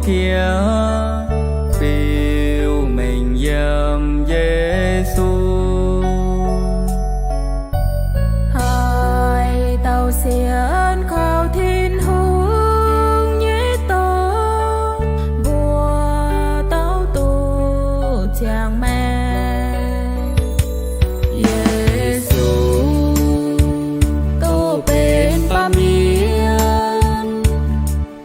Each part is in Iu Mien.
Hniev fiuv mengh yiem Yesu. Haaix dauh sienx kaux Tin-Hungh nyei dorn, mbuo dauh duqv ziangh maengc. Yesu duqv benx baamh mienh,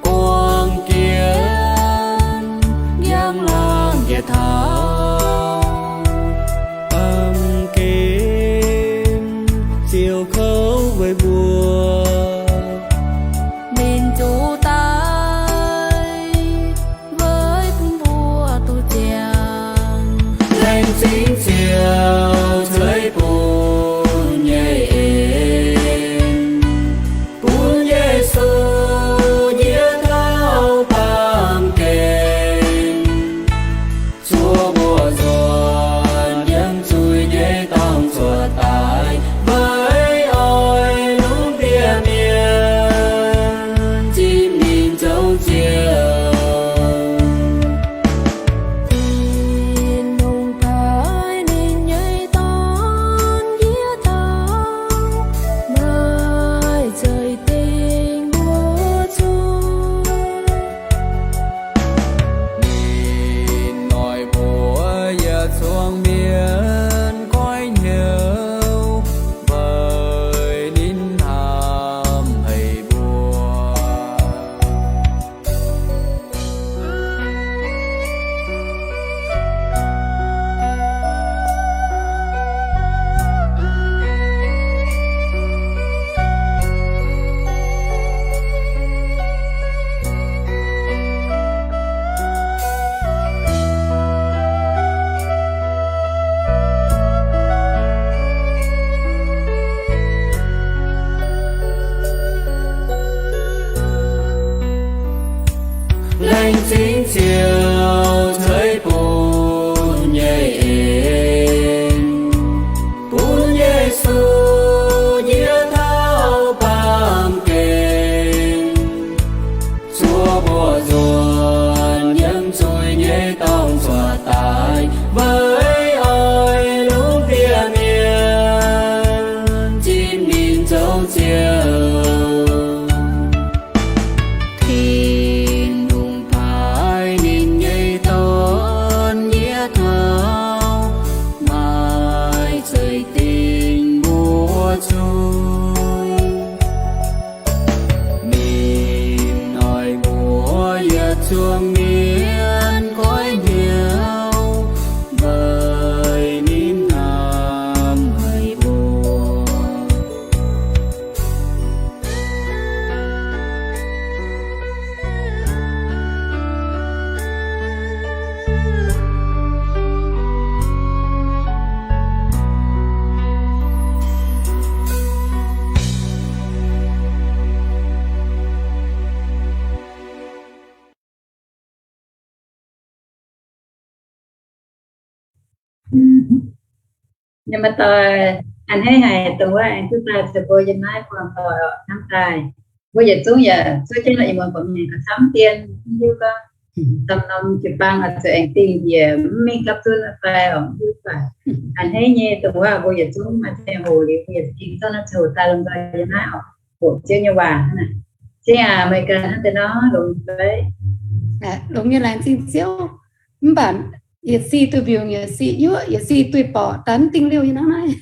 guangc jienv njang-laangc njiec taux, baamh gen ziouc kouv weic mbuo. Ninh zuqc daic weic bun mbuo duqv ziangh. Laengz zingh Ziouv ceix bun nyei en, bun Yesu njiec taux baamh gen, zuov mbuo nzuonx yiem zuiz nyei dorngx cuotv daaih, weic oix lungh ndiev mienh zipv ninh zoux Ziouv. Tin-Hungh paaiv ninh nyei Dorn njiec taux, maaih zeix dingh mbuo zuiz. Ninh noic mbuox yietc zungv mienh goiv hnyouv, weic ninh hnamv haic mbuo. Laengz zingh Ziouv ceix bun nyei en, bun Yesu njiec taux baamh gen, zuov mbuo nzuonx yiem zuiz nyei dorngx cuotv daaih, weic oix lungh ndiev mienh zipv ninh zoux Ziouv. Tin-Hungh paaiv ninh nyei Dorn njiec taux, maaih zeix dingh mbuo zuiz. Ninh noic mbuox yietc zungv mienh goiv hnyouv, weic ninh hnamv haic mbuo. Nyei maaih doic a'hneiv haic dongh wuov aengx duqv daaih caux mbuo yiem naaiv buangh doic hnamv daaih. Mbuo yietc zungv yaac zuov jienv la'nyeic muonz buatc mienh gauh camv dien, mv hiuv gorngv da'faanh norm jiu-baang oix zuqc aengx dingh njiec mv mingh gapv zunv fai oix mv hiuv fai. A'hneiv nyei dongh wuov mbuo yietc zungv maaih ziangh hoc liuz, mbuo yietc zungv ging zorqv naaiv ziangh hoc daaih lomh nzoih yiem naaiv oc, hoqc Ziouv nyei waac hnangv naaic. Zingh aac, Meih ganh hnangv deix nor longx fai? Longx nyei, laengz zingh Ziouv. Mv baac yietc sic duih mbiungc, yietc sic yuoqv, yietc sic duih borqc, daaih mv dingh liouh nyei hnangv naaiv.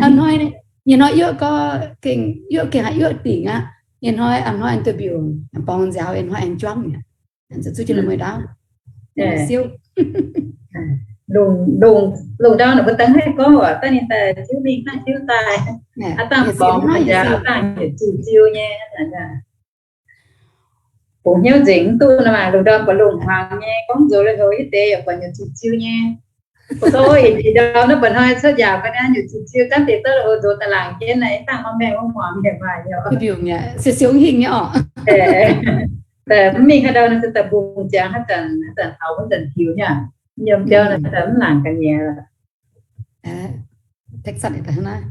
A'hnoi, ih hnoi yuoqv gorx gengh, yuoqv gengh haih yuoqv dingc aqv. Ih hnoi, a'hnoi aengx duih mbiungc, borngz nziaaux, ih hnoi aengx juangv mi'aqv. Zuqc jiex la'mueiz ndaauv. Siouv. Lungh ndau naaic mbuo dangh haih gorngv waac, dangh ninh daaih ziouv mingh, dangh ziouv daaih. Aav dangh borngz nziaaux, aav dangh yietc zuqc ziu nyei. Bungx hnyouv nzengc mv duqv nor maah, lungh ndorm buatc lungh hmuangx nyei, gorngv nzox lui-houx yietc deix yaac buatc nyutc zuqc ziu nyei. Mbuo gorngv ih ndorm naaiv buatc hnoi cuotv njaaux ga'naaiv nyutc zuqc ziu, gaanv deix zorqv lui-houx nzox daaih laangc jienv naaic, dangh maiv maengh wuov hmuangx yaac maaih nyei. Siou hingh nyei oc. Mv mingh haaix ndau nor se daaih mbungh ziangx haaix zanc, haaix zanc taux wuov zanc tiux nyei. Yiem biauv naaic daaih mv laangc ga'nyiec. Texas daaih hnangv naaiv.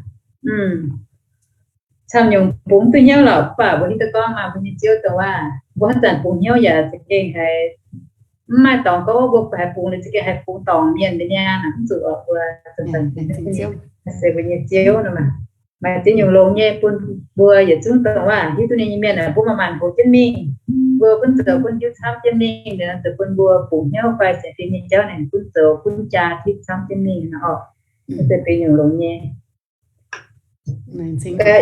camv nyungc bungx duqv hnyouv lorqc, mv baac mbuo hiuv duqv gorngv maaih mbuo nyei Ziouv dongh waac, mbuo haaix zanc bungx hnyouv yaac za'gengh haiz mv maaih dorngx gorngv mbuo haih bungx, za'gengh haih bungx dorngc mienh nyei niaa, mv zuqc oc, mbuo se mbuo nyei Ziouv nor maah. Maaih ziex nyungc longx nyei bun mbuo yietc zungv dongh waac hiuv duqv ninh nyei mienh aah, mbuo maaih maanc hoqc jienv mingh, mbuo gunv zoux gunv hiuv camv jienv mingh, zoux bun mbuo bungx hnyouv fai sienx fim nyei jauv naaic gunv zoux gunv jaa tipv camv jienv mingh nor oc. Mv zeiz benx nyungc longx nyei.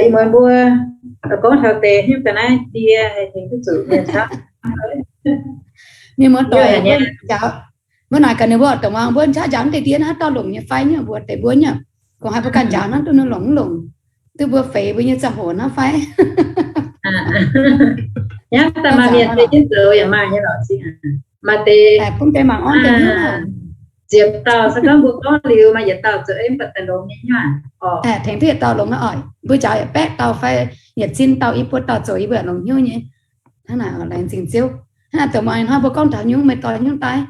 Ih muonz mbuo gorngv taux deix hnyouv ga'naaiv ndie, tengx duqv zuqc mienh camv. Mienh muoz-doic, mbuo naaic gaax ninh mbuo, dongh muangx mbuo qaqv njaaux deix ndie naaiv haaix dauh longc nyei fai nyei, mbuox deix mbuo nyei. Gorngv haaix mbuo ganh njaaux hnangv duqv ninh longc mv longc, duqv mbuo feix mbuo nyei ziangh hoc hnangv fai. Hnangv daaih maaih mienh feix jienv zoux yaac maaih nyei lorqc, zingh maaih deix bun deix mangc orn deix hnyouv. Ziepc dauh se gorngv mbuo gorngv liuz maaih yietc dauh zoux ei mv baac daaih longx nyei nyuav oc. Tengx duqv yietc dauh longx oc. Mbuo njaaux yaac baeqv dauh fai yietc cin dauh, i buo dauh zoux yie mbuo yaac longx hnyouv nyei. Hnangv naaic laengz zingh Ziouv. Hnangv naaic dongh muangx ninh hnangv mbuo gorngv taux hnyouv, meih doix hnyouv daaih.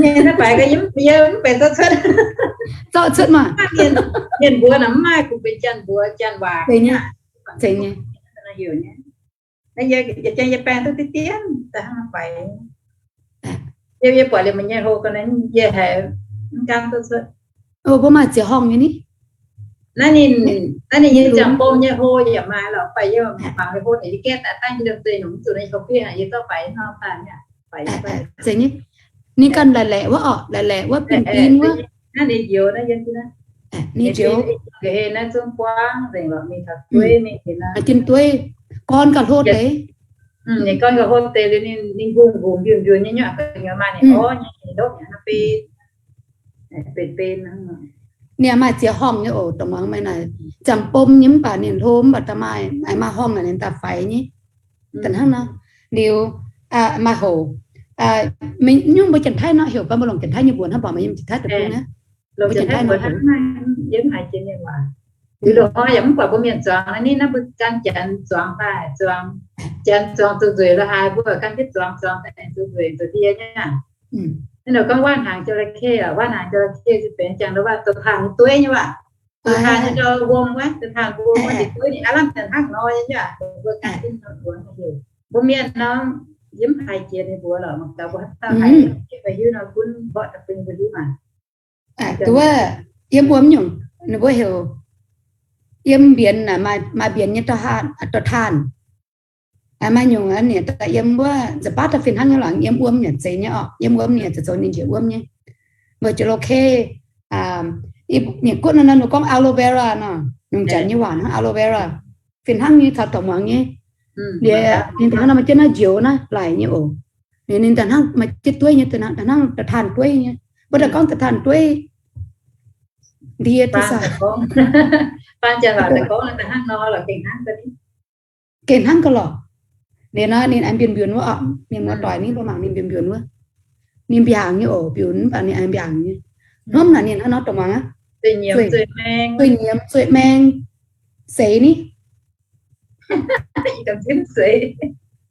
Nyei naaiv baaix ga'nyimv yie mv benx zorqv cuotv. Zorqv cuotv maah. Mienh mbuox naaic mv maaih, kungx benx janx mbuox janx waac. Zeiz nyei. Naaiv yie, yie jang yie baeng duqv deix dien daaih hnangv faix. Yie, yie buatc liuz meih nyei hlo ga'naaiv yie haiz mv gaamv duqv cuotv. Mbuo maaih ziex horngh nyei ni. Naaiv ninh, naaiv ninh nyei ziangh bom nyei hlo yaac maaih lorqc, mv baac yie mangc nyei hlo naaic yie gaeqv daaih dangv yie lomh nzoih nongx zuqc naaiv yie korv-fiqv haic, yie zorqv faix nor daaih mi'aqv. Zeiz nyei. Ninh ganh laic laeqc wuov orqc, laic laeqc wuov binh-binh wuov. Naaiv ninh njoux naaiv, ninh njoux. Ninh zungv buangv nzengc lorqc, mingh taux dueiv mingh, jin dueiv, gorn gauh hlo deix. Ninh gorn gauh hlo deix liuz ninh, ninh hungh hungh mbiunc mbiunc nyei nyuav gu'nyuoz maaih ninh orv nyei, ninh ndopv nyei hnangv benx, benx benx. Ninh maaih ziex horngh nyei oc, dongh muangx meih naaic, ziangh bom nyei mv baac ninh hlo mv baac da'maaih, maaih horngh naaic ninh daaih faix nyei. Da'hnangv nor, liuz, maaih houc, nyungc mbuo Janx-Taiv nor heuc fai mbuo longc Janx-Taiv nyei mbuox hnangv, mbuox meih yiem Janx-Taiv deic-bung aqv. Mbuo Janx-Taiv nor, yie mv haiz jiex mienh waac. Liuz loz-hnoi yaac mv buatc mbuo mienh zuangx naaiv, naaiv mbuo gan Janx zuangx daaih, zuangx, Janx zuangx zoux nzueic lorqc, haaix mbuo gan jienv zuangx, zuangx daaih zoux nzueic zoux ndie nyei aqv. Naaiv ninh gorngv waav hnaangx จระเข้ oc, waav hnaangx จระเข้ se benx jangx nor waac zoux taanh dueiv nyei waac. Zoux taanh nyei ndau wuom wuov, zoux taanh wuom wuov, deix dueiv ninh aav lamh daaih hnangv nor nyei aqv. Mbuo gan jienv nor mbuox heuc, mbuo mienh nor, yie mv haiz jiex ninh mbuox lorqc, mangc gaax mbuo haaix dauh haiz, yie mbuo hiuv nor gunv mborqv daaih bun mbuo hiuv maah. Duqv wuov, yiem wuom nyungc, ninh mbuo heuc, yiem mbienx, maaih mbienx nyei dorh taanh. Maaih nyungc ninh daaih yiem wuov nza'baatv daaih fih hnangv nyei lorqc, yiem wuom yaac zeiz nyei orqc, yiem wuom yaac zoux ninh njiec wuom nyei. Mbuo จระเข้, ninh guoqv nor, ninh gorngv aloe vera nor, nyungc Janx nyei waac hnangv aloe vera. Fih hnangv nyei caux dorc muangx nyei. Liuz ninh daaih hnangv nor maaih jienv naaiv njoux naaiv laic nyei oc. Liuz ninh daaih hnangv maaih jienv dueiv nyei, daaih hnangv da'taanh dueiv nyei. Mbuo daaih gorngv da'taanh dueiv ndie duqv saah? Gengh hnangv ga'lorqc. Liuz nor ninh aengx mbiunc mbiunc wuov, mienh muoz-doic ninh mbuo mangc ninh mbiunc mbiunc wuov. Ninh mbiaangc nyei oc, mbiunc mv baac ninh aengx mbiaangc nyei. Hnamv naaic ninh hnangv nor dongh muangx aqv. Zueih nyiemz zueih maeng seix ni.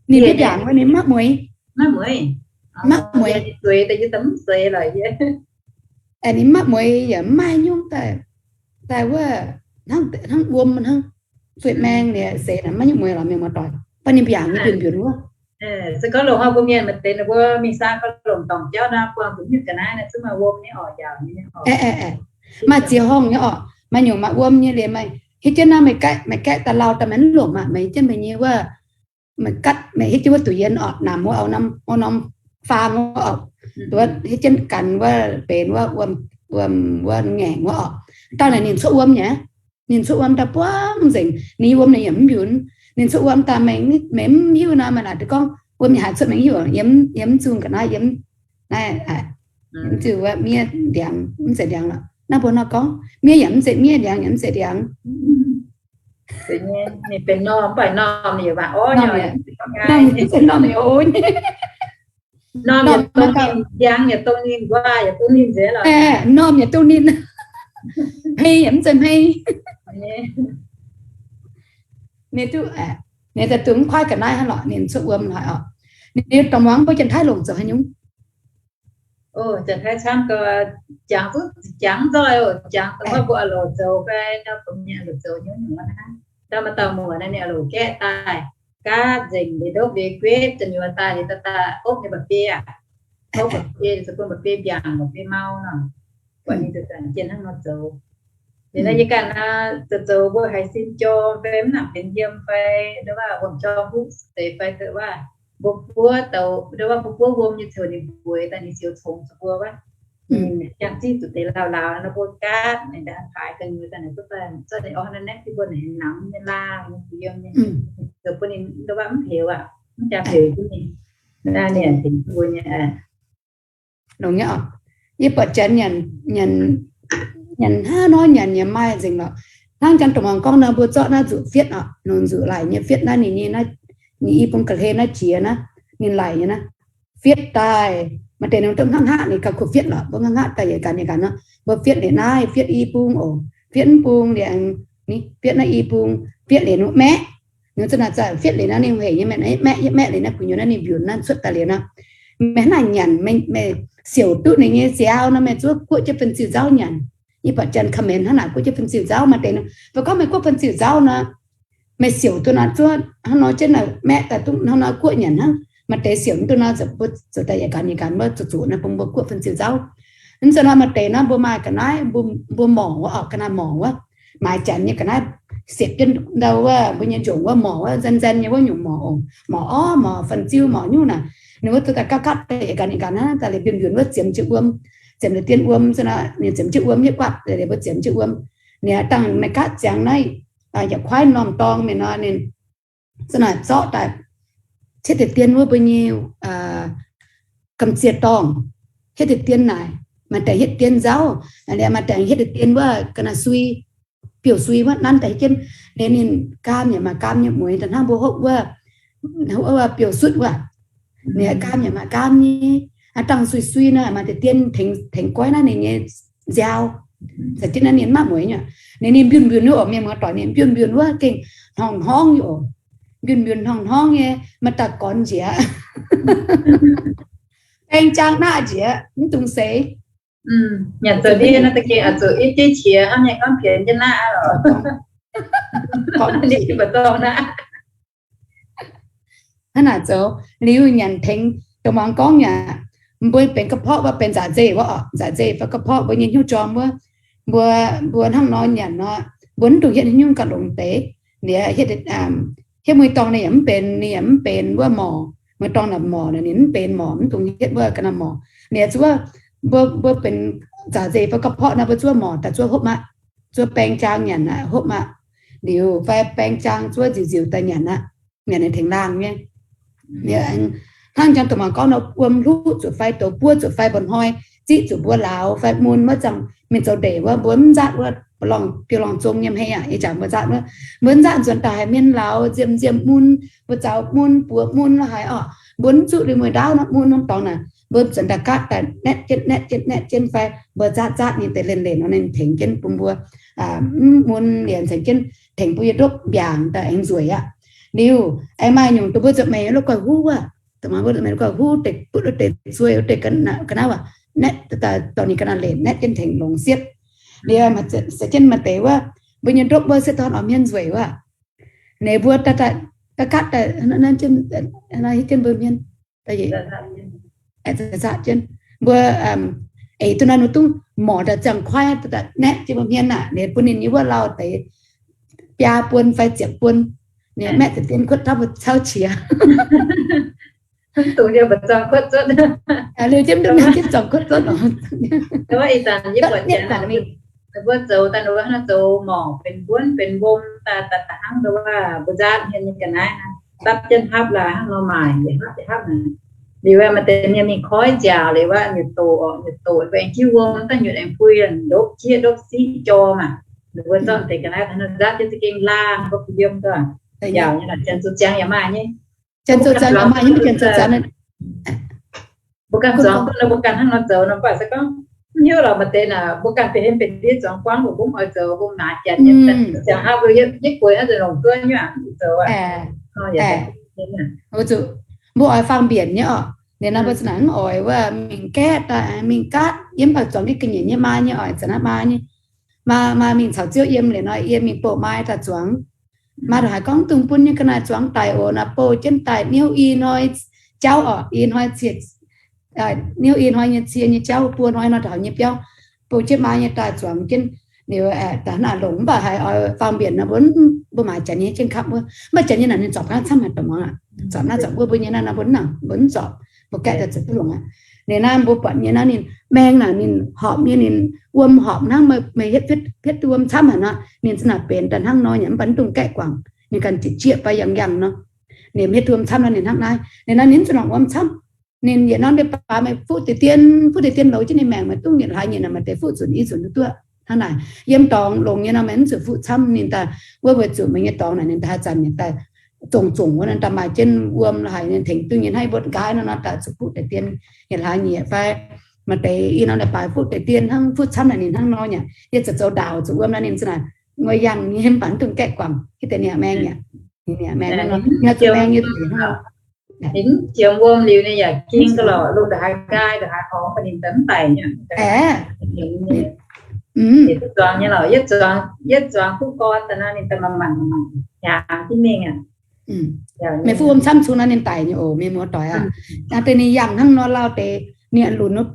Ninh mbiaangc wuov ninh mv maiv mueiz. Mv maiv mueiz. Ninh mv maiv mueiz yaac mv maaih nyungc daaih, daaih wuov hnangv wuom hnangv. Zueih maeng liuz seix naaic maiv nyungc mueiz lorqc mienh muoz-doic, baac ninh mbiaangc nyei mbiunc mbiunc wuov. Se gorngv loz-hnoi mbuo mienh maaih deix ninh mbuo mingh saa gorngv longc dorngc jauv nor, buangh zuqc nyungc ga'naaiv naaiv zungv maaih wuom nyei oc, yaac maaih ziex horngh nyei oc. Maaih nyungc maaih wuom nyei liuz maaih hiuv jienv naaiv meih gaeqv daaih lauh daaih meih mv longc maah, meih hiuv jienv meih nyei wuov, meih gatv meih hiuv jienv wuov duqv yien oc, namx wuov, norm faang wuov oc, hiuv jienv ganh wuov benx wuov wuom, wuom wuov ngaengc wuov oc. Dauh naaic ninh cuotv wuom nyei, ninh cuotv wuom daaih buangv nzengc, ninh nyei wuom ninh yaac mv mbiunc. Ninh cuotv wuom daaih meih mv hiuv nor, meih naaic duqv gorngv wuom yaac haiz cuotv mengh hiuv, yiem, yiem mv zungh ga'naaiv, yiem naaiv, mv zungh wuov miev ndiangx mv zeiz ndiangx lorqc. Naaiv mbuo nor gorngv miev yaac mv zeiz miev, ndiangx yaac mv zeiz ndiangx. Ninh benx normh, mv baac normh yaac waac orv nyei, normh yaac mv zeiz normh yaac o nyei. Normh yaac dongh ninh, ndiangx yaac dongh ninh, nquaah yaac dongh ninh nzengc lorqc. Normh yaac dongh ninh, hmei yaac mv zeiz hmei. Ninh duqv, ninh daaih duqv mv kuaaiv ga'naaiv hnangv lorqc, ninh cuotv wuom haic oc. Ninh dongh muangx mbuo Janx-Taiv longc zoux haaix nyungc? Janx-Taiv camv gau, jangx duqv jangx nzoih oc, jangx dongh wuov mbuo oix longc zoux fai nor, mbuo mienh longc zoux nyungc-nyungc aqv. Daaih maaih dauh muoc naaiv ninh oix loc gaeqv daaih, gaatv nzengc liuz ndopv liuz guetv, za'nyuoz daaih liuz daaih daaih opv nyei mba'biei aqv. Opv mba'biei, zoux bun mba'biei mbiaangc, mba'biei mau nor. Buatc ninh ziouc zanc jienv hnangv nor zoux. Liuz naaiv yie ganh naaiv zoux zoux mbuo haiz sin jorm fai mv nangc benx yiem fai, nduov waac wuom jorm huv seix fai, nduov waac mbuo buov douz, nduov waac mbuo buov wuom nyei ziouc ninh mbueix daaih ninh siou congx zuqc mbuo wuov. Ninh jangx zingv zuqc deix lauh lauh nor mbuo gaatv ninh daaih paaix ga'nyuoz daaih naaic duqv daaih zorqv ninh orv naaiv naeqv jienv mbuo naaic namx nyei laangh nyei, gu'yiem nyei, zoux bun ninh nduov waac mv peux aqv, mv jaax peux jienv ninh. Naaiv ninh tengx mbuo nyei. Longx nyei oc. Yie buatc janx nyanc, nyanc, nyanc hnangv nor nyanc yaac maaih nzengc lorqc. Hnangv janx dongh muangx gorngv nor, mbuo zorqv naaiv nzuqc fietv oc, longc nzuqc laic nyei fietv naaiv ninh nyei, ninh i bung ga'hlen naaiv jiex naaiv, ninh laic nyei naaiv. Fietv daaih, maaih deix ninh duqv hngaqv hngaqv ninh gauh kuv fietv lorqc, mbuo hngaqv hngaqv daaih yietc ganc yietc ganc nor, mbuo fietv liuz naaiv, fietv i bung oc, fietv mv bung liuz, fietv naaiv i bung, fietv liuz nuqv maeqv. Ninh za'naaic fietv liuz naaiv ninh hec nyei, maeqv, maeqv liuz naaiv gu'nyuoz naaiv ninh mbiunc naaiv cuotv daaih liuz nor, meih hnangv naaic nyanc, meih siouc duqv ninh nyei nziaaux nor, meih zuov guoqv jienv fun-ziu nzauv nyanc. Yie buatc janx comment hnangv naaic, guoqv jienv fun-ziu nzauv. Maaih deix nor, mbuo gorngv meih guoqv fun-ziu nzauv nor, meih siouc duqv nor zuov hnangv nor jienv naaic maeqv daaih duqv hnangv nor guoqv nyanc hnangv. Maaih deix siouc duqv nor, mbuo zoux daaih yietc ganc yietc ganc wuov zuqc zuqc naaiv bun mbuo guoqv fun-ziu nzauv. Mv zeiz nor, maaih deix nor mbuo maaih ga'naaiv, mbuo morc wuov oc, ga'naaiv morc wuov, maaiz janx nyei ga'naaiv siepv jienv ndau wuov, mbuo nyei njongc wuov morc wuov, nzen nzen nyei wuov nyungc morc oc, morc orv, morc fun-ziu, morc nyungc naaic. Ninh wuov duqv daaih gaatv gaatv daaih yietc ganc yietc ganc hnangv, daaih liuz mbiunc mbiunc wuov ziemx jienv wuom, ziemx liuz dien wuom, ninh ziemx jienv wuom, hietv guatv daaih liuz mbuo ziemx jienv wuom. Ninh dangh meih gaatv ziangx naaiv, yietc kuaaiv normh dorngh mingh nor, ninh za'naaic zorqv daaih hietv deix dien wuov mbuo nyei gamh ziex dorngh, hietv deix dien naaic, maaih deix hietv dien nzauv, maaih deix hietv deix dien wuov ga'naaiv sui, biouv sui wuov nanv daaih hietv jienv. Liuz ninh gaam yaac maaih gaam nyei mueix, da'hnangv mbuo hopv wuov, hopv wuov biouv sutv wuov, ninh gaam yaac maaih gaam nyei. Aa, dangh sui sui nor, maaih deix dien tengx goiv naaiv ninh nyei nziaaux, za'gengh naaiv ninh maiv mueix nyei. Ninh, ninh mbiunc mbiunc nyei oc, mienh muoz-doic, ninh mbiunc mbiunc wuov gengh hnorngx hnorngv nyei oc. Mbiunc mbiunc hnorngx hnorngv nyei, maaih daaih gorn njiec, baeng jaang naqv njiec, mv dungx seix. Nyanc zoux ndie nor, da'gengh oix zuqc i jeiv qiex hnangv nyei, gorngv pienx jienv naqv lorqc. Hnangv naaic zoux, liuz nyanc tengx dongh muangx gorngv yaac, mbuo benx ga'porqv wuov, benx nzaac nzeiv wuov oc, nzaac nzeiv fai ga'porqv mbuo nyei hnyouv jorm wuov, mbuo, mbuo hnangv nor nyanc nor, mbuo mv dungx hietv nyungc ganh longx deix. Liuz hietv, hietv mueiz dorngh ninh yaac mv benx, ninh yaac mv benx wuov morc. Mueiz dorngh naaic morc naaic ninh mv benx morc, mv dungx hietv wuov ga'naaiv morc. Liuz zuov mbuo, mbuo benx nzaac nzeiv fai ga'porqv nor, mbuo zuov morc daaih zuov hopv aqv, zuov baeng jaang nyanc aqv, hopv aqv. Liuz fai baeng jaang zuov nziuc nziuc daaih nyanc aqv. Nyanc ninh tengx laangh nyei. Hnangv jangx dongh mangc gorngv nor, wuom hluqv zuqc fai douz buov zuqc fai mba'hnoi ziqv zuqc mbuo lauz fai mun wuov zanc mingh zoux ndeic wuov, mbuo mv nzaatv wuov, biux lorngh zong nyei hmei aqv, ih zanc mbuo nzaatv wuov, mbuo mv nzaatv nzuonx daaih haiz mienh lauz nziemh nziemh mun, mbuo zaux mun buoz mun lo haaix orqc, mbuo mv zuqv liuz mueiz ndaauv nor mun norm dorngx naaic, mbuo nzuonx daaih gaatv daaih naetv jienv naetv jienv naetv jienv fai mbuo nzaatv nzaatv nyei deix lenh lenh nor ninh tengx jienv bun mbuo mv mun lienz caux jienv tengx bun yie ndopv mbiaangc daaih aengx nzueic aqv. Liuz aengx maaih nyungc dongh mbuo zuqc meih lo guaih huv wuov, dongh mbuo zuqc meih lo guaih huv deix butv wuov deix zuei wuov deix ga'naaiv aac, naetv daaih dorh ninh ga'naaiv lenh naetv jienv tengx longx siepv. Liuz se jienv maaih deix wuov, mbuo nyei ndopv wuov se dorn oix mienh nzueic wuov. Ninh mbuo daaih gaatv daaih hietv jienv mbuo mienh, aengx nzaatv jienv mbuo, eix duqv naaiv nor dungv morc daaih ziangh kuaaiv naetv jienv mbuo hmien aqv. Ninh bun ninh nyei wuov lauh deix biaa buon fai ziepc buon, ninh maeqv deix dien kuotv taux mbuo cauv qiex. Liuz jienv ndutv naaiv jienv zorngh kuotv zuotv oc. Mbuo zoux daaih nor, zoux morc benx mbuonv benx mbom daaih, daaih hnangv nduov mbuo nzaatv hmien nyei ga'naaiv, dapv jienv hapv laaix hnangv nor maaic, yietc hapv yietc hapv naaic. Liuz maaih deix mienh mingh koiv nziaauc liuz wuov, nyutc doqc orqc, nyutc doqc, mbuo aengx jiv wuom daaih nyutc aengx pui, ndopv jieqv ndopv siqv jorm aac. Ninh mbuo zorqv deix ga'naaiv nzaatv jienv za'gengh laangh, mbuo bun yiem duqv nziaauc nyei, janx zoux ziangx yaac maaih nyei. Janx zoux ziangx yaac maaih nyei, mv janx zoux ziangx. Mbuo ganh zuangx duqv nor, mbuo ganh hnangv nor zoux nor, mv baac se gorngv mv hiuv lorqc, maaih deix naaic mbuo ganh benx hemv benx ndiev zuangx buangv, mbuo mv oix zoux, mbuo naaic janx nyei, ziangx haav mbuo yietv bueix hnangv nzengc longc dueiv nyei aac, zoux aac. Mbuo oix faang mbienc nyei orqc. Liuz nor mbuo za'naaic mv oix wuov, mingh gaeqv daaih, mingh gaatv yiem, mv baac zuangx ga'nyiec nyei maa nyei oc, za'naaiv maa nyei. Maa, maa mingh caux Ziouv yiem liuz nor, yiem mingh bouh maa daaih zuangx. Maaih ndongc haaix gorngv dungx bun nyei ga'naaiv zuangx daic oc, naaiv bouh jienv daaih niouv i hnoi jauv oc, i hnoi cie, niouv i hnoi nyei cie nyei jauv, buo hnoi nor taux nyei biauv, bouh jienv maa nyei daaih zuangx jienv. Liuz da'hnangv longc mv baac haiz oix faang mbienc nor, mbuo, mbuo maaiz janx nyei jienv kapv wuov. Mv baac janx nyei naaic ninh zorpc ga'naaiv camv haic dongh muangx aqv. Zorpc naaiv zorpc wuov mbuo nyei naaiv nor mbuo mv nangc, mbuo mv zorpc, mbuo gaeqv daaih ziouc duqv longx aqv. Liuz naaiv mbuo buatc nyei naaiv ninh maeng naaic ninh horpc nyei, ninh wuom horpc hnangv meih hietv, hietv duqv wuom camv haic nor, ninh za'naaic benx daaih hnangv nor nyei, mv baac mv dungx gaeqv guangc, ninh ganh jieqv fai yangh yangh nor. Ninh hietv duqv wuom camv nor ninh hnangv naaiv. Liuz naaiv ninh mv zuqc longc wuom camv. Ninh yietc norm leiz-baaix meih fuqv deix dien, fuqv deix dien louz jienv ninh maengc, meih dungx yietc hlaax nyieqc naaic maaih deix fuqv zunc i zunc duqv duqv hnangv naaic. Yiem dorngx longx nyei nor meih mv zuqc fuqv camv ninh daaih. Wuov weic zuqc meih nyei dorngx naaic ninh daaih haaix zanc ninh daaih zongc zongc wuov naaiv daaih maaih jienv wuom haaix ninh tengx duqv nyei hnangv mbuo nqa'haav nor nor daaih zuqc fuqv deix dien yietc hlaax nyieqc fai maaih deix i norm leiz-baaix fuqv deix dien hnangv fuqv camv naaic ninh hnangv nor nyei. Yie zuqc zoux ndaauc zuqc wuom naaiv ninh za'naaic nguaih yangh nyei mv baac mv dungx gaeqv guangc, hietv deix ninh maeng nyei. Ninh maeng nor, ninh zuqc maeng nyei deix hnangv nor. Ninh jiem wuom liuz ninh yaac ging ga'lorqc, lungh ndongc haaix nqaai ndongc haaix horngz bun ninh daaih mv daic nyei. Zuangx nyei lorqc, yietv zuangx, yietv zuangx duqv gorn daaih nor ninh daaih manc manc hnyangx jienv mingh aqv. Meih fuqv wuom camv cun nor ninh daic nyei oc, mienh muoz-doic aqv. Naaiv deix ninh yangh hnangv nor lauh deix, ninh lunx wuov,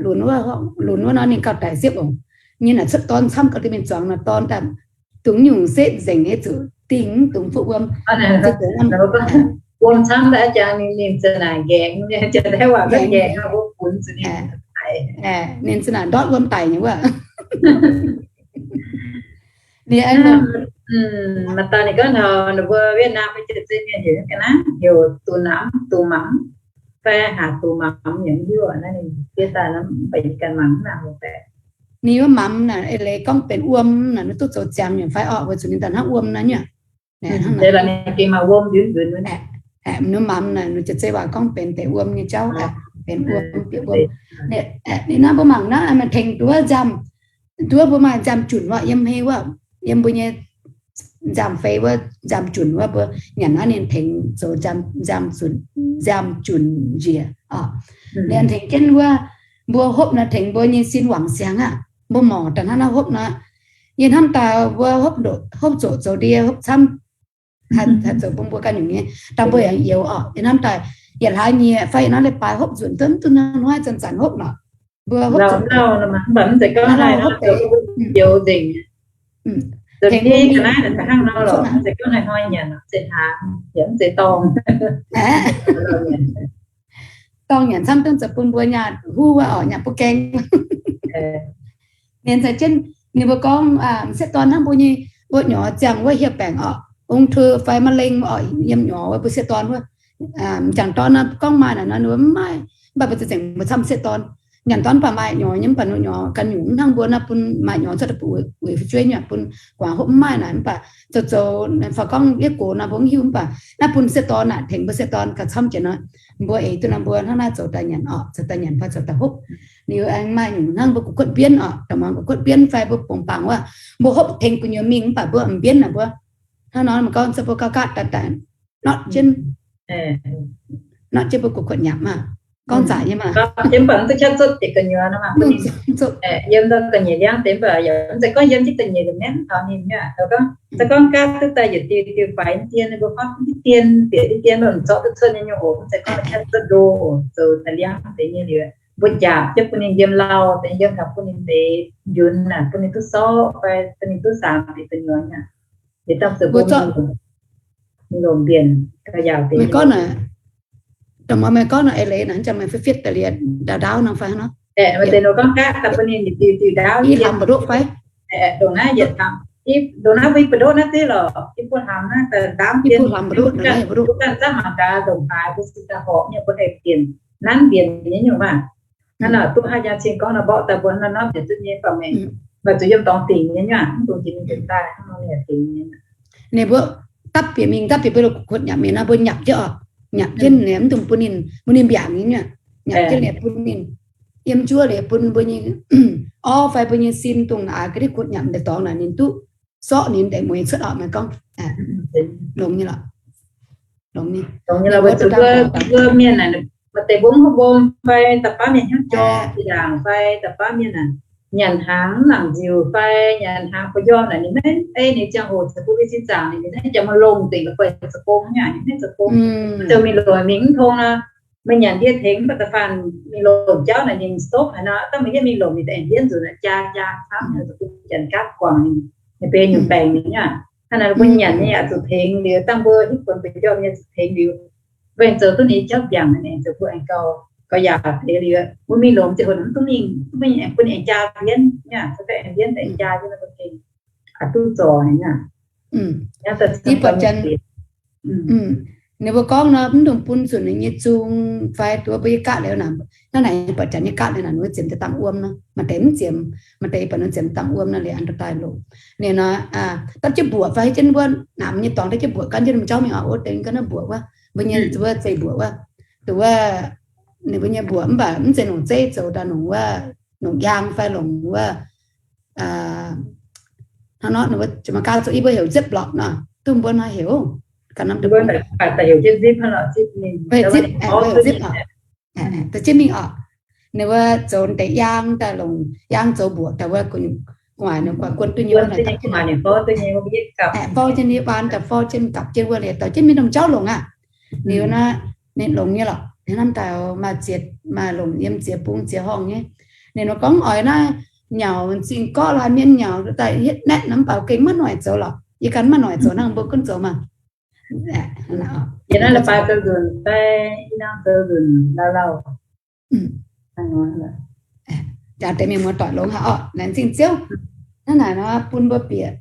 lunx wuov, lunx wuov nor ninh gauh daic siepv oc. Ninh naaic cuotv dorn camv gauh duqv mingh zuangx nor dorn daaih dungx nyungc setv nzengc nyei zuqc dingh dungx fuqv wuom. Wuom camv daaih jangx ninh, ninh za'naaic nqaengx, ninh za'naaic ndortv wuom daic nyei wuov. Ninh maaih dauh ninh gorngv taux ninh mbuo Vietnam mbuo jiex zinh mienh heuc ga'naaiv heuc dungz namx dungz mamx, fai haac dungz mamx nyei hiuv naaiv ninh fiev daaih naaiv mv baac yie ganh mangc mv nangc. Ninh wuov mamx naaic eix leiz gorngv benx wuom naaic, ninh duqv zoux ziangx nyei fai orqc, weic zuqc ninh daaih hnangv wuom naaiv nyungc. Ninh maaih wuom nzunc nzunc. Ninh mamx naaic, ninh jiex zei waac gorngv benx deix wuom nyei jauv, benx wuom, bieqc wuom. Ninh naaiv mbuo mangc naaiv, maaih tengx duqv nziaamv, duqv mbuo maaih nziaamv junc wuov, yiem hei wuov, yiem mbuo nyei nziaamv fei wuov, nziaamv junc wuov, mbuo nyanc naaiv ninh tengx zoux nziaamv, nziaamv junc, nziaamv junc njiec oc. Ninh tengx jienv wuov, mbuo hopv naaiv tengx mbuo nyei sin wangc siangx aqv. Mbuo morc daaih hnangv naaiv hopv nor, yie hnamv daaih mbuo hopv ndoqc, hopv zoqc zoux ndie, hopv camv, haih zoux bun mbuo ganh nyungc nyei. Dangh mbuo yaac youx oc, yie hnamv daaih yietc hlaax nyieqc fai yietc norm leiz-baaix hopv nzunc duqv, duqv hnoi-hnoi zanc-zanc hopv nor. Mbuo hopv zoqc, hopv deix, youx nzengc. Tengx mbuo mingh hnangv nor lorqc, mv zeiz gorngv hnoi-hnoi nyanc, mv zeiz hnangv, yaac mv zeiz dorngh. Dorngh nyanc camv dongh zoux bun mbuo nyaah huv wuov oc, nyaah butv gaeng. Ninh caux jienv ninh mbuo gorngv, m'sieqv dorn hnangv mbuo nyei, mbuo nyorx ziangh wuov hieh baengc oc, ung thư fai มะเร็ง oc, yiem nyorx wuov mbuo sieqv dorn wuov. M'jangc dorn nor gorngv maaih naaic nor mbuo mv maaih, mv baac mbuo za'gengh mbuo camv m'sieqv dorn. Nyanc dorn mv baac maaih nyorx nyei, mv baac nor nyorx ganh nyungc hnangv mbuo naaiv bun maaih nyorx cuotv daaih bun weic fu'jueiv nyei bun guangc hopv mv maaih naaic, mv baac zoux zoux fai gorngv yie gox nor mbuo mv hiuv, mv baac naaiv bun sieqv dorn naaic tengx mbuo sieqv dorn gauh camv jiex nor. Mbuo eix duqv nor mbuo hnangv naaiv zoux daaih nyanc oc, zoux daaih nyanc fai zoux daaih hopv. Liuz aengx maaih nyungc hnangv mbuo gu'kuotv mbienv oc, dongh muangx gu'kuotv mbienv fai mbuo bungx bangc wuov, mbuo hopv tengx gu'nyuoz mingh mv baac mbuo m'mbienv naaic mbuo hnangv nor mbuo gorngv se mbuo gauh gaatv daaih daaih notv jienv, notv jienv mbuo gu'kuotv nyapc maah. Gorngv zaqc nyei maah. Yiem ndau ga'nyiec liangv deix mv baac yaac mv zeiz gorngv yiem jienv ga'nyiec liemh mienv taux ninh nyei. Se gorngv gaatv duqv daaih yietc diuh diuh faix dien, mbuo gorngv diqv dien bieqc diqv dien mbuo m'zorqv duqv cuotv nyei nyungc oc, mv zeiz gorngv cuotv ndo oc, zoux daaih liangv deix nyei liuz, mbuo njaapc jienv bun ninh yiem lauh deix, yiem taux bun ninh deix njunc naaic, bun ninh duqv sorqv fai bun ninh duqv saamx bieqc gu'nyuoz nyei. Liuz dangh zuqc mbuo zorqv mingh longc mbienc gauh yaauc deix. Meih gorngv naaic, dongh meih gorngv naaic eix leiz naaic, janx meih fiev fiev daaih liuz ndaauv ndaauv nor fai hnangv nor. Deix nor gorngv gaatv daaih bun ninh diuh diuh ndaauv, i lamz mbu'ndoqv fai? Dongh naaiv yietc lamz, dongh naaiv mbuo i mbu'ndoqv naaiv deix lorqc, i buo lamz naaiv daaih ndaauv, i buo lamz mbu'ndoqv naaiv mbu'ndoqv, ganh zaangv mangc gaax ndongc haaix mbuo cingx daaih horpc nyei mbuo haih mbienc, nanv mbienc nyei nyungc maah. Hnangv naaic duqv haaix jaax cing gorngv nor mborqv daaih mbuo hnangv nor mbienc duqv nyei fai meih, mv baac zuqc yiem dorngx dingc nyei nyuav, mv dungx jiex mingh jiex daaih hnangv nor mingh dingc nyei. Ninh mbuo dapv bieqc mingh, dapv bieqc mbuo lo gu'kuotv nyapc mingh nor, mbuo nyapc jienv oc, nyapc jienv liuz mv dungx bun ninh, bun ninh mbiaangc nyei nyuav, nyapc jienv liuz bun ninh yiem njuov liuz bun mbuo nyei orv fai mbuo nyei sin dongh aax ga'ndiev guotv nyapc deix dorngx naaic ninh duqv sorqv ninh deix mueiz cuotv oc. Meih gorngv longx nyei lorqc. Longx nyei. Mbuo mienh naaic, maaih deix mbong mbong fai da'baav mienh hnyouv jorm, zinh ndaangc fai da'baav mienh naaic, nyanc hnaangx mv nangc nziuc fai nyanc hnaangx buoz-njormh naaic, ninh maiv ei ninh ziangh hoc caux bun mbuo sin zaangc, ninh maiv jangx maiv longc dingc la'guaih zoux gong nyei, ninh maiv zoux gong. Zoux mingh loc mingh mv tong nor, meih nyanc ndie tengx mv baac da'faanh mingh longc jauv naaic ninh stop haic nor, dangh meih yietv mingh longc ninh daaih aengx ndienv nzunc naaic jaa jaa camv, ninh bun janx gapv guangc ninh, ninh benx nyungc baengc ninh nyei. Hnangv naaic mbuo nyanc nyei yaac zuqc tengx liuz, dangh mbuo hitv buonc buoz-njormh nyei zuqc tengx liuz, mbuo aengx zoux duqv ninh jauv mbiaangc naaic, aengx zoux mbuo aengx gauh, gauh yaac deix liuz, mbuo mingh longc ziangh hoc mv dungx mingh, mv bun aengx bun aengx jaa ndienv, aengx ndienv daaih aengx jaa jienv mbuo gengh aqc duqv zorc aqv. Ninh mbuo gorngv nor, mv dungx bun zuqc ninh nyei zung fai duqv mbuo nyei gaatv liuz naaic, naaiv naaic buatc janx nyei gaatv liuz naaic, ninh mbuo ziemx deix dangh wuom nor, maaih deix mv ziemx, maaih deix buatc ninh ziemx dangh wuom nor liuz an daaih loc. Ninh nor, dapv jienv mbuoqc fai jienv wuov namx nyei dorngx dapv jienv mbuoqc gan jienv norm jauv mingh oc, wuov deix ga'naaiv mbuoqc wuov, mbuo nyei wuov zeiv mbuoqc wuov, duqv wuov, ninh mbuo nyei mbuoqc mv baac mv zeiz longc zeiv zoux daaih, longc wuov, longc yaang fai longc wuov, hnangv nor ninh mbuo maaih gau zoux yie mbuo heuc ziplock nor, duqv mbuo nor heuc, ganh norm deix heuc ziplock, heuc ziplock, da'jienv mingh oc. Ninh wuov zoux deix yaang daaih longc yaang zoux mbuoqc daaih wuov, gu'nguaaic ninh guaix guon duqv nyei, forv jienv nyei waan daaih forv jienv gapv jienv wuov liuz dorh jienv mingh norm jauv longc aqv. Liuz naaiv ninh longc nyei lorqc, ninh hnamv daaih maaih ziex, maaih longc yiem ziex bung ziex horngh nyei. Ninh mbuo gorngv oix naaiv nyauc zingh gorqv lorqc, mienh nyauc daaih hietv naetv nor mv baac gengh maiv noic zoux lorqc. Yie ganh maiv noic zoux, hnangv mbuo gunv zoux maah. Yie naaiv la'baaix zoux nzunc fai i norm zoux nzunc lauh lauh. Jangx deix mienh muoz-doic longx haic orqc, laengz zingh Ziouv. Naaiv naaic nor bun mbuo bieqc.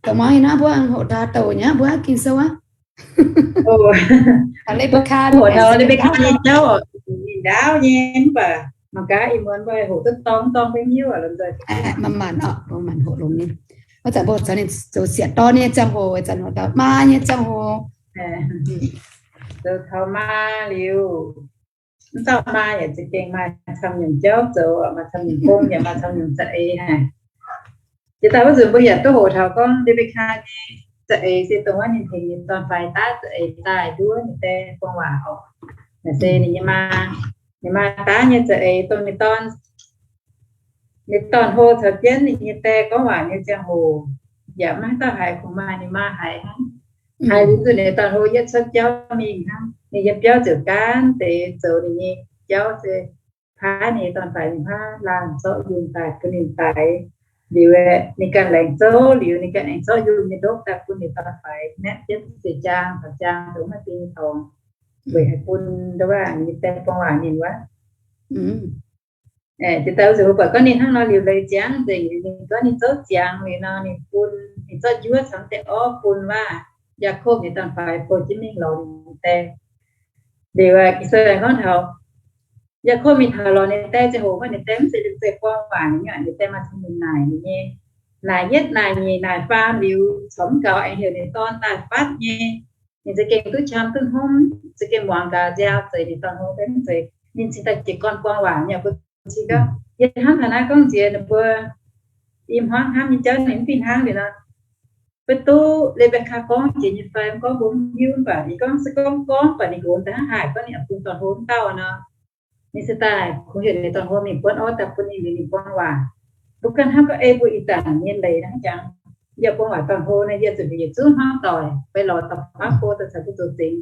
Dongh muangx ih naaiv mbuo hoqc taux douc nyei, mbuo Ging-Sou aqv. Rebecca, Rebecca nyei jauv, ninh ndaauv nyei mv baac mangc gaax ih muonz mbuo hoqc duqv dorng dorng bun hiuv. Manc-manc orqc, manc-manc hoqc longx nyei. Wuov zanc mbuo caux ninh zoux sieqv dorn nyei ziangh hoc, wuov zanc hoqc taux maa nyei ziangh hoc, zoux taux maa liuz, mv dauh maa yaac za'gengh maaih camv nyungc jauv zoux, maaih camv nyungc gong, yaac maaih camv nyungc za'eix haic. Jiex daaih wuov nzunc mbuo yaac duqv hoqc taux gorngv Rebecca nyei za'eix se dongh wuov ninh tengx ninh dorn-faix daav za'eix daaih nduov ninh die buang waac orqc. Naaiv se ninh nyei maa, ninh maa daav nyei za'eix dongh ninh dorn, ninh dorn-hlo caux jienv ninh nyei die gorngv waac nyei ziangh hoc, yaac maiv dauh haiz, kungx maaih ninh maa haiz hnangv. Haiz liuz zuqc ninh dorn-hlo yietv cuotv jauv mingh hnangv, ninh yiem biauv ziouc gaanv deix zoux ninh nyei jauv se paaiv ninh dorn-faix nyei haav laanh zorqv yungh daaih bun ninh daix. Liuz ninh ganh laengz zouv liuz, ninh ganh aengx zorqv yungh nyei ndopv daaih bun ninh dorn-faix naetv jienv se jaang taux jaang zoux maiv ding taux, weic haih bun ndau wuov ninh die buang waac ninh wuov. Jiex daaih wuov nzunc mbuo buatc gorngv ninh hnangv nor liuz leiz ziangx nzengc, ninh gorngv ninh zouv ziangx liuz nor, ninh bun, ninh zorqv njuov caux deix orv bun wuov Yaakopv nyei dorn-faix bouh jienv mingh lorz ninh die. Liuz Ging-Sou gorngv taux Yaakopv mingh taux lorz ninh die ziangh hoc, ninh die mv zeiz, mv zeiz buang waac ninh, ninh die maaih camv nyungc naaic ninh nyei. Naaic yietv naaic nyeic naaic faam liuz corc mv gaux, aengx heuc ninh dorn daaih fatv nyei. Ninh za'gengh duqv qam duqv hnomv, za'gengh muangx gaax nziaaux zeix ninh dorn-hlo, mv zeiz ninh cingx daaih jiez gorn buang waac nyei. Mbuo cingx gorngv yie hnamv taux naaiv gorngv nziex ninh mbuo i hmuangv hnamv nyei jauv ninh mv fih hnangv liuz nor, mbuo duqv Rebekah gorngv jiex nyei fai mv gorngv mbuo mv hiuv, mv baac yie gorngv se gorngv gorngv baac ninh nqox daaih hnangv haaix gorngv ninh bun dorn-hlo mv dauh nor, ninh se daaih kungx heuc ninh dorn-hlo mingh buonv orv daaih bun ninh liuz ninh buang waac. Mbuo ganh hnamv gorngv ei mbuo ih zanc nyei leiz hnangv jangx, yie buang waac dorn-hlo naaic, yie zuqc yietc zungv hmuangv doic fai lorz dauh baav go daaih caux mbuo zoux zingx.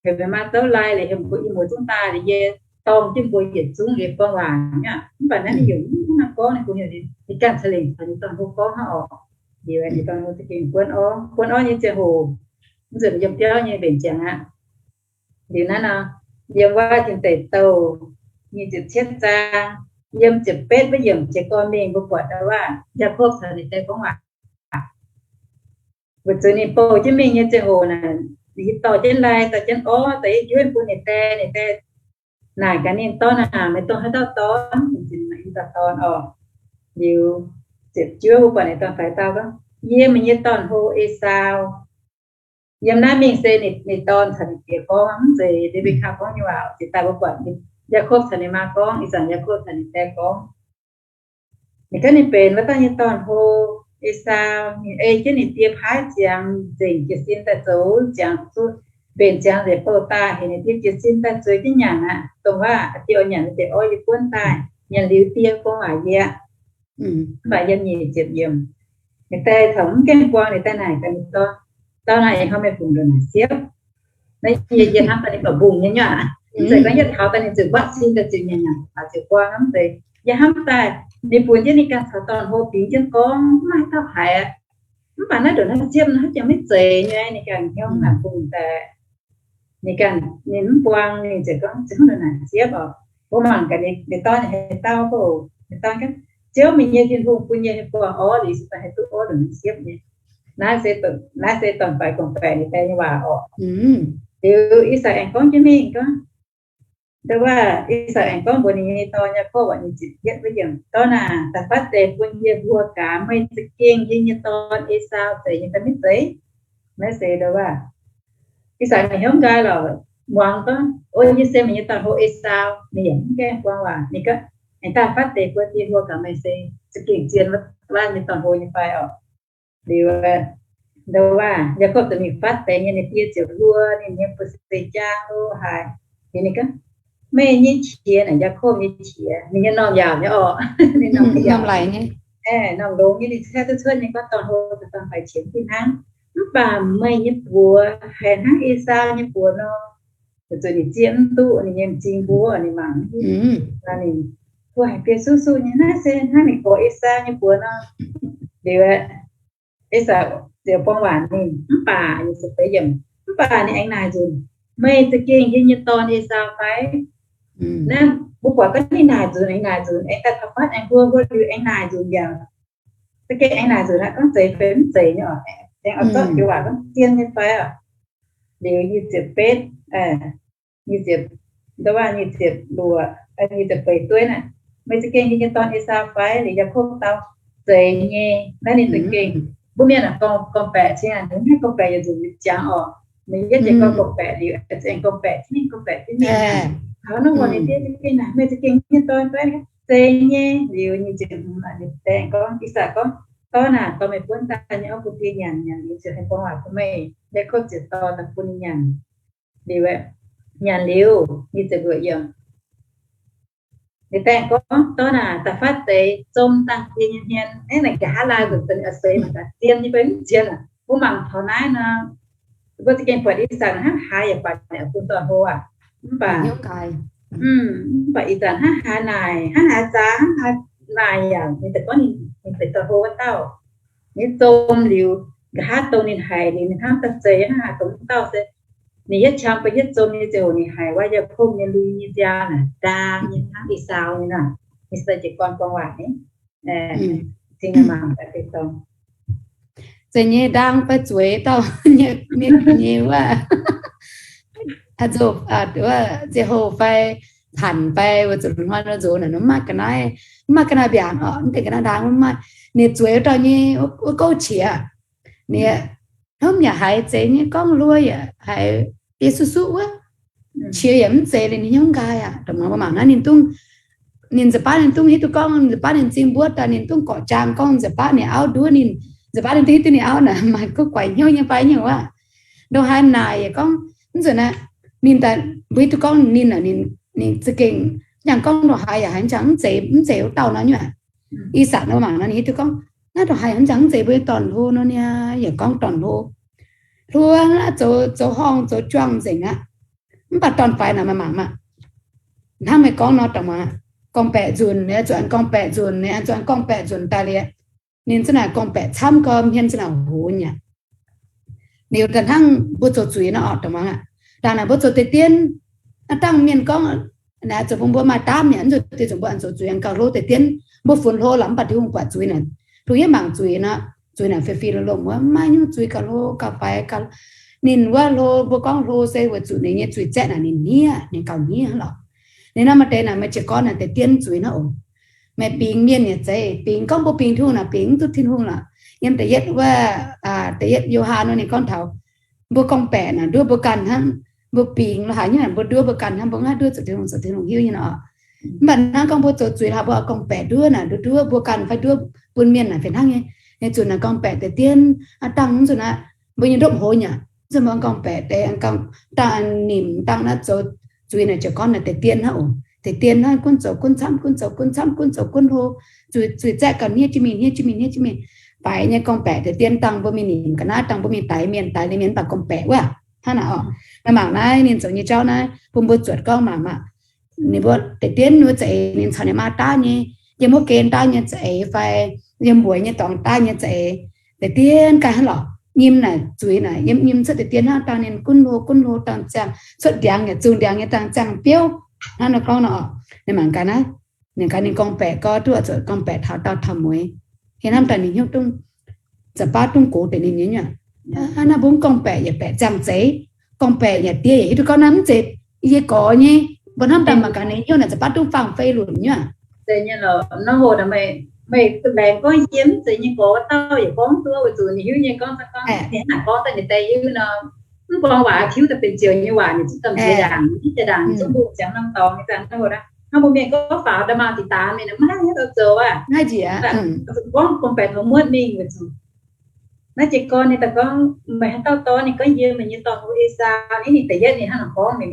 Heuc meih maa zouv lai liuz, heuc mbuo i muoz zungv daaih liuz, yie dorng jienv mbuo yietc zungv liuz buang waac aqv. Mv baac naaiv ninh yaac mv hnangv gorngv, ninh kungx heuc ninh ganh ca'lengc caux ninh dorn-hlo gorngv hnangv orqc. Liuz ninh dorn-hlo za'gengh buonv orv, buonv orv nyei ziangh hoc, mv nzunc yiem biauv nyei mbenc ziangx aqv. Liuz naaiv nor, yiem wuov Tin Deic Douh nyic ziepc cietv zaang, yiem ziepc betv wuov yiemc jiez gorn mingh mbuo buatc ndau wuov Yaakopv caux ninh die gorngv waac. Weic zuqc ninh bouh jienv mingh nyei ziangh hoc naaic, ninh dorh jienv lai, dorh jienv orv, dorh jienv njuov bun ninh die. Ninh die naaic gaax ninh, Dorn aac, meih dongh haaix dauh dorn? Ninh zinh maaih i dauh dorn orqc. Liuz ziepc juov mbuo buatc ninh dorn-faix dau gorngv, Yie meih nyei dorn-hlo, Esaau. Yiem naaiv mingh se ninh dorn caux ninh die gorngv, mv zeiz Rebekah gorngv nyei waac. Jiex daaih mbuo buatc Yaakopv caux ninh maa gorngv, ih zanc Yaakopv caux ninh die gorngv. Ninh gorngv ninh benx wuov dauh nyei dorn-hlo, Esaau. Ninh ei jienv ninh die paaiv ziangx nzengc jiez sin daaih zoux ziangx zuqc mbenc ziangx nzengc bouh daaih, heuc ninh die jiez sin daaih zueiz jienv nyanc aqv. Dongh wuov die oix nyanc deix orv yie buonv daaih, nyanc liuz die buang waac yie aqv. Mv baac yiem nyic ziepc yiemc, ninh daaih taux mv gaengh buang, ninh daaih naaic gaax ninh dorn, Dauh naaic, ih hnoi meih fungc ndongc naaic siepv? Naaiv yie, yie hnamv daaih ninh baac mbungh nyei nyuoqc. Mv zeiz gorngv yietv taux daaih ninh ziouc mbatv sin daaih ziouc nyanc nyanc taux ziouc buang hnangv deix. Yie hnamv daaih ninh buonc jienv ninh ganh caux dorn-hlo bingx jienv gorngv, mv maaih dauh haiz aqv. Mv baac naaiv ndongc naaiv siepv naaiv jangx maiv zeiz nyei, ninh ganh hnyouv naaic bungx daaih. Ninh ganh, ninh mv buang, ninh ziouc gorngv, Ziouv, ndongc naaic siepv oc. Mbuo mangc gaax ninh, ninh dorn haaix dauh, ninh dorn gorngv, Ziouv, meih nyei Tin-Hungh bun yie nyei buangh orv liuz, se daaih haih duqv orv ndongc naaiv siepv nyei. Naaiv se, naaiv se dorn-faix gorngv-baeqc ninh daaih nyei waac oc. Liuz Ih^sakc aengx gorngv jienv mingh gorngv, Ndo wuov, Ih^sakc aengx gorngv mbuox ninh nyei dorn Yaakopv, nyic ziepc yietv wuov yiemc, Dorn aac, da'fav deix bun yie mbuo gaax meih za'gengh yie nyei dorn, Esaau, zeiz nyei fai maiv zeiz? Naaiv se ndo wuov, Ih^sakc ninh hnyouv nqaai lorqc, muangx gorngv, O, yie se meih nyei dorn-hlo Esaau. Ninh yaac mv gaengh buang waac. Ninh gorngv, Aengx da'fav deix bun yie mbuo gaax meih se za'gengh zien wuov nyei dorn-hlo nyei fai oc? Liuz, ndo wuov, Yaakopv ziouc mingh fatv deix nyei, ninh die ziouc hluo ninh nyei buoz-seix jaang lo haaix. Liuz ninh gorngv, Meih nyei qiex naaic, Yaakopv nyei qiex, ninh nyei norm yaauc nyei orqc. Ninh norm laic nyei, norm longx nyei, ninh caeqv duqv cuotv nyei gorngv dorn-hlo, dorn-faix qiex fih hnangv. Mv baac meih nyei buoz haiz hnangv Esaau nyei buoz nor. Weic zuqc ninh zieqv mv duqv ninh nyei m'zing mbuo, ninh mangc mv hiuv. Ninh hluo haic, biei suqv suqv nyei. Naaiv se hnangv mingh gorx Esaau nyei buoz nor. Liuz, Esaau ziouc buang waac ninh, mv baac, mv baac ninh aengx naaic nzunc, Meih za'gengh yie nyei dorn Esaau fai? Naaiv mbuo buatc gorngv ninh naaic nzunc aengx naaic nzunc, aengx daaih taux fatv aengx hluo, hluo liuz aengx naaic nzunc yaac za'gengh aengx naaic nzunc aqv, gorngv zeiz fai mv zeiz nyei oc. Aengx oix zorqv joux waac gorngv zien nyei fai oc. Liuz nyic ziepc betv, nyic ziepc, ndo wuov nyic ziepc luoqc, nyic ziepc feix dueiv naaic, Meih za'gengh yie nyei dorn Esaau fai? Liuz Yaakopv dau, Zeiz nyei. Naaiv ninh za'gengh, mbuo mienh aah, gorngv, gorngv-baeqc cingx aqv, ninh mv haih gorngv-baeqc yietc nzunc nyei ziangx orqc. Ninh yietv jiex gorngv gorngv-baeqc liuz, aengx gorngv-baeqc jienv, gorngv-baeqc jienv mingh. Taux norm wuonh ninh diev za'gengh naaic, Meih za'gengh yie nyei dorn fai? Zeiz nyei. Liuz nyic ziepc hmz, ninh dengh gorngv, Ih^sakc gorngv, Dorn aac, dorh meih buonv daaih nyei auv bun die nyanc. Nyanc liuz ziouc haih buang waac bun meih. Yaakopv ziouc dorh daaih bun ninh nyanc. Liuz, nyanc liuz, nyic ziepc luoqc yiemc, ninh dengh gorngv, Dorn aac, da'fav deix zom dangh die nyei hmien. Naaiv nqa'haav laai nzunc daaih ninh oix seix mangc gaax zien nyei fai mv zien aac. Mbuo mangc taux naaiv nor, mbuo za'gengh buatc Ih^sakc hnangv haaix yaac baac ninh oix bun dorn-hlo aac. Mv baac, mv baac Ih^sakc hnangv haaix naaic, hnangv haaix zaax, hnangv haaix naaic yaac ninh daaih gorngv ninh, ninh benx dorn-hlo wuov dauh. Ninh zom liuz, nqa'haav dongh ninh haiz liuz, ninh hnamv daaih zeiz hnangv haaix dongh wuov dauh se, ninh yietv qam bun yietv zom nyei ziangh hoc, ninh haiz wuov Yaakopv nyei lui nyei nziaaux naaic ndaang nyei hnangv Esaau nyei naaic. Ninh se jiez gorn buang waac nyei. Zinh mangc daaih deix dorngx, zeiz nyei ndaang fai zueiz dauh nyei, nyei wuov, ziangh hoc fai hanc fai weic zuqc hnoi nor nzox naaic, mv maaih ga'naaiv, mv maaih ga'naaiv mbiaangc orqc, mv deix ga'naaiv ndaang mv maaih. Ninh zueiz wuov dauh nyei wuov gouv qiex. Ninh hnamv yaac haiz zeiz nyei, gorngv hluo yaac haiz biei suqv suqv wuov, qiex yaac mv zeiz liuz ninh hnyouv nqaai aqv. Dongh mangc, mbuo mangc naaiv ninh dungv, ninh nza'baanv ninh dungv hiuv duqv gorngv, ninh nza'baanv ninh m'zing mbuov daaih ninh dungv gorqv-jaang gorngv nza'baanv ninh auv nduov ninh, nza'baanv ninh dungv hiuv duqv ninh auv naaic maaih guv guaix hnyouv nyei fai nyungc wuov. Ndongc haaix naaic yaac gorngv mv nzunc aqv. Ninh daaih mbuo hiuv duqv gorngv ninh, ninh za'gengh njang gorngv ndongc haaix yaac haiz njang mv zeiz, mv zeiz wuov dauh nor nyungc aqv. Ih^sakc nor mangc nor ninh hiuv duqv gorngv naaiv ndongc haaix yaac njang mv zeiz mbuo nyei dorn-hlo nor niaa, yaac gorngv dorn-hlo. Hluo aqv, zoux, zoux horngh zoux juang nzengc aqv. Mv baac dorn-faix naaic maaih mangc maah. Hnangv meih gorngv nor dongh muangx, gorngv-baeqc nzunc, ninh zuqc an gorngv-baeqc nzunc, ninh zuqc an gorngv-baeqc nzunc daaih liuz, ninh za'naaic gorngv-baeqc camv gorx, hmien za'naaic hoz nyei aqv. Liuz daaih hnangv mbuo zoux zuiz nor orqc, dongh muangx aqv. Dangh naaic mbuo zoux deix dienv, aav dangh mienh gorngv, naaic zoux bun mbuo maaih daamv mi'aqv, mv zuqc deix zuqc mbuo an zoux zuiz, an gauh hlo deix dienv. Mbuo funx hlo lorqc, mv baac Tin-Hungh buatc zuiz naaic, Tin-Hungh yie mangc zuiz nor, zuiz naaic fei fih lomh lomh wuov, maiv nyungc zuiz gauh hlo gauh faix gauh. Ninh wuov hlo, mbuo gorngv hlo se weic zuqc ninh nyei zuiz zaeqv naaic ninh hniev, ninh gauh hniev lorqc. Ninh naaiv maaih deix naaic meih jiez gorn naaic deix dienv zuiz naaiv oc. Meih bingx mienh yaac zeiz, bingx gorngv mbuo bingx Tin-Hungh naaic bingx mv duqv Tin-Hungh lorqc. Yiem da'yietv wuov, da'yietv Yo^han wuov ninh gorngv taux mbuo gorngv-baeqc naaic nduov mbuo ganh hnangv, mbuo bingx lo haaix nyungc naaic mbuo nduov mbuo ganh hnangv, mbuo maiv duqv zuqc Tin-Hungh, zuqc Tin-Hungh hiuv nyei nor. Mv baac hnangv gorngv mbuo zoux zuiz haaix mbuo gorngv-baeqc nduov naaic, nduov nduov mbuo ganh fai nduov bun mienh naaic fih hnangv nyei. Ninh zuqc naaic gorngv-baeqc deix dienv, aav dangh mv zuqc naaic mbuo nyei ndopv hoz nyei aqv. Mv zuqc mbuo gorngv-baeqc deix, dangh nimc dangh naaiv zoux zuiz naaic jiez gorn naaic deix dienv hnangv oc. Deix dien hnangv gunv zoux gunv camv, gunv zoux gunv camv, gunv zoux gunv hlo, zuiz, zuiz zaeqv gauh hniev jienv mingh, hniev jienv mingh, hniev jienv mingh. Baaix nyei gorngv-baeqc deix dien dangh mbuo mingh nimc ga'naaiv, dangh mbuo mingh daix mienh, daix liuz mienh mv baac gorngv-baeqc wuov. Hnangv naaic oc. Naaiv mangc naaiv ninh zoux nyei jauv naaiv bun mbuo zuotc gorngv mangc maah. Ninh mbuo deix dien wuov za'eix ninh caux ninh maa daav nyei, yiem wuov gen daav nyei za'eix fai yiem mbuox nyei dorngx daav nyei za'eix, deix dien ganh hnangv lorqc. Nyim naaic zuiz naaic yiem nyim cuotv deix dien hnangv dangh ninh gunv hlo gunv hlo dangh ziangh cuotv ndiangx yaac zungh ndiangx nyei dangh ziangh biouv. Hnangv nor gorngv nor, ninh mangc gaax naaiv, ninh gaax ninh gorngv-baeqc gorngv duqv oix zuqc gorngv-baeqc taux daauh taux mueiz. Yie hnamv daaih ninh hnyouv dungv, za'baav dungv gox deix ninh nyei nyuoqc. Hnangv naaiv mbuo mv gorngv-baeqc yaac baeqc ziangh zeiz, gorngv-baeqc yaac diev yaac hiuv duqv gorngv naaiv mv zeiz yie gorx nyei. Mbuo hnamv daaih mangc gaax ninh hnyouv naaic za'baav dungv faang-fei lunc nyuoqc. Zeiz nyei lorqc, nor hoc naaic meih, meih laengz gorngv yie mv zeiz nyei gorx wuov dauh yaac gorngv duqv, weic zuqc ninh hiuv nyei gorngv, gorngv ninh hnangv naaic gorngv daaih ninh daaih yie nor, mv buang waac tiuv daaih benx zioux nyei waac, ninh zungv gamh nziex ndaangc, ninh ziex ndaangc, ninh zungv mbuo ziangx norm dorngx nyei zangc nor hoc aqv. Hnangv mbuo mienh gorngv faaux daaih maah, dingc daanz mingh nor, maiv haih hiuv duqv zoux aqv. Zuqc gorngv gorngv-baeqc taux muotv mingh weic zuqc naaiv jiez gorn ninh daaih gorngv, meih haaix dauh dorn ninh gorngv yie meih nyei dorn-hoz Esaau, ninh da'yietv ninh hnangv naaic gorngv ninh,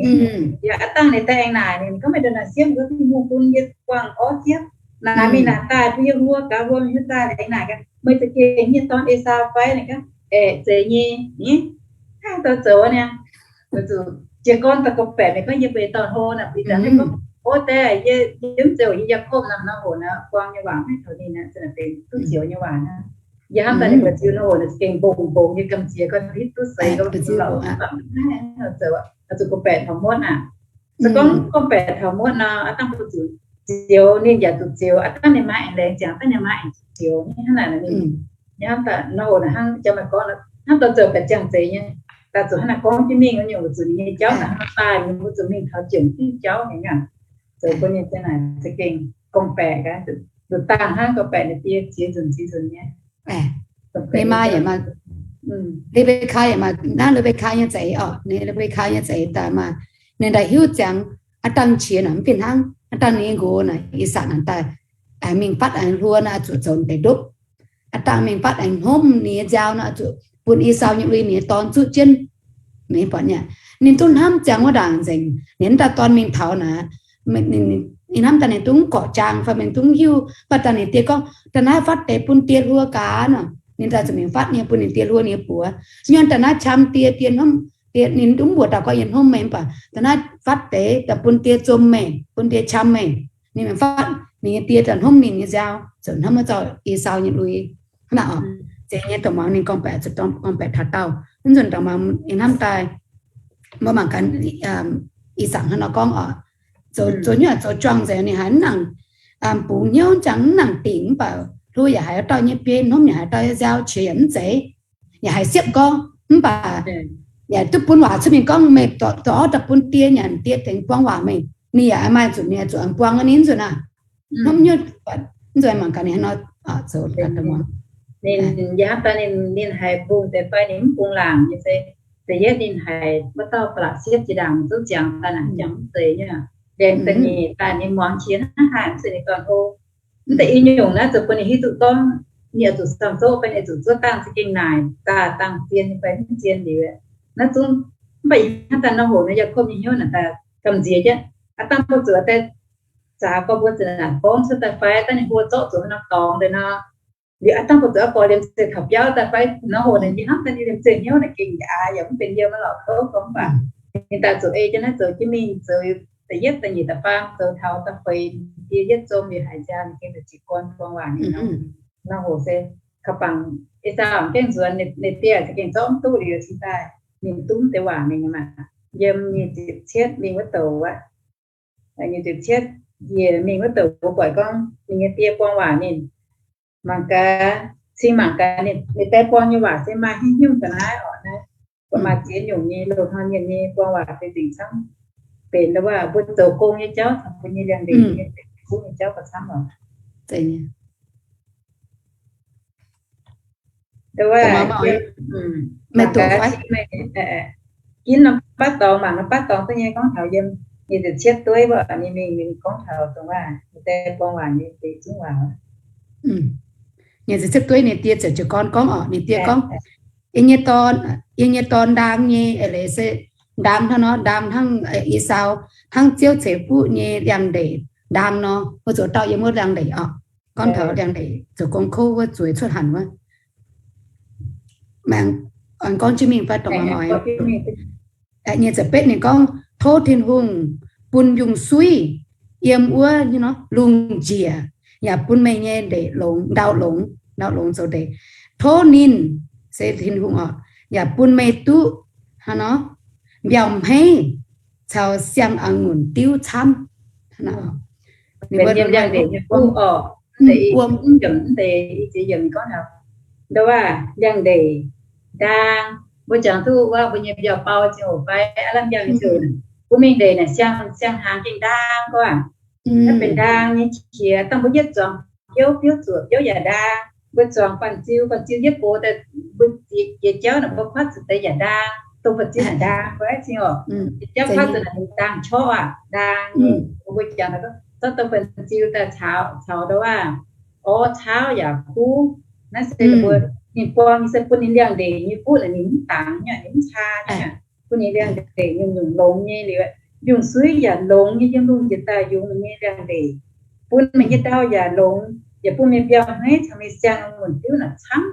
yaac aav dangh ninh daaih aengx naaic ninh gorngv, meih ndongc naaic siemv wuov, Tin-Hungh bun yie buangh orv jiepv, naaic mingh naaic daaih bun yie hluo gaax, hluo mingh hiuv daaih aengx naaic gaax, meih za'gengh yie nyei dorn Esaau fai? Ninh gorngv, aeqv, zeiz nyei. Ih, hnangv daaih zoux niaa. Weic zuqc jiez gorn daaih gorngv-baeqc ninh gorngv yie mbuo nyei dorn-hoz naaic, bun ih zanc gorngv, o, daaih yie, yie mv zeiz yie Yaakopv nor, nor hoc naaic buang nyei waac maiv taux ninh naaic, za'gengh benx duqv zioux nyei waac naaiv. Yie hnamv daaih ninh mbuo ziux nor hoc naaic za'gengh mbungx mbungx nyei gamh nziex gorngv hitv duqv seix gorngv mv baac naaiv zoux, zuqc gorngv-baeqc taux muotv aqv. Se gorngv gorngv-baeqc taux muotv nor, aav dangh mbuo zuqc zioux, ninh yaac zuqc zioux, aav dangh ninh maa aengx laengz ziangx, aav dangh ninh maa aengx zuqc zioux nyei hnangv naaic. Ninh hnamv daaih nor hoc naaic hnangv jang maaih gorngv, hnamv daaih zoux baeqc ziangh zeiz nyei, daaih zuqc hnangv naaic gorngv jienv mingh nyei, weic zuqc ninh nyei jauv naaic hnangv nor daaih, ninh mbuo zuqc mingh taux jomc diuh jauv nyei aqv. Zoux bun ninh za'naaic za'gengh gorngv-baeqc gaax, nduqc dangh hnangv gorngv-baeqc ninh die ziex nzunc ziex nzunc nyei. Ninh maa yaac maaih, Lebekaa yaac maaih, naaiv Lebekaa nyei za'eix oc, ninh Lebekaa nyei za'eix daaih maaih, ninh daaih hiuv ziangx aav dangh qiex naaic mv fih hnangv, aav dangh ninh nqox naaic, Ih^sakc naaic daaih mingh fatv aengx hluo naaic, zuqc zoux deix ndopv. Aav dangh mingh fatv aengx hnomv ninh nyei nziaaux naaic, zuqc bun Esaau nyei lui ninh nyei dorn zuqv jienv. Ninh duqv hnamv ziangx wuov ndaangc nzengc, ninh dauh dorn mingh taux naaic, ninh hnamv daaih ninh duqv mv gorqv jaang fai mingh duqv mv hiuv, mv baac daaih ninh die gorngv, daaih naaiv fatv deix bun die hluo gaax nor, ninh daaih zuqc mingh fatv nyei bun ninh die hluo ninh nyei buoz. Nyorn daaih naaiv qam die, die hnomv, die, ninh duqv mv mbuox dauh gorngv yie hnomv meih, mv baac daaih naaiv fatv deix daaih bun die zom meih, bun die qam meih. Ninh mingh fatv ninh nyei die daaih hnomv ninh nyei nziaaux, zoux hnamv wuov dauh Esaau nyei lui. Hnangv naaic oc, zeiz nyei dongh muangx ninh gorngv-baeqc, zuqc gorngv-baeqc taux daauh. Naaiv nzunc dongh muangx ninh hnamv daaih, mbuo mangc gaax, Ih^sakc hnangv nor gorngv oc, zoux nyuoqc zoux juangc nzengc ninh haiz mv nangc bungx hnyouv, ziangh mv nangc dingc, mv baac hlo yaac haiz dauh nyei biei, hnomv yaac haiz dauh nyei nziaaux, qiex yaac mv zeiz, yaac haiz siepv gorngv, mv baac yaac duqv bun waac cuotv mingh gorngv meih dorh orv daaih bun die, nyanc die tengx buang waac meih. Ninh yaac maaih nzunc ninh zuqc aengx buang ninh nzunc aav. Hnamv nyuoqc, nzunc mangc gaax ninh hnangv nor zoux. Ninh, yie hnamv daaih ninh, ninh haiz mbungh deix fai ninh mv bungx laangc nyei se, da'yietv ninh haiz wuov dauh ba'laqc siepv jiex ndaangc zouv ziangx daaih naaic, ziangx mv zeiz nyei. Laengz da'nyeic daaih ninh muangx qiex hnangv haaix mv zeiz ninh dorn-hoz. Mv deix i nyungc naaiv zoux bun ninh hiuv duqv gorngv, ninh oix zuqc samx zouv fai ninh oix zuqc zuov dangh za'gengh naaic daaih dangh zien fai mv zien liuz. Naaiv zungv, mv baac ih hnangv daaih nor hoc nor, Yaakopv nyei hnyouv naaic daaih gamh nziex jienv. Aav dangh mbuo zuqc daaih zaax gorx mbuo zuqc naaic gorngv cuotv daaih fai dangh ninh hluo zorqv zuqc norm dorngx deix nor, liuz aav dangh mbuo zuqc gorx liemh zeih taux biauv daaih fai nor hoc naaic, yie hnamv daaih ninh liemh zeih hnyouv naaic gengh aqv, yaac mv benx yiem maiv lorqc kouv gorngv baac ninh daaih zoux ei jienv naaiv zoux jienv mingh, zoux da'yietv da'nyeic da'faam zoux taux da'feix, die yietv zom liuz haiz nziaaux ninh gengh daaih jiez gorn buang waac ninh nor. Nor hoc se kaux bangc Esaau gengh nzuonx, ninh die za'gengh zorqv mv duqv liuz cingx daaih ninh duqv deix waac mingh maah. Yiem nyic ziepc cietv mingh wuov douc aqv, nyic ziepc cietv njiec mingh wuov douc mbuo buatc gorngv ninh nyei die buang waac ninh. Mangc gaax, cing mangc gaax ninh, ninh die buang nyei waac se maaih haaix nyungc ga'naaiv oc naaiv. Buatc maaih ziex nyungc nyei loz-hnoi mienh nyei buang waac se zingc camv. Benx wuov mbuo zoux gong nyei jauv caux mbuo nyei liangx-ndeic nyei, zoux gong nyei jauv gauh camv oc. Ginv norm baav dorngx, mangc norm baav dorngx duqv nyei gorngv taux yiem nyic ziepc cietv dueiv wuov, ninh mingh ninh gorngv taux dongh waac, ninh die buang waac nyei deix zungv waac. Nyic ziepc cietv dueiv ninh die ziouc jiez gorn gorngv oc, ninh die gorngv, Yie nyei dorn, yie nyei dorn ndaang nyei eix leiz se ndaam hnangv nor, ndaam hnangv Esaau, hnangv Ziouv ceix fuqv nyei liangx-ndeic ndaam nor, mbuo zuqc dauh yiem wuov liangx-ndeic oc. Gorngv taux liangx-ndeic zoux gong kouv wuov zueiz cuotv hanc wuov. Aengx gorngv jienv mingh fai dorngc nyic ziepc betv ninh gorngv, tov Tin-Hungh bun yungh suiv yiem wuov lungh njiec, yaac bun meih nyei ndeic longx, ndau longx, ndau longx zoux ndeic. Tov ninh, se Tin-Hungh oc, yaac bun meih duqv hnangv nor mbiauh hmeiv caux siang a'ngunc diuv camv. Ndo wuov liangx-ndeic ndaang, mbuo jangx duqv wuov mbuo nyei mbiauh bau ziangh hoc fai aav lamh mbiauh nyei ziouc, mbuo mingh ndeic naaic siang, siang-hnaangx gengh ndaang gorngv aqv. Naaiv benx ndaang nyei qiex, dangh mbuo yietv zuangx biouv, biouv zuoqc biouv yaac ndaang. Mbuo zuangx banh ziu, banh ziu yietv box daaih mbuo jiex jauv naaic mbuo kuaatv zuqc deix yaac ndaang, dongh banh ziu naaic ndaang fai zingh oc. Jiex jauv kuaatv zuqc naaic ndaang qorqv aqv, ndaang. Mbuo jangx zorqv dongh banh ziu daaih caux, caux ndo wuov orv caauv yaac kuv. Naaiv se ninh mbuo, ninh buang nyei se bun ninh liangx-ndeic nyei fuqv naaic ninh mv dangx nyei, ninh mv caa nyei. Bun ninh liangx-ndeic nyungc-nyungc longx nyei liuz, yungh suiv yaac longx nyei yiem lungh njiec daaih yungz nyei liangx-ndeic. Bun meih nyei ndau yaac longx, yaac bun meih mbiauh hmeiv caux meih siang a'ngunc diuv naaic camv.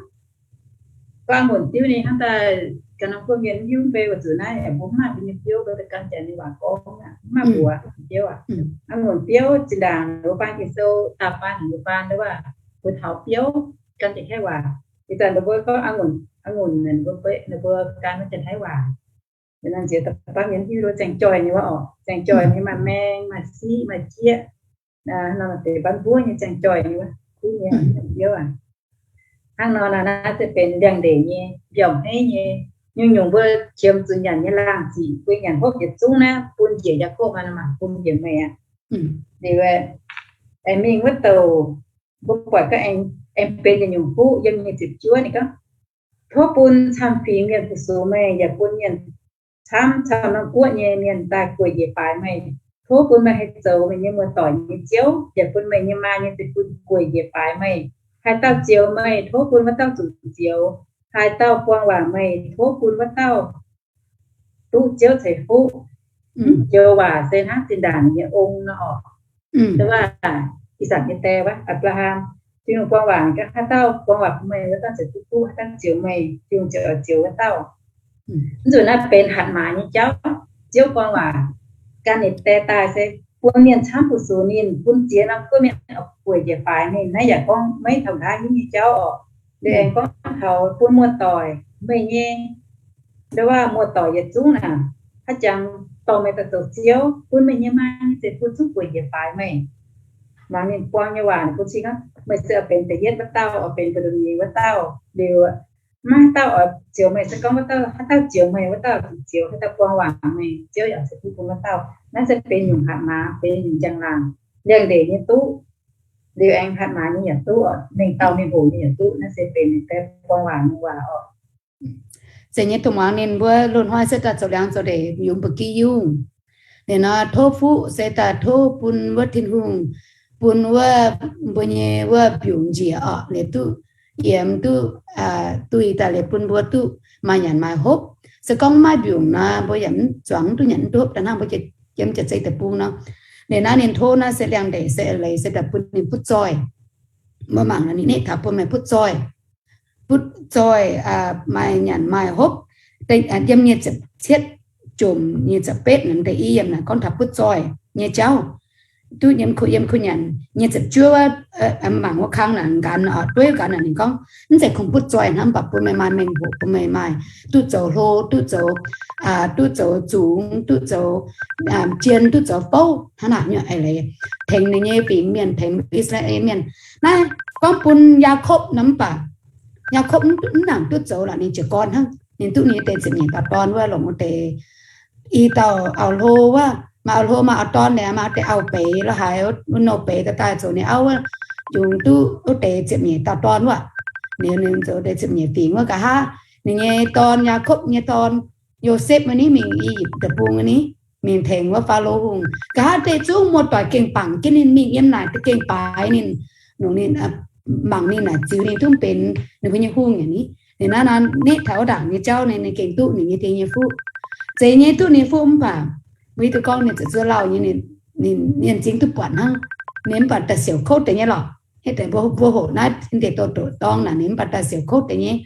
Gorngv a'ngunc diuv ninh hnangv daaih ganh norm guoqv mienh mv hiuv mv bei weic zuqc naaiv mbuo mv maaih mbuo nyei biouv, mbuo daaih gan jaax ninh waac gorngv aqv, mv maaih mbuox biouv aqv. A'ngunc biouv zinh ndaangc wuov baan Ging-Sou da'faanh wuov baan wuov, mbuo taux biouv gan jaax kaeqv waac. Ih zanc ninh mbuo gorngv a'ngunc, a'ngunc ninh mbuo gan wuov janx-taiv waac. Nziex da'faanh mienh hiuv duqv zaeng joih nyei wuov oc, zaeng joih nyei maaih maeng, maaih siqv, maaih jieqv. Nor deix ban mbuov nyei zaeng joih nyei wuov, kuv nyei biouv aac. Hnangv nor naaiv se benx liangx-ndeic nyei, mbiauh hmeiv nyei, nyungc-nyungc mbuo qiemx zuqc nyanc nyei laangh ziqc, mbuo nyanc hopv yietc zungv naaiv bun njiec Yaakopv, maaih bun njiec meih aqv. Liuz aengx mingh wuov douc, mbuo buatc gaax aengx benx yietc nyungc fuqv yiem nyic ziepc juov ninh gorngv, tov bun camv-fingx mienh fu-sux meih, yaac bun mienh camv camv norm guoqv nyei mienh daaih gueic njiec baaix meih. Tov bun meih haih zoux meih nyei muoz-doic nyei Ziouv, yaac bun meih nyei maa nyei zeiv-fun gueic njiec baaix meih. Haaix dauh zioux meih, tov bun wuov dauh zuqc zioux. Haaix dauh buang waac meih, tov bun wuov dauh duqv Ziouv ceix fuqv. Mv joux waac se hnangv zinh ndaangc ninh nyei ong nor oc. Ih zanc nyei die wuov, Apc^laa^ham, Tin-Hungh buang waac, haaix dauh buang waac bun meih, wuov dauh ceix duqv fuqv. Haaix dauh zioux meih, Tin-Hungh ziouc oix zioux wuov dauh. Mv nzunc naaiv benx hatc maaz nyei jauv. Ziouv buang waac gan ninh die daaih se bun mienh camv fu-sux ninh, bun ziex norm guoqv mienh oix gueic njiec baaix ninh. Naaiv yaac gorngv maiv taux nqa'haav hingv nyei jauv oc. Liuz aengx gorngv taux bun muoz-doic, meih nyei ndo wuov muoz-doic yietc zungv naaic, haaix jangx dorh meih daaih zoux Ziouv, bun meih nyei maa nyei zeiv-fun zungv gueic njiec baaix meih. Mangc ninh buang nyei waac bun cing aqv, meih se oix benx da'yietv wuov dauh, oix benx mbu'ndongx nyeiz wuov dauh. Liuz maiv haaix dauh oix zioux meih. Se gorngv wuov dauh, haaix dauh zioux meih, wuov dauh zuqc zioux. Haaix dauh buang waac meih, Ziouv yaac ceix fuqv bun wuov dauh. Naaiv se benx nyungc hatc maaz, benx nyungc njang-laangc, liangx-ndeic nyei duqv. Liuz aengx hatc maaz nyei yaac duqv oc, mengh dauh mengh hoc nyei yaac duqv. Naaiv se benx ninh die buang waac nyei waac oc. Zeiz nyei, dongh muangx ninh mbuo loz-hnoi se daaih zoux liangx zoux ndeic yungz ba'gi yungh. Liuz nor tov fuqv se daaih tov bun wuov Tin-Hungh, bun wuov mbuo nyei wuov mbiungc njiec oc, liuz duqv yiemx duqv duih daaih, liuz bun mbuo duqv maaih nyanc maaih hopv. Se gorngv maiv mbiungc nor, mbuo yaac zuangx mv duqv nyanc mv duqv hopv daaih hnangv mbuo yiem jaax-zei deic-bung nor. Liuz naaiv ninh tov naaiv se liangx ndeic se eix leiz se daaih bun ninh butv zoih. Mbuo mangc ninh hneiv taux bun meih butv zoih, butv zoih, maaih nyanc maaih hopv. Yiem nyic ziepc cietv jomc nyic ziepc betv naaic deix i yiem naaic gorngv taux butv zoih nyei jauv. Duqv yiem kuh, yiem kuh nyanc. Nyic ziepc juov, mangc wuov kang naaic nqanx, dueiv nqanx naaic ninh gorngv, mv zeiz kungx butv zoih hnangv, mv baac bun meih maaih mengh hoc, bun meih maaih duqv zoux hlo, duqv zoux, duqv zoux zungx, duqv zoux jien, duqv zoux fouv hnangv naaic nyei eix leiz, tengx ninh nyei fingx mienh, tengx I^saa^laa^en Mienh. Naaiv gorngv bun Yaakopv nor, mv baac Yaakopv mv nangc duqv zoux lorqc, ninh jiez gorn hnangv. Ninh duqv ninh nyei deix ziepc nyeic dauh dorn wuov, longc wuov deix i dauh auv-hlo wuov, maaih auv-hlo maaih auv-dorn, ninh maaih deix auv-beiz lorqc, haiz wuov nouh beiz daaih daaih zoux ninh auv wuov, yungz duqv wuov deix ziepc nyeic dauh dorn wuov. Liuz ninh zoux deix ziepc nyeic fingx wuov nqa'haav, ninh nyei dorn, Yaakopv nyei dorn, Yosepv wuov ni, mingh I^yipv Deic-Bung wuov ni, mingh tengx wuov Faalo Hungh. Nqa'haav deix zungv muoz-doic gengh bangc jienv ninh, mingh yiem naaic gengh baaix ninh, longc ninh, mangc ninh naaic ziux ninh duqv benx ninh mbuo nyei hungh aqv ni. Liuz naaiv nor hneiv taux wuov ndaangc nyei jauv, ninh gengh duqv ninh nyei die nyei fuqv. Zeiz nyei duqv ninh fuqv mv baac, mbuo hiuv duqv gorngv ninh zuqc zuov lauh nyei, ninh, ninh, ninh m'zing duqv buatc hnangv. Ninh mv baac daaih siouc kouv deix nyei lorqc. Hitv deix mbuo, mbuo hoqc naaiv, ninh deix doz-doz dorng naaic, ninh mv baac daaih siouc kouv deix nyei.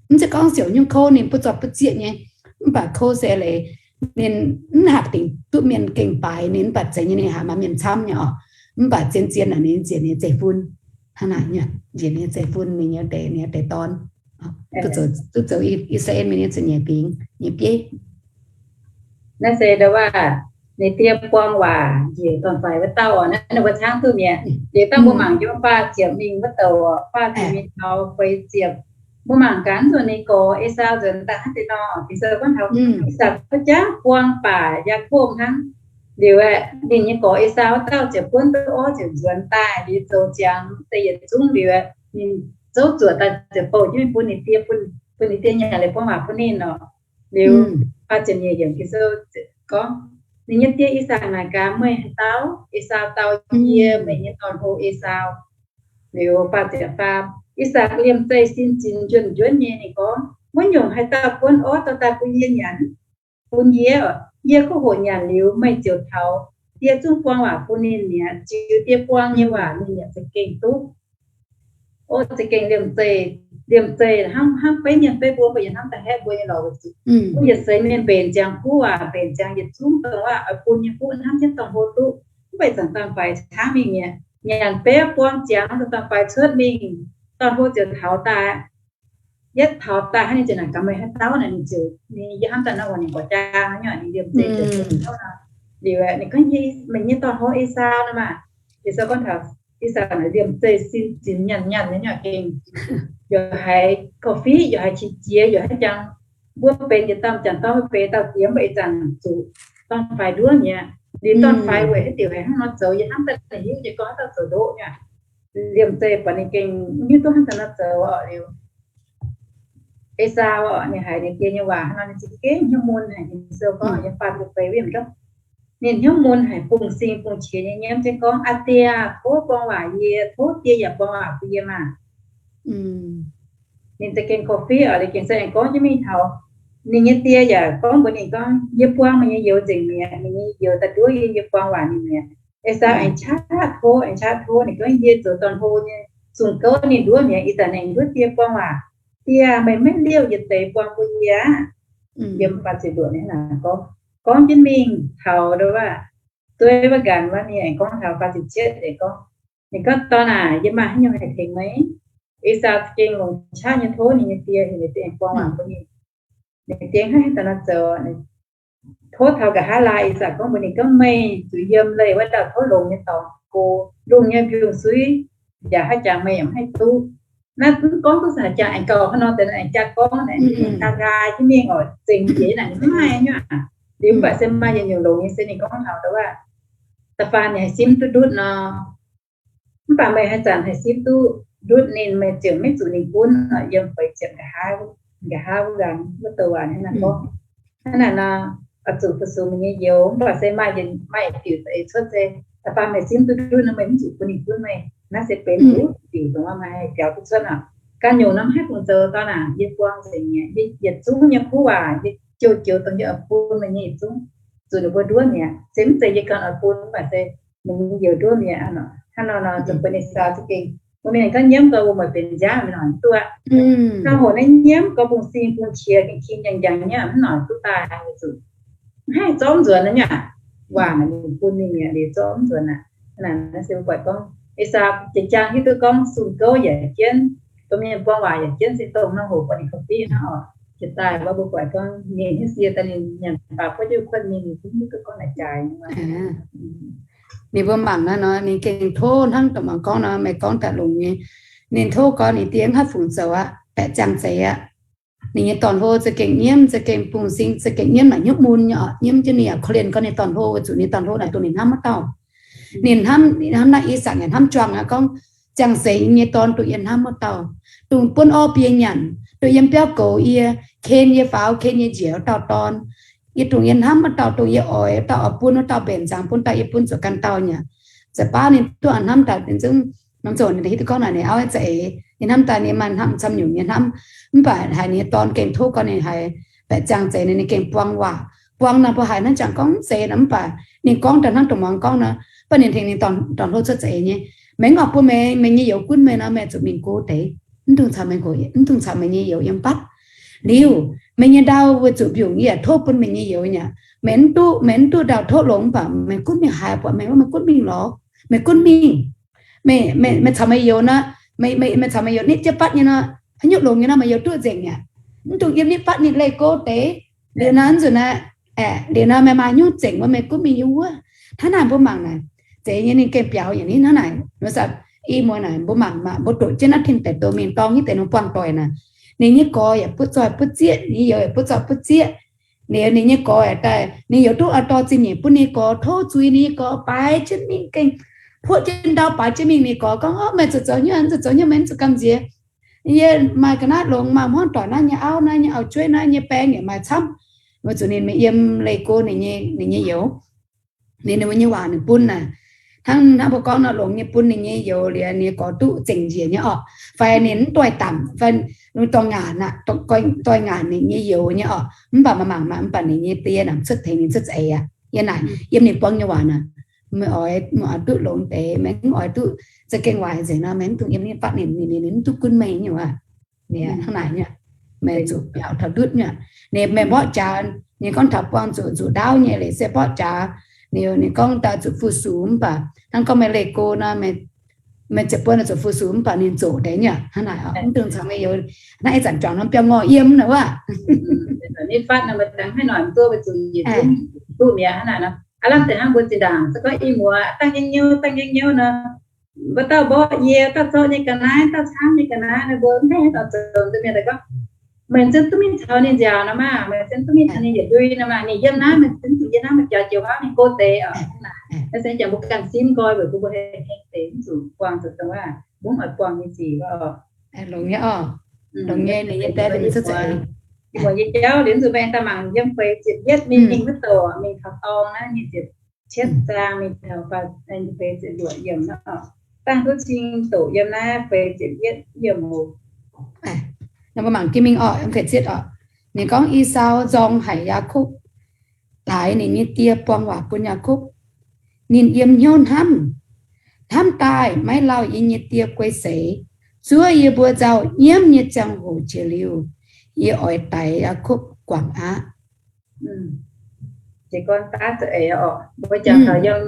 Mv zeiz gorngv siouc nyungc kouv, ninh buov zorqv buov zieqv nyei. Mv baac kouv se leiz ninh mv haih dingc duqv mienh gengh baaix ninh, mv baac zeiz nyei ninh haih maaih mienh camv nyei oc. Mv baac zien-zien naaic ninh njiec ninh nyei zeiv-fun. Hnangv naaic, njiec ninh nyei zeiv-fun, ninh nyei deix, ninh nyei deix dorn. Duqv zoux, duqv zoux I^saa^laa^en mienh nyei zuqc nyeic bingx, nyei bieiv. Naaiv se ndau waac, ninh die buang waac njiec dorn-faix wuov dauh oc. Naaiv ninh mbuo caangv duqv mi'aqv. Liuz dauh mbuo mangc jienv faah ziepc mingh wuov douc oc, faah ziepc mingh taux feix ziepc. Mbuo mangc gaax nzunc ninh gorx Esaau nzuonx daaih hnangv deix nor, Ging-Sou gorngv taux Esaau jaav buang baac Yaakopv hnangv. Liuz aeqv, ninh nyei gorx Esaau wuov dauh ziouc buonv duqv orv ziouc nzuonx daaih, liuz zoux ziangx deix yietc zungv liuz aeqv, ninh zouv zuoqc daaih ziouc bouh jienv mingh bun ninh die, bun ninh die nyanc liuz buang waac bun ninh oc. Liuz faah ziepc nyeic yiemc Ging-Sou gorngv, ninh nyei die Isaak naaic gaax, meih haaix dauh? Esaau dau, yie meih nyei dorn-hlo Esaau. Liuz faah ziepc faam, Isaak liemh zeih sin zinx njuonv njuonv nyei. Ninh gorngv, wuov nyungc haaix dauh buonv orv dorh daaih bun yie nyanc? Bun yie, yie kuv hoqc nyanc liuz meih ziouc taux. Die zungv buang waac bun ninh mi'aqv. Ziux die buang nyei waac ninh yaac za'gengh duqv. Orv za'gengh liemh zeih, liemh zeih hnangv, hnangv beiv mienh beiv mbuo, mbuo yietc hnamv daaih haeqv mbuo nyei lorqc weic zuqc mbuo yietc seix mienh mbenc ziangx kuv waac, mbenc ziangx yietc zungv dongh waac oix bun nyei kuv hnamv jienv dorn-hlo duqv. Mv baac zanc dorn-faix caangv mingh mi'aqv, nyanc beiv buang ziangx dongh dorn-faix cuotv mingh, dorn-hlo ziouc taux daaih. Yietv taux daaih hnangv, ninh ziouc naaic gaax, meih haaix dauh naaic? Ninh ziouc, ninh yie hnamv daaih nor, ninh gorx jaa nyei, ninh liemh zeih ziouc hnangv nor. Liuz ninh gorngv, meih nyei dorn-hlo Esaau nor maah. Ging-Sou gorngv taux Esaau naaic liemh zeih sin zinx nyanc nyanc nyei, gengh yaac haiz korv-fiqv, yaac haiz qiex jiez, yaac haiz jangx. Mbuo benx yietc dauh m'jangc dorn, mbuo benx dauh diex, mv baac ih zanc zuqc dorn-faix nduov mi'aqv. Liuz dorn-faix weic haaix diuc haiz hnangv nor zoux, yie hnamv daaih ninh hiuv nyei gorngv haaix dauh zoux ndoqv nyei. Liemh zeih buatc ninh gengh mv hiuv duqv hnangv haaix nor zoux oc. Liuz Esaau oc, ninh haiz ninh die nyei waac hnangv nor, ninh za'gengh hnyouv mun haic. Ging-Sou gorngv yiem faah ziepc feix yiemc gorngv, ninh hnyouv mun haic, bungx-sing bungx-qiex nyei nyiemv jienv gorngv, Aa die aah, tov buang waac yie, tov die yaac buang waac bun yie maah. Ninh za'gengh korv-fiqv oc. Liuz Ging-Sou aengx gorngv jienv mingh taux ninh nyei die yaac gorngv mbuox ninh gorngv, yie buang meih nyei youz nzengc mi'aqv. Ninh nyei youz daaih nduov yie, yie buang waac ninh mi'aqv. Esaau aengx qaqv tov, aengx qaqv tov. Ninh gorngv, yie zoux dorn-hlo nyei sung gouv ninh nduov mi'aqv. Ih zanc ninh nduov die buang waac. Die aah, meih maiv liouh yietc deix buang bun yie aqv. Yiem faah ziepc luoqc ninh naaic gorngv, gorngv jienv mingh taux ndau wuov, dueiv wuov nqanx wuov, ninh aengx gorngv taux faah ziepc cietv deix gorngv, ninh gorngv, Dorn aac, yie maaih haaix nyungc haih tengx meih? Esaau za'gengh longc qaqv nyei tov ninh nyei die, ninh nyei die aengx buang waac bun ninh. Ninh die hnangv haaix dauh nor zoux, tov taux nqa'haav laai. Esaau gorngv mbuox ninh gorngv, meih zuqc yiem leih wuov dauh tov longx nyei dorngx go, lungh nyei mbiungc-suiv, yaac haaix jangx meih yaac mv haih duqv. Naaiv mv gorngv duqv haaix jangx, aengx gauh haaix nor deix aengx jaa gorngv naaic, aa, nqa'haav jienv mingh oc, zengx jiex naaic mv maaih nyei aqv. Liuz mv baac se maaih yietc nyungc longx nyei se ninh gorngv taux ndau wuov, da'faanh ninh haih simv duqv ndutv nor. Mv baac meih haaix zanc haih simv duqv ndutv ninh, meih ziouc maiv zuqc ninh gunv. Yiem feix ziepc nqa'haav, nqa'haav wuov nqanx wuov douc waac hnangv naaiv gorngv. Hnangv naaic nor, oix zuqc fu-sux meih nyei youz. Mv baac se maaih, maaih diuc za'eix cuotv se, da'faanh meih simv duqv ndutv nor, meih mv zuqc bun ninh gunv meih. Naaiv se benx diuc dongh maaih biaux duqv cuotv aqv. Ganh nyungc nor maiv haih fungc zoux. Dorn aac, yie buang nzengc mi'aqv. Yie yietc zungv nyei kuv waac, yie joux-joux dongh yie oix bun meih nyei yietc zungv zuqc ninh mbuo nduov mi'aqv. Se mv zeiz yie ganh oix bun, mv baac se meih nyei youz nduov mi'aqv. Hnangv nor nor, zuqc bun ninh saau za'gengh. Mbuo mienh gorngv nyiemv gau, mbuo mueic benx nziaamv mv noic duqv aqv. Hnangv hoc naaiv nyiemv gau, bungx-sing bungx-qiex gengh king njang-njang nyei, mv noic duqv daaih haaix nyungc zuqc. Mv haih zorqv mv nzuonx naaiv nyungc waac naaic, ninh bun ninh mi'aqv liuz zorqv mv nzuonx aqv. Naaiv se mbuo buatc gorngv Esaau jiex jaang hiuv duqv gorngv sung gouv yaac jienv, domh mienh buang waac yaac jienv, se dongh hnangv hoc buatc ninh korv-fiqv hnangv oc. Jiex daaih mbuo buatc gorngv ninh hiuv sie daaih ninh nyanc faaux buov jienv kuotv mingh, ninh hiuv duqv gorngv naaic jaaix. Ninh mbuo mangc naaiv nor, ninh gengh tov hnangv dongh mangc gorngv nor, meih gorngv daaih longx nyei. Ninh tov gorngv ninh die mv haih fungc zoux aqv, baeqc ziangh zeiz aqv. Ninh nyei dorn-hlo za'gengh nyiemv, za'gengh bungx-sing, za'gengh nyiemv naaic hnyouv mun nyei oc. Nyiemv jienv ninh yaac korv-lienh gorngv ninh dorn-hlo weic zuqc ninh dorn-hlo naaic dongh ninh hnamv wuov dauh. Ninh hnamv, ninh hnamv naaiv Isaak yaac hnamv juangh aqv gorngv, ziangh seix yie nyei dorn dongh yie hnamv wuov dauh, dongh buonv orv bun yie nyanc, dongh yiem biauv goux yie, ken yie faaux, ken yie njiec wuov dauh dorn. Yie dongh yie hnamv wuov dauh, dongh yie oix wuov dauh, oix bun wuov dauh mbenc nzangc bun dauh, yie bun zuqc ganh dauh nyei. Za'baav ninh duqv hnamv daaih, ninh zungv norm ziangh hoc ninh hiuv duqv gorngv naaic ninh auv za'eix, ninh hnamv daaih ninh maaih hnamv camv nyungc nyei hnamv. Mv baac haiz ninh nyei dorn gengh tov gorngv ninh haiz baeqc ziangh zeiz ninh, ninh gengh buang waac. Buang nor mbuo haiz hnangv jangx gorngv mv zeiz nor, mv baac ninh gorngv daaih hnangv dongh muangx gorngv nor, mv baac ninh tengx ninh dorn-, dorn-hlo cuotv za'eix nyei. Meih mv oix bun meih, meih nyei youz gunv meih nor, meih zuqc mingh go deix. Mv dungx caux meih, mv dungx caux meih nyei youz yiem batv. Liuz, meih nyei ndau weic zuqc mbiungc yie yaac tov bun meih nyei youz nyei aqv. Meih mv duqv, meih mv duqv ndau tov longx, mv baac meih gunv mingh haaix buatc meih, meih gunv mingh lorz, meih gunv mingh. Meih, meih, meih caux meih youz nor, meih, meih, meih caux meih youz nitv jienv batv nyei nor, haaix nyungc longx nyei nor meih youz duqv nzengc mi'aqv. Mv dungx yiem nitv batv ninh leih go deix. Liuz nor, nzunc naaiv, aeqv, liuz nor meih maaih nyungc zengc wuov, meih gunv mingh yiem wuov. Hnangv naaic mbuo mangc naaic, zeiz nyei ninh gengh biaux yaac nitv hnangv naaic. Nor i muoz naaic mbuo mangc maah, mbuo doqc jienv naaiv tin deic doz mingh dorng hitv deix nor buangh doic naaic, ninh nyei gorx yaac butv zoih butv zieqv, ninh youz yaac butv zoih butv zieqv. Liuz ninh nyei gorx yaac daaih, ninh youz duqv oix dorh zingh nyeic bun ninh nyei gorx, tov zuiz ninh nyei gorx baaix jienv mingh gengh puoqv jienv ndau baaix jienv mingh. Ninh gorx gorngv, Ov, meih zuqc zoux hnyouv, zuqc zoux hnyouv, meih mv zuqc gamh nziex. Yie maaih ga'naaiv longx, maaih hmuangv doic naaiv nyei auv, naaiv nyei auv-jueiv, naaiv nyei baeng yaac maaih camv. Weic zuqc ninh maiv yiem leih go ninh nyei, ninh nyei youz. Ninh, ninh mbuo nyei waac ninh bun naaic, hnangv, hnangv mbuo gorngv nor, longx nyei bun ninh nyei youz liuz, ninh nyei gorx duqv zengc njiec nyei orqc, fai ninh mv doix-damc, fai ninh dorh ngaanc aqv, doix ngaanc ninh nyei youz nyei orqc. Mv baac maaih mangc maah, mv baac ninh nyei die naaic cuotv tengx ninh cuotv za'eix aqv. Yie naaic yiem ninh buangv nyei waac naaic, meih oix, meih oix duqv longx deix, meih mv oix duqv za'gengh waaic nzengc nor, meih mv dungx yiem nitv batv ninh, ninh, ninh mv duqv gunv meih nyei waac. Hnangv naaic nyei, meih zuqc biaux taux ndutv nyei. Ninh, meih mborqv jaax, ninh gorngv taux buangh zuqc, zuqc ndaauv nyei leiz se mborqv jaax. Ninh, ninh gorngv daaih zuqc fu-sux mv baac hnangv gorngv meih leih go nor, meih ziepc buonc zuqc fu-sux mv baac ninh zoqc deix nyei. Hnangv naaic oc, mv dungx caux meih youz, naaiv ih zanc juangc norm biauv ngorc yiem naaic wuov. Nitv fatv nor, mbuo dangh haaix noic mv duqv, mbuo zuqc njiec duqv mi'aqv hnangv naaic nor. Aav lamh deix hnangv mbuo zinh ndaangc se gorngv i muoz dangh nyei nyouv, dangh nyei nyouv nor, mbuo dauh mborqv yie, dauh zorqv nyei ga'naaiv, dauh camv nyei ga'naaiv nor, mbuo mv haih haaix dauh zoux duqv mienh daaih gorngv, meih zungv duqv mingh caux ninh nziaauc nor maah, meih zungv duqv mingh caux ninh yietc ndui nor maah, ninh yiem naaiv, meih zungv zuqc yiem naaiv, meih biaux joux haav mingh go deix oc. Hnangv naaic, naaiv se jangx mbuo ganh simv nqoi weic bun mbuo haih hengx deix mv zuqc buangh zuqc dongh wuov mbuo mv oix buangh nyei zic oc. Longx nyei oc. Longx nyei, ninh nyei die, ninh cuotv za'eix. Muoz nyei jauv liuz, nzunc meih aengx daaih mangc yiem feix ziepc yietv mingh wuov douc mingh taux dorng naaiv, nyic ziepc cietv zaang mingh taux feix ziepc luoqc yiemc nor. Dangh duqv cing doqc yiem naaiv feix ziepc yietv yiemc oc. Mbuo mangc jienv mingh oc, feix ziepc yietv oc. Ninh gorngv, Esaau nzorng haic Yaakopv, daaix ninh nyei die buang waac bun Yaakopv. Ninh yiem hnyouv hnamv, hnamv daaih maiv lauh yie nyei die guei seix. Zuov yie mbuo nzauh nyiemv nyei ziangh hoc jiex liuz, yie oix daix Yaakopv guangc aqv. Jiez gorn daav za'eix oc. Mbuo jangx taux yiem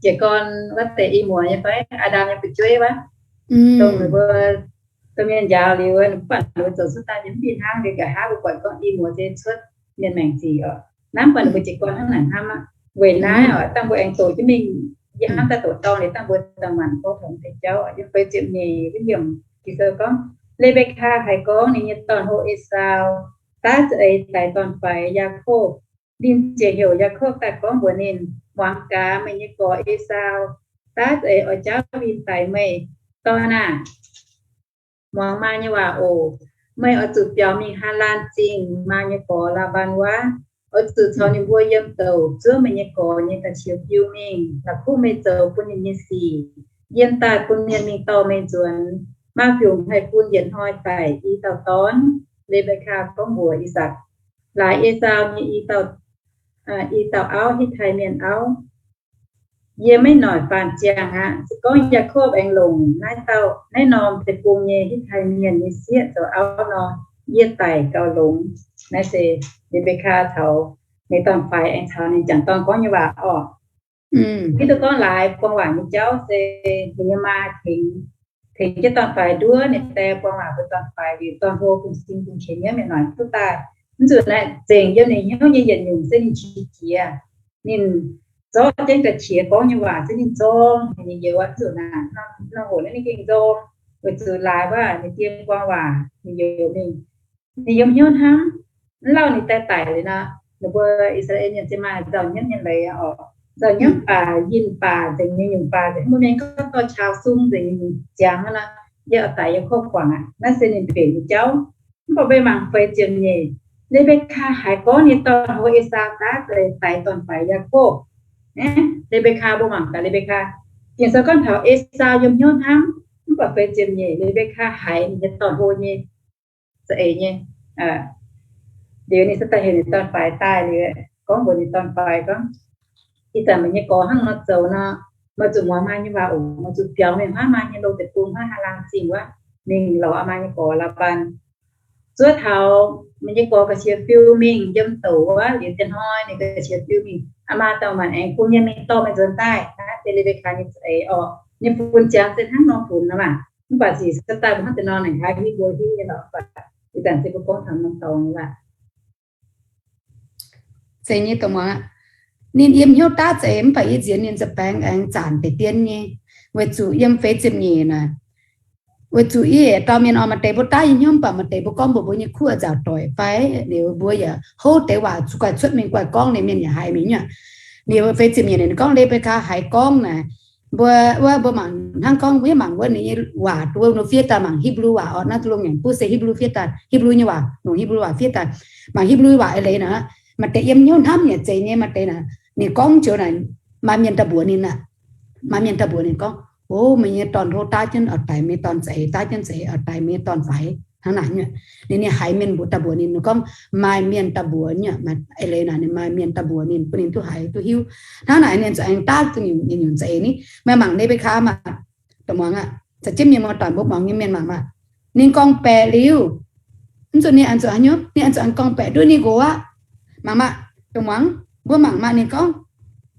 jiez gorn wuov deix i muoz nyei fai Aa^ndam nyei fu'jueiv wuov. Dongh ninh mbuo domh mienh njaaux liuz, ninh mv baac ninh mbuo zoux cuotv daaih nyei mv fih hnangv, liuz nqa'haav mbuo buatc gorngv i muoz se cuotv mienh maengc zic oc. Naaiv mv baac ninh mbuo jiez gorn hnangv naaic hnamv aqv. Weic naaiv oc, dangh mbuo aengx doqc jienv mingh, yie hnamv daaih doqc dorngh liuz, dangh mbuo daaih maanc gorngv taux wuov deix jauv. Yiem feix ziepc nyeic wuov yiemc Ging-Sou gorngv, Le^mbe^kaa haiz gorngv ninh nyei dorn-hlo Esaau daav za'eix daix dorn-faix Yaakopv, ninh ziouc heuc Yaakopv daaih gorngv mbuox ninh, Muangx gaax meih nyei gorx Esaau daav za'eix oix jaauv win daix meih. Dorn aah! Muangx maa nyei waac oc. Meih oix zuqc biaux mingh Haalaan Zingh maa nyei gorx, Laa^mbaan Wuov. Oix zuqc caux ninh mbuo yiem douc zuov meih nyei gorx nyei da'qiex fiu mingh, la'kuqv meih zoux bun ninh nyei sic. Yiem daaih bun mienh mingh dorh meih nzuonx. Maa Biungc haih bun yietc hnoi daic i dauh dorn. Le^mbe^kaa gorngv mbuox I^sakc, Laaix Esaau nyei i dauh, i dauh auv, Hitv^tai Mienh auv. Yie maiv noic faanh ziangh aqv. Se gorngv Yaakopv aengx longc naaiv dauh, naaiv norm deic-bung nyei Hitv^tai Mienh nyei sieqv zoux auv nor, yie daic gauh longx. Naaiv se Le^mbe^kaa caux ninh dorn-faix aengx caux ninh jangc dorn gorngv nyei waac orqc. Hiuv duqv gorngv laaix buang waac nyei jauv se ninh nyei maa tengx, tengx jienv dorn-faix nduov, ninh die buang waac bun dorn-faix liuz, dorn-hlo bun sin bun qiex nyiemv mienh noic duqv daaih. Mv zuqc naaic zengc yiem ninh hnyouv nyei yietc nyungc se ninh qiex jiez. Ninh zorqv jienv ga'qiex gorngv nyei waac se ninh nzorng haic ninh youz aqv. Mv zuqc naaic, norm hoc naaiv ninh gengh nzorng, weic zuqc laaix waac ninh die buang waac ninh youz mingh. Ninh yiem hnyouv hnamv, mv lauh ninh daaih daic liuz nor, ninh mbuo I^saa^laa^en Mienh se maaih nzauh nyiemv nyei leiz oc. Nzauh nyiemv baac yinh baac nzengc nyei nyungc baac nzengc, mbuo mienh gorngv dorh qauv sung nzengc nyei nyungc ziangx nor, yie oix daic Yaakopv guangc aqv. Naaiv se ninh mbenc nyei jauv. Mv baac mbuo mangc feix ziepc nyeic, Le^mbe^kaa haiz gorngv ninh dorn-hlo Esaau daav za'eix daix dorn-faix Yaakopv. Le^mbe^kaa, mbuo mangc gaax Le^mbe^kaa. Ging-Sou gorngv taux Esaau yiem hnyouv hnamv, mv baac feix ziepc nyeic Le^mbe^kaa haiz ninh nyei dorn-hlo nyei za'eix nyei Liuz ninh se daaih heuc ninh dorn-faix daaih liuz, gorngv mbuox ninh dorn-faix gorngv, ih zanc meih nyei gorx hnangv nor zoux nor, meih zuqc muangx maa nyei waac oc. Meih zuqc biaux mingh huaav maa nyei loz deic-bung, huaav haaix laangh zingh wuov, mingh lorz maa nyei gorx Laa^mbaan. Zuov taux meih nyei gorx ga'qiex fiu mingh yiem douc wuov liuz, diex hnoi ninh ga'qiex fiu mingh, aa maa dauh maanc aengx bun mienh mingh dorh meih nzuonx daaih. Naaiv se Le^mbe^kaa nyei za'eix orqc. Ninh funx ziangx se hnangv nor funx nor maah. Mv baac sic se daaih mbuo hnangv deix nor, naaic haaix mbuo hiuv nyei lorqc. Ih zanc se mbuo gorngv taux norm dorngx aqv. Zeiz nyei, dongh muangx aqv. Ninh yiem hnyouv daav za'eix, mv baac yie nziex ninh nza baengx aengx zanc deix dien nyei, weic zuqc yiem feix ziepc nyeic naaic, weic zuqc yie yietc dauh mienh oix maaih deix mbuo daav yiem hnyouv, mv baac maaih deix mbuo gorngv mbuox mbuo nyei kuv oix nzaaux doic fai, liuz mbuo yaac hov deix waac zuqc guaih cuotv mingh guaih gorngv, ninh mienh yaac haiz mingh nyuoqc. Liuz feix ziepc nyeic ninh gorngv Le^mbe^kaa haiz gorngv naaic, mbuo, wuov mbuo mangc hnangv gorngv, yie mangc wuov ninh nyei waac, duqv wuov fiev daaih mangc Hipv^lu waac orqc. Naaiv lungh nyanc buv se Hipv^lu fiev daaih, Hipv^lu nyei waac, longc Hipv^lu waac fiev daaih. Mangc Hipv^lu waac eix leiz naaic, maaih deix yiem hnyouv hnamv yaac zeiz nyei, maaih deix naaic ninh gorngv joux naaic, maaih mienh daaih mbuox ninh aqv. Maaih mienh daaih mbuox ninh gorngv, O, meih nyei dorn-hlo daav jienv oix daix meih dorn-za'eix, daav jienv za'eix oix daix meih dorn-faix hnangv naaic nyuoqc. Ninh, ninh haiz mienh mbuox daaih mbuox ninh, ninh gorngv maaih mienh daaih mbuox nyuoqc, eix leiz naaic ninh maaih mienh daaih mbuox ninh, bun ninh duqv haiz duqv hiuv. Hnangv naaic ninh zuqc aengx daav duqv nyungc za'eix ni. Meih mangc Le^mbe^kaa maah, dongh muangx aqv, caux jienv mienh muoz-doic mbuo muangx nyei mienh mangc maah. Ninh gorngv-baeqc liuz, mv zuqc ninh aengx zuqc haaix nyungc, ninh aengx zuqc aengx gorngv-baeqc nduov ninh nqox aqv. Mangc maah, dongh muangx, mbuo mangc maah, ninh gorngv,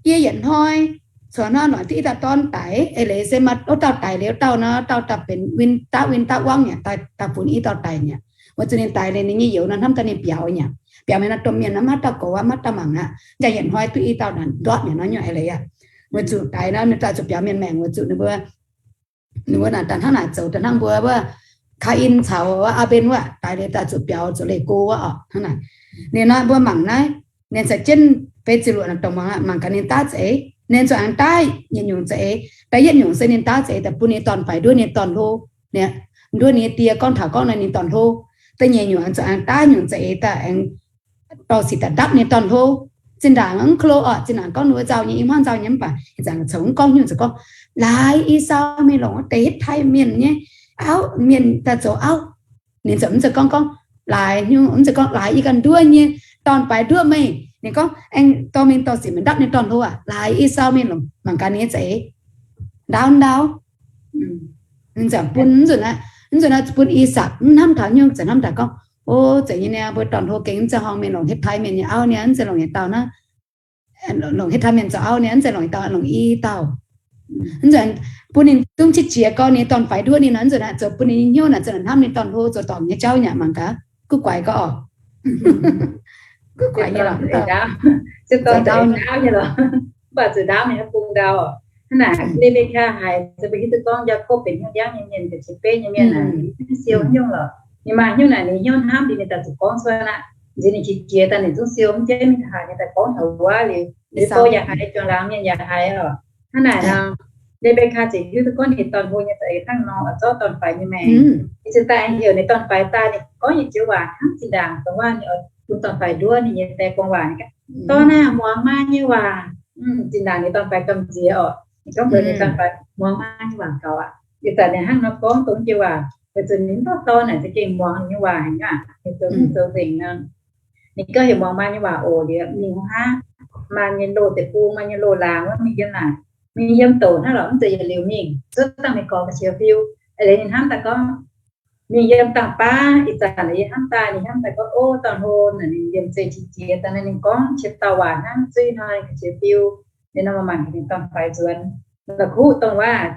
Yie yietc hnoi corc nor noic duqv i dauh dorn daic, eix leiz se maaih wuov dauh daic liuz dauh nor, dauh daaih benx win daav win daav wangv nyei, daaih funx i dauh daic nyei. Weic zuqc ninh daic liuz ninh nyei youz nor hnamv daaih ninh biaux nyei. Biaux mingh nor domh mienh nor maiv dauh goux aqv, maiv dauh mangc aqv. Njang yietc hnoi duqv i dauh naaic ndortv mi'aqv nor nyuoqc eix leiz aqv. Weic zuqc daic nor ninh daaih zuqc biaux mienh maengc weic zuqc ninh mbuo, ninh mbuo naaic daaih hnangv naaic zoux daaih hnangv mbuo wuov, Kaa^in caux wuov Aa^mben wuov, daic liuz daaih zuqc biaux zuqc leih go wuov orqc hnangv naaic. Ninh nor mbuo mangc naaiv, ninh caux jienv feix ziepc luoqc naaic dongh muangx aqv, mangc gaax ninh daav za'eix, ninh zuqc aengx daav yietc nyungc za'eix. Da'yietv nyungc se ninh daav za'eix daaih bun ninh dorn-faix nduov ninh dorn-hlo. Ninh nduov ninh die gorngv taux gorngv nor ninh dorn-hlo. Da'nyeic nyungc zuqc aengx daav nyungc za'eix daaih aengx dorh sic daaih ndapv ninh dorn-hlo. Zinh ndaangc mv klo orqc, zinh ndaangc gorngv ninh mbuo nzauh nyei, i hmuangv nzauh nyei mv baac ih zanc coux mv gorngv nyungc, zuqc gorngv, Laaix i sau mingh longc wuov deix hitv taaih mienh nyei auv, mienh daaih zoux auv. Ninh ziouc mv zeiz gorngv, gorngv, Laaix nyungc, mv zeiz gorngv, Laaix i ganh nduov nyei dorn-faix nduov meih. Ninh gorngv aengx dorh mingh dorh sic mingh ndapv ninh dorn-hlo aqv. Laaix i sau mingh longc, mangc gaax ninh nyei za'eix ndaauv ndaauv. Ninh ziouc bun, mv nzunc naaiv, mv nzunc naaiv bun I^sakc mv hnamv taux nyungc, ziouc hnamv daaih gorngv, O, zeiz nyei niaa, mbuo dorn-hlo gengh mv zeiz horngh mingh longc hitv taaih mienh nyei auv niaa, mv zeiz longc yietc dauh naaiv, longc hitv taaih mienh zoux auv niaa, mv zeiz longc yietc dauh, longc i dauh. Mv nzunc bun ninh dungx qiex jiez gorngv ninh dorn-faix nduov ninh nor, mv nzunc naaiv zoux bun ninh nyei hnyouv naaic zoux hnamv ninh dorn-hlo zoux dorngc nyei jauv nyei. Mangc gaax, guv guaix gorngv orqc, guv guaix nyei lorqc, se dorh ndaauv nyei lorqc, mv baac zuqc ndaauv mingh bung ndau. Hnangv naaic Le^mbe^kaa haiz se mbuo hiuv duqv gorngv Yaakopv benx hnyouv ndiangv nyei mienh, benx qiex beiv nyei mienh naaic, ninh mv siou haaix nyungc lorqc. Ninh maaih hnyouv naaic, ninh hnyouv hnamv liuz ninh daaih zuqc gorngv cuotv aqv. Nziex ninh qiex jiez daaih ninh zungv siou mv jienv mingh haaix, ninh daaih gorngv taux wuov liuz, liuz bou yaac haiz, juangc laangz mienh yaac haiz oc. Hnangv naaic nor, Le^mbe^kaa ziouc hiuv duqv gorngv ninh dorn-hlo nyei za'eix hnangv nor oix zorqv dorn-faix nyei maengc. Ninh ziouc daaih heuc ninh dorn-faix daaih, ninh gorngv yietc joux waac hnangv zinh ndaangc dongh waac ninh oix bun dorn-faix nduov ninh nyei die gorngv waac. Ninh gorngv, Dorn aah, muangx maa nyei waac. Zinh ndaangc ninh dorn-faix gamh nziex oc. Ninh gorngv mbuox ninh dorn-faix, Muangx maa nyei waac gaux aqv. Ih zanc ninh hnangv nor gorngv dongh jiu waac, weic zuqc ninh mv dauh dorn naaic za'gengh muangx ninh nyei waac haic aqv, ninh zoux mv zoux nzengc nor. Ninh gauh heuc muangx maa nyei waac oc. Liuz mingh wuov hnangv, maa nyei loz deic-bung, maa nyei loz laangz wuov mingh yiem naaic, mingh yiem douc hnangv lorqc, mv zeiz yietc liuz mingh, zuov dangh mingh gorx ga'qiex fiu. Eix leiz ninh hnamv daaih gorngv, mingh yiem dangh baav, ih zanc yie hnamv daaih, ninh hnamv daaih gorngv, O, dorn-hlo naaic ninh yiem zeiv qiex jiez daaih naaiv, ninh gorngv qiex dauh waac hnangv zuiz hnoi ga'qiex fiu. Liuz nor maaih maanc ninh dorn-faix nzuonx, la'kuqv dongh waac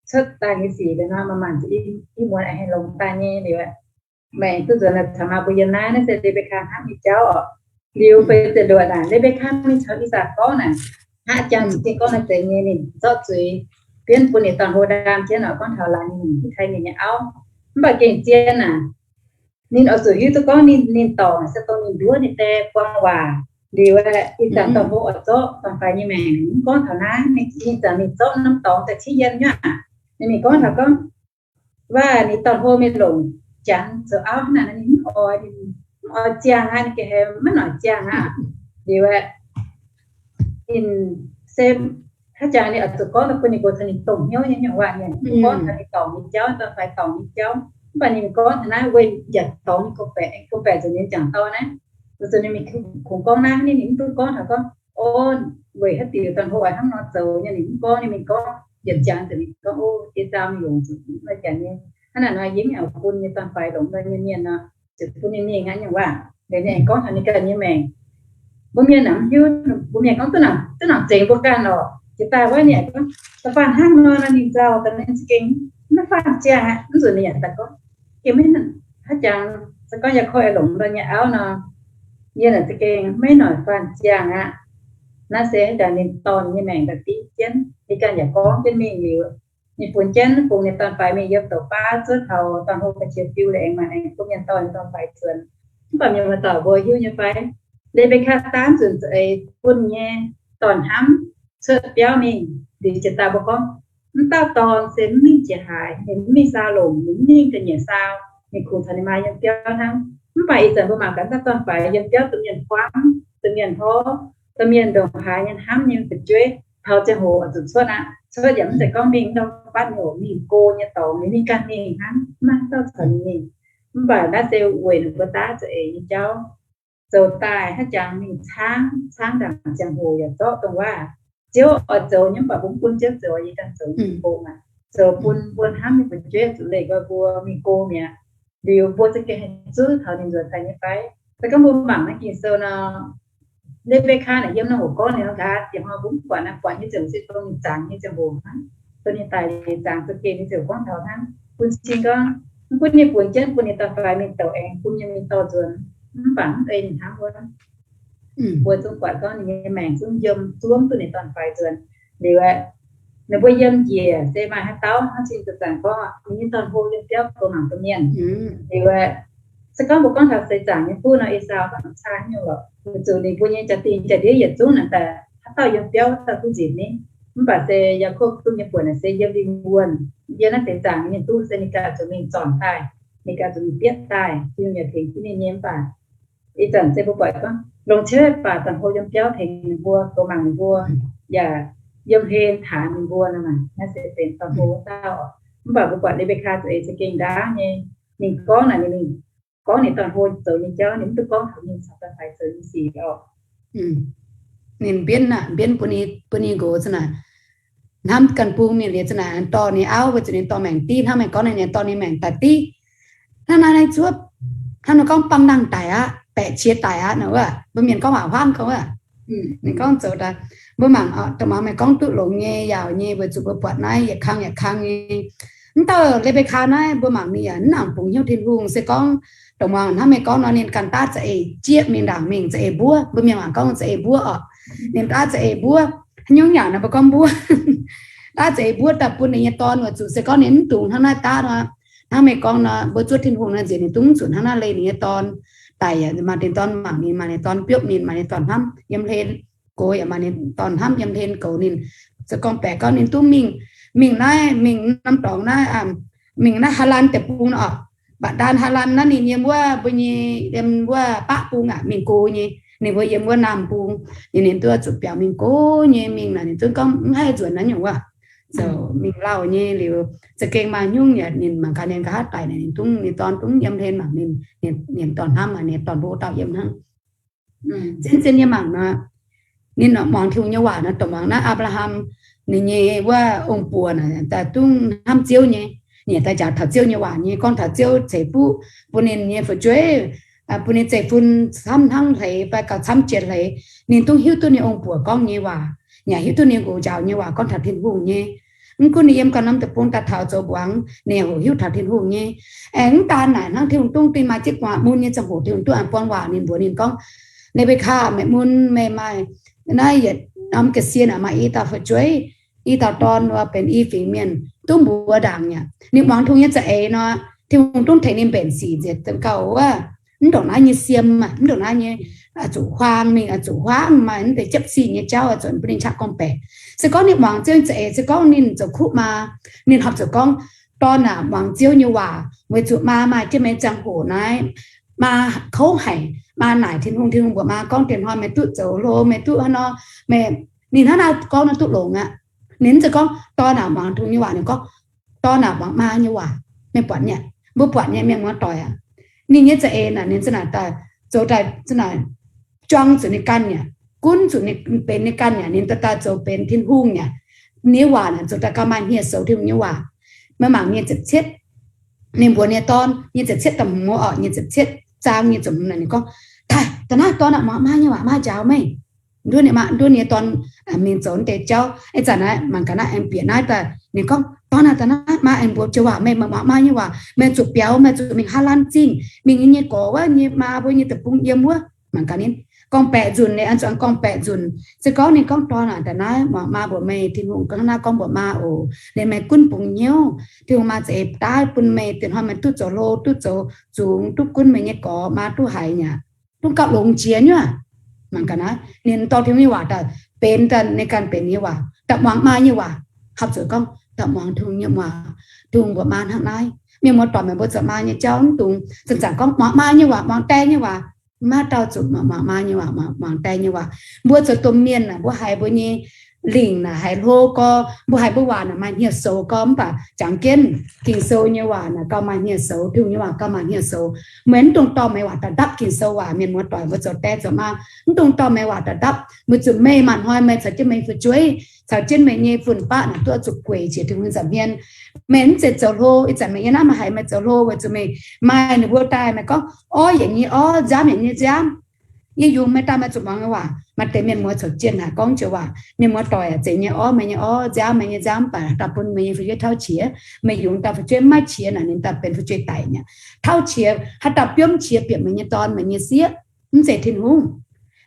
cuotv daaih nyei sic liuz nor maaih maanc zuqc i muonz aengx haih longx daaih nyei liuz, maengc duqv nzuonx caux maa mbuo yiem naaiv. Naaiv se Le^mbe^kaa hnamv nyei jauv oc. Liuz feix ziepc luoqc naaic, Le^mbe^kaa mingh caux I^sakc gorngv naaic, haaix jangx za'gengh gorngv naaiv zeiz nyei, ninh zorqv zuiz bienv bun ninh dorn-hlo ndaam jienv oc, gorngv taux laangz ninh hitv taaih mienh nyei auv. Mv baac gengh zien naaic, ninh oix zuqc hiuv duqv gorngv ninh, ninh dorngc se dongh ninh nduov ninh die buang waac liuz, ih zanc dorn-hlo oix zorqv dorn-faix nyei maengc. Mv gorngv taux naaiv, ninh ziouc mingh zorqv norm dorngx daaih ciqv yiem nyei aqv. Ninh mingh gorngv taux gorngv, Waac ninh dorn-hlo mingh longc janx zoux auv hnangv naaic, ninh mv oix, mv oix ziangh aqv, ninh gengh haiz maiv noic ziangh aqv. Liuz aeqv, ninh se haaix jangx ninh oix zuqc gorngv daaih bun ninh mbuo caux ninh dongh hnyouv nyei nyungc waac, ninh mv gorngv taux ninh dorngc nyei jauv, dorn-faix dorngc nyei jauv. Mv baac ninh gorngv taux naaiv weic yaac dorngx ninh gorngv-baeqc, gorngv-baeqc nzengc ninh ziangh dorn naaiv. Zuqc zuqc ninh mingh kungx gorngv naaiv, ninh mv duqv gorngv taux gorngv, o, weic haaix diuc dorn-hlo oix hnangv nor zoux nyei, ninh mv gorngv. Ninh mingh gorngv yiemc jangx nzengc, ninh gorngv, o, yie zaah mingh longc zuqc mv maaih jangx nyei. Hnangv naaic nor yie mv bun nyei dorn-faix longc nor nyei mienh nor, ziouc bun ninh mingh aqv nyei waac. Liuz ninh aengx gorngv taux ninh ganh nyei maengc. Mbuo mienh naaic mv hiuv, mbuo mienh gorngv duqv nangc zengx mbuo ganh oc. Jiex daaih wuov ninh gorngv, da'faanh hnangv nor nor ninh nzauh daaih ninh za'gengh maiv faanh ziangh aqv. Mv nzunc ninh yaac daaih gorngv, gengh maiv haaix jangx, se gorngv yaac koi longc nor nyei auv nor, yie naaic za'gengh maiv noic faanh ziangh aqv. Naaiv se haaix jangx ninh dorn nyei maengc daaih div jienv, ninh ganh yaac gorngv jienv mingh liuz, ninh funx jienv bungx ninh dorn-faix mingh yiem douc baav zuov taux dorn-hlo ga'qiex fiu liuz aengx maanc aengx bun mienh dorh ninh dorn-faix nzuonx. Mv baac mienh muoz-doic mbuo hiuv nyei fai, Le^mbe^kaa daanv nzunc za'eix bun nyei dorn-hnamv cuotv biauv mingh. Liuz jiex daaih mbuo gorngv, mv dauh dorn se mv mingh jiex haaix, ninh mv mingh saau longc, ninh mv mingh ga'nyiec saau, ninh kungx caux ninh maa yiem biauv hnangv. Mv baac ih zanc mbuo mangc gaax dauh dorn-faix yiem biauv, domh mienh buangv, domh mienh hnov, domh mienh ndongc haaix nyei hnamv nyei fu'jueiv taux ziangh hoc oix zuqc cuotv aqv. Cuotv yaac mv zeiz gorngv mingh ndau fatv nyei oc, mingh go nyei dorngx, ninh mingh ganh mingh hnangv, mv maaih dauh caux ninh mingh. Mv baac naaiv se weic ninh mbuo daav za'eix nyei jauv. Zoux daaih haaix jangx mingh caangv, caangv ndaangc ziangh hoc yaac zorqv dongh waac, Ziouv oix zoux nyei mv baac mbuo mv bun Ziouv zoux, yie ganh zoux nyei gong aqv. Zoux bun mbuo hnamv nyei fu'jueiv zuqc leih nqoi mbuo mingh go mi'aqv. Liuz mbuo za'gengh haih zuov taux ninh nzuonx daaih nyei fai? Se gorngv mbuo mangc naaiv Ging-Sou nor, Le^mbe^kaa naaic yiem naaiv hoc gorngv ninh nor nqa'haav, diex hnoi mbuo mv buatc naaiv, buatc nyei ziouc se dongh ninh zaangc nyei ziangh hoc hnangv. Dongh ninh daic zaangc za'gengh ninh ziouc gorngv taux hnangv. Bun cing gorngv, mv gunv ninh funx jienv bun ninh dorn-faix mingh douc aengx bun mienh mingh dorh nzuonx, mv baac mv ei ninh hnamv wuov. Mbuo zungv buatc gorngv ninh nyei maengc zungv yiem zuov duqv ninh dorn-faix nzuonx. Liuz aeqv, ninh mbuo yiem njiec se maaih haaix dauh hnangv cing zoux zaangc gorngv, ninh nyei dorn-hlo yiem biauv goux mangc domh mienh. Liuz aeqv, se gorngv mbuo gorngv taux seix zaangc nyei fuqv nor, Esaau mv caa haaix nyungc lorqc. Weic zuqc ninh mbuo nyei jaa-dingh jaa-ndiev yietc zungv naaic daaih haaix dauh yiem biauv, haaix dauh duqv nzipc ni. Mv baac se Yaakopv duqv nyei buonc naaic se yiem lingh wuonh. Yiem naaiv deix zaangc nyei duqv se ninh ganh zuqc mingh zornc daaih, ninh ganh zuqc mingh bietv daaih, Tin-Hungh yaac tengx jienv ninh nyei. Mv baac ih zanc se mbuo buatc gorngv longc ciouv baac dorn-hlo yiem biauv tengx ninh mbuo, goux mangc ninh mbuo, yaac yiem hlen taanx ninh mbuo nor maah. Naaiv se benx dorn-hlo wuov dauh. Mv baac mbuo buatc Le^mbe^kaa za'eix za'gengh ndaauv nyei. Ninh gorngv naaic, ninh mingh gorngv ninh dorn-hlo zoux nyei jauv, ninh mv duqv gorngv taux ninh caux dorn-faix zoux nyei sic orqc. Ninh mbienv aqv, mbienv bun ninh, bun ninh nqox za'naaic hnamv ganh bung mingh liuz za'naaic dorh ninh auv, weic zuqc ninh dorh maengc div hnangv meih gorngv, ninh dorh ninh maengc daaih div. Hnangv naaiv naaiv zuov, hnangv nor gorngv bangh nangh daic aqv, baeqc qiex daic aqv nor wuov, mbuo mienh gorngv waac huaangv gorngv wuov. Ninh gorngv zoux daaih, mbuo mangc oc, dongh muangx meih gorngv duqv longx nyei, yaauc nyei, weic zuqc mbuo buatc naaiv yietc kang yietc kang nyei. Mv dauh Le^mbe^kaa naaiv mbuo mangc ninh yaac mv nangc bungx hnyouv Tin-Hungh, se gorngv dongh muangx hnangv meih gorngv nor, ninh ganh daav za'eix jieqv mingh ndaangc mingh za'eix mbuov. Mbuo mienh mangc gorngv za'eix mbuov oc. Ninh daav za'eix mbuov, haaix nyungc yaac nor mbuo gorngv mbuov. Daav za'eix mbuov daaih bun ninh nyei dorn, weic zuqc se gorngv ninh mv dungx hnangv naaiv daav nor, hnangv meih gorngv nor, mbuo zuov Tin-Hungh nor nziex ninh dungv zuqc hnangv naaiv leih ninh nyei dorn daic. Maaih ninh dorn mangc ninh, maaih ninh dorn biopv ninh, maaih ninh dorn hnamv yiem hlen gox, yaac maaih ninh dorn hnamv yiem hlen goux ninh. Se gorngv baeqc gorngv ninh dungv mingh, mingh naaiv, mingh norm dorngx naaiv, mingh naaiv Haalaan deic-bung oc. Mbatc ndaan Haalaan naaiv ninh yiem wuov mbuo nyei, yiem wuov baqv bung aqv, mingh go nyei. Ninh mbuo yiem wuov naamh bung, ninh duqv zuqc biaux mingh go nyei mingh naaic, ninh zungv gorngv mv haih nzuonx naaiv nyungc wuov. Zoux mingh lauh nyei liuz, za'gengh maaih nyungc yaac ninh mangc gaax ninh nqa'haav daic naaic, ninh dungv, ninh dorn dungv yiem hlen mangc ninh, ninh dorn hnamv, maaih ninh dorn hlo dauh yiem hnangv. Zien-zien yie mangc nor, ninh muangx Tin-Hungh nyei waac nor, dongh muangx naaiv Apc^laa^ham ninh nyei wuov ong-buoc naaic daaih dungv hnamv Ziouv nyei, ninh daaih njaaux taux Ziouv nyei waac nyei, gorngv taux Ziouv ceix fuqv bun ninh nyei fu'jueiv, bun ninh zeiv-fun camv hnangv hleix fai gauh camv jiex hleix. Ninh dungv hiuv duqv ninh ong-buoc gorngv nyei waac, yaac hiuv duqv ninh nqox njaaux nyei waac gorngv taux Tin-Hungh nyei. Mv gunv ninh yiem ganh norm deic-bung daaih taux zoux mbuangz, ninh hoqc hiuv taux Tin-Hungh nyei. Aengx mv daan naaic hnangv, Tin-Hungh dungv dingh maaih jienv gu'nguaaz mun nyei ziangh hoc, Tin-Hungh duqv an buang waac ninh mbuox ninh gorngv, Le^mbe^kaa, meih mun meih maaih naaiv yietc norm ga'sie naaic maaih i dauh fu'jueiv, i dauh dorn wuov benx i fingx mienh, dungv mbuox ndaangc aqv. Ninh muangx Tin-Hungh nyei za'eix nor, Tin-Hungh dungv tengx ninh mbenc sic nzengc, dongh gauh wuov, mv ndongc naaiv nyei siem, mv ndongc naaiv nyei, zuqc huaang mingh, zuqc huaang maaih naaiv deix jiepv sic nyei jauv zuqc bun ninh qaqv gorngv-baeqc. Se gorngv ninh muangx Ziouv nyei za'eix, se gorngv ninh zoux kuv maa, ninh horpc zuqc gorngv, dorn aac, muangx Ziouv nyei waac, weic zuqc maa maaih jienv meih ziangh hoc naaiv, maa kouv haic, maa naaic Tin-Hungh, Tin-Hungh mbuox maa gorngv, diex hnoi meih duqv zoux hlo, meih duqv haaix nor, meih, ninh hnangv naaiv gorngv nor duqv longx aqv. Ninh mv zeiz gorngv dorn aac muangx Tin-Hungh nyei waac, ninh gorngv, dorn aac muangx maa nyei waac. Meih buatc nyei, mbuo buatc nyei, mienh muoz-doic aac. Ninh nyei za'eix naaic, ninh za'naaic daaih zoux daaih zuangx zuqc ninh ganh yaac, gunv zuqc ninh benx ninh ganh yaac, ninh daaih zoux benx Tin-Hungh yaac. Ninh nyei waac naaic zoux daaih gauh maaih hniev-soux Tin-Hungh nyei waac. Meih mangc nyic ziepc cietv, ninh mbuox ninh nyei dorn, nyic ziepc cietv da'hmz orqc, nyic ziepc cietv zaang nyic ziepc hmz naaic ninh gorngv, Daaih, da'naaiv dorn aah, muangx maa nyei waac, maa njaaux meih. Nduov ninh nyei dorn mingh zoux deix jauv. Ih zanc naaiv mangc gaax naaiv aengx bieqc naaiv daaih ninh gorngv, Dorn aah, da'naaiv maa aengx mbuox joux waac meih, meih muangx maa nyei waac, meih zuqc biaux, meih zuqc mingh haav laanh zingh, mingh nyei gorx wuov nyei maa mbuo nyei deic-bung yiem wuov. Mangc gaax ninh gorngv-baeqc nzunc, ninh an zuqc gorngv-baeqc nzunc. Se gorngv ninh gorngv, Dorn aah, da'naaiv muangx maa mbuox meih, Tin-Hungh gorngv naaiv gorngv mbuox maa oc, liemh meih gunv bungx hnyouv, Tin-Hungh maa za'eix daaih bun meih, diex hnoi meih duqv zoux hlo, duqv zoux zungx, duqv gunv meih nyei gorx, maa duqv haiz nyei aqv, duqv gauh longx jiex nyei aqv. Mangc gaax naaiv ninh dorh Tin-Hungh nyei waac daaih benx daaih ninh ganh benx nyei waac, daaih muangx maa nyei waac. Hapv zuqc gorngv daaih muangx Tin-Hungh nyei waac. Tin-Hungh mbuox maa hnangv naaiv. Mienh muoz-doic, meih mbuo zoux maa nyei jauv mv dungx zanc-zanc gorngv muangx maa nyei waac, muangx die nyei waac. Maiv dauh zuqc muangx maa nyei waac, muangx die nyei waac. Mbuo zoux domh mienh naaic, mbuo haiz mbuo nyei lingc naaic haiz hlo gorx, mbuo haiz mbuo waac naaic maaih hniev-soux gorx, mv baac jangx jienv Ging-Sou nyei waac naaic gauh maaih hniev-soux, Tin-Hungh nyei waac gauh maaih hniev-soux. Meih mv dungx dorh meih waac daaih ndapv Ging-Sou waac, mienh muoz-doic, mbuo zoux die zoux maa, mv dungx dorh meih waac daaih ndapv. Meih zuqc meih maanc hnoi meih caux jienv meih nyei fu'jueiv, caux jienv meih nyei fun-faqv naaic duqv zuqc gueic jiex Tin-Hungh nza'hmien. Meih mv zeiz zoux hlo. Ih zanc meih yiem naaiv meih haiz meih zoux hlo weic zuqc meih maaih ninh mbuo daaih, meih gorngv orv yietc nyei orv, nziaamv yietc nyei nziaamv. Yie yungz meih daaih meih zuqc muangx nyei waac. Maaih deix mienh muoz caux jienv haiz gorngv joux waac, mienh muoz-doic, zeiz nyei orv meih nyei orv, nziaamv meih nyei nziaamv, mv baac daaih bun meih nyei fu'jueiv tauv qiex. Meih yungz daaih fu'jueiv maiv qiex naaic, ninh daaih benx fu'jueiv daic nyei. Tauv qiex, haaix dauh biomv qiex bieqc meih nyei dorn, meih nyei sieqv, mv zeiz Tin-Hungh.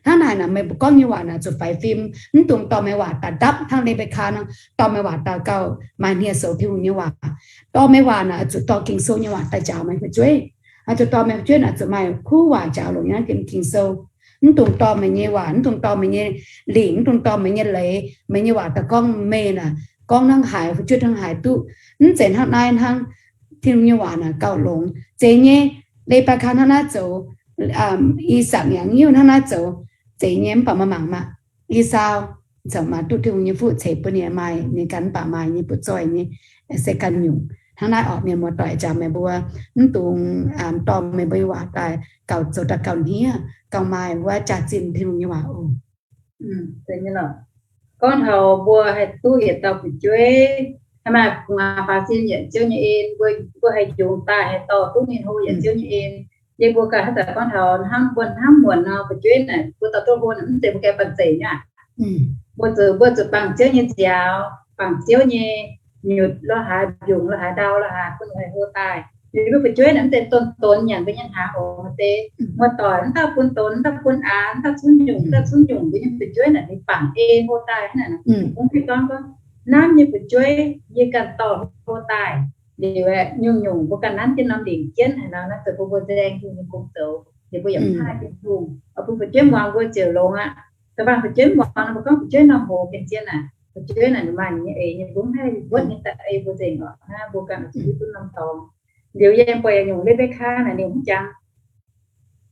Hnangv naaic naaic meih mbuo gorngv nyei waac naaic zuqc faix fim. Mv dungx dorh meih waac daaih ndapv hnangv Le^mbe^kaa nor, dorh meih waac daaih gauh maaih hniev-soux Tin-Hungh nyei waac. Dorh meih waac naaic zuqc dorh Ging-Sou nyei waac daaih njaaux meih fu'jueiv. Zuqc dorh meih fu'jueiv naaic zuqc maaih kuv waac njaaux longc yiem Ging-Sou. Mv dungx dorh meih nyei waac, mv dungx dorh meih nyei lingc, mv dungx dorh meih nyei leiz, meih nyei waac daaih gorngv meih naaic gorngv hnangv haaix, fu'jueiv hnangv haaix duqv. Mv zeiz hnangv naaiv hnangv. Tin-Hungh nyei waac naaic gauh longx. Zeiz nyei, Le^mbe^kaa hnangv naaiv zoux, I^sakc yaac nyungc hnangv naaiv zoux, zeiz nyei. Mv baac meih mangc maah, Esau corc maaih duqv Tin-Hungh nyei fuqv ceix bun ninh maaih, ninh ganh mv baac maaih nyei butv zoih nyei. Se ganh nyungc hnangv naaiv orqc, mienh muoz-doic, jangx meih mbuo mv dungx dorh meih mbuo nyei waac daaih gauh zoux daaih gauh hniev, gauh maaih wuov jaax-zinh Tin-Hungh nyei waac oc. Gorngv taux mbuo haih duqv yietc dauh fu'jueiv, haih maaih gu'nguaaz faaux sin yietc Ziouv nyei en, mbuo, mbuo haih yungz daaih haih dorh duqv ninh hlo yietc Ziouv nyei en. Yie mbuo ganh haaix zanc gorngv taux hnamv, mbuo hnamv muonc nor, fu'jueiv naaic mbuo dorh duqv hlo naaic mv zeiz mbuo ganh banh zeic nyei aqv. Mbuo zuqc, mbuo zuqc bangc Ziouv nyei nziaaux, bangc Ziouv nyei nyutc lo haaix, mbiungc lo haaix, ndau lo haaix, bun ninh haih hlo daaih. Liuz mbuo fu'jueiv naaic mv zeiz donx-donx nyanc mbuo nyei hnaangx oc. Maaih deix muoz-doic, mv dauh bun donx, mv dauh bun aax, mv dauh cunv nyungc, mv dauh cunv nyungc, mbuo nyei fu'jueiv naaic ninh bangc ei hlo daaih hnangv naaic. Kungx fih gorngv, gorngv hnamv nyei fu'jueiv yie ganh dorh hlo daaih. Liuz aeqv, nyungc-nyungc mbuo ganh nanv jienv norm lingc jienv haaix nor, naaiv zoux bun mbuo nzaeng Tin-Hungh nyei gong zoux, liuz mbuo yaac mv haih Tin-Hungh. Oix bun fu'jueiv muangx mbuo ziouc longx aqv. Da'faanh fu'jueiv muangx nor, mbuo gorngv fu'jueiv norm hoz gengh zien naaic, fu'jueiv naaic ninh maaih ninh nyei eix nyei, mbuo mv haih wuotv ninh daaih ei mbuo nzengc oc. Naaiv mbuo ganh zuqc hiuv duqv norm dorngx. Liuz yie buatc nyungc Rebekah naaic ninh mv jangx.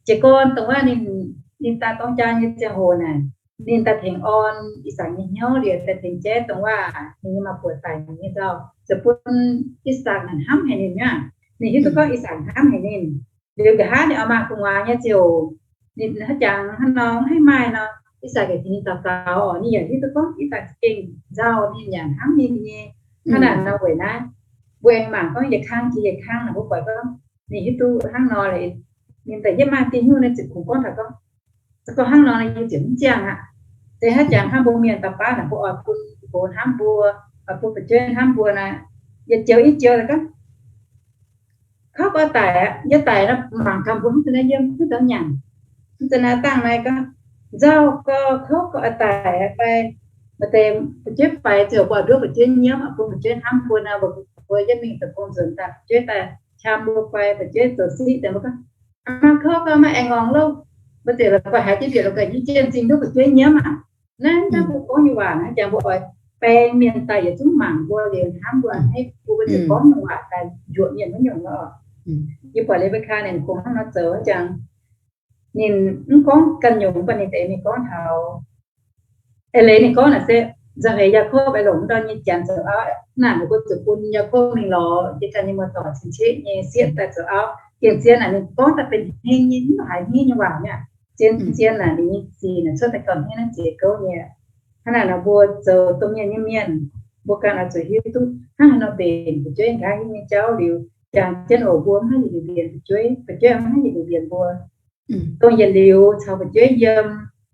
Jiez gorn dongh wuov ninh, ninh daaih dorng jaa nyei ziangh hoc naaic, ninh daaih tengx orn I^sakc nyei hnyouv liuz, daaih tengx jaiv dongh wuov ninh nyei maa-buoc daic nyei nzauh, ziouc bun I^sakc naaic hnamv haic ninh nyei aqv. Ninh hiuv duqv gorngv I^sakc hnamv haic ninh. Liuz nqa'haav ninh oix maaih gu'nguaaz nyei ziouc, ninh haaix jangx hnangv nor mv haih maaih nor, I^sakc yaac tengx ninh daux gaux oc. Ninh yaac hiuv duqv gorngv I^sakc gengh nzauh, ninh yaac hnamv ninh nyei. Hnangv naaic nor weic naaiv, mbuo aengx mangc gorngv yietc kang jiex yietc kang naaic, mbuo buatc gorngv ninh hiuv duqv hnangv nor, ninh daaih yietv maaih diuh hnyouv naaiv ziouc kungx gorngv taux gorngv, se gorngv hnangv nor, yie ziouc mv ziangh aqv. Se haaix jangx hnangv mbuo mienh daux baav naaic, mbuo oix bun gox hnamv mbuo, oix bun fu'jueiv hnamv mbuo naaic, yietc joux i joux naaic gorngv, kouv gau daic aqv, yie daic nor mangc gaax mbuo mv deix naaiv yiem mv deix nyanc, mv deix naaiv dangh naaiv gorngv, nzauh gau, kouv gau daic aqv fai, maaih deix fu'jueiv faix ziouc buatc nduov fu'jueiv nyiemv, bun fu'jueiv hnamv mbuo naaic, mbuo yietv mingh deic-bung nzuonx daaih, fu'jueiv daaih qam mbuo fai fu'jueiv zoux siqv deix mbuo gorngv, aa, kouv gau, maiv aengx ngorc loh. Mbuo ziouc la'guaih haiz jienv bieqc la'guaih nyiemv jienv zingh nduov fu'jueiv nyiemv aqv. Naaiv daaih mbuo gorngv nyei waac naaiv, jangx mbuo oix baeng mienh daaih yietc zungv mangc mbuo liuz hnamv mbuo, hneiv mbuo, mbuo ziouc gorngv nyei waac daaih njuoqc mienh wuov nyungc oc. Yie buatc Rebekah ninh kungx hnangv nor zoux jangx. Ninh mv gorngv ganh nyungc, mv baac ninh deix ninh gorngv taux, eix leiz ninh gorngv naaic se, Nzauh heix Yaakopv aengx longc wuov dauh nyei janx zoux auv. Naaic ninh mbuo zuqc bun Yaakopv mingh lorz jiex ganh nyei muoz-doic cin-cietv nyei sieqv daaih zoux auv. Gengh zien naaic ninh gorngv daaih benx heng nyei, mv haiz hniev nyei waac mi'aqv. Zien zien naaic ninh nyei sic naaic cuotv daaih gauh hniev naaiv ziex gouv nyei. Hnangv naaic nor mbuo zoux domh mienh nyei mienh, mbuo ganh oix zuqc hiuv duqv hnangv haaix nor mbenc fu'jueiv nqa'haav hingv nyei jauv liuz, jangx jienv oc mbuo mv haih yietc liuz mbienx fu'jueiv, fu'jueiv mv haih yietc liuz mbienx mbuo. Dongh yietc liuz caux fu'jueiv yiem,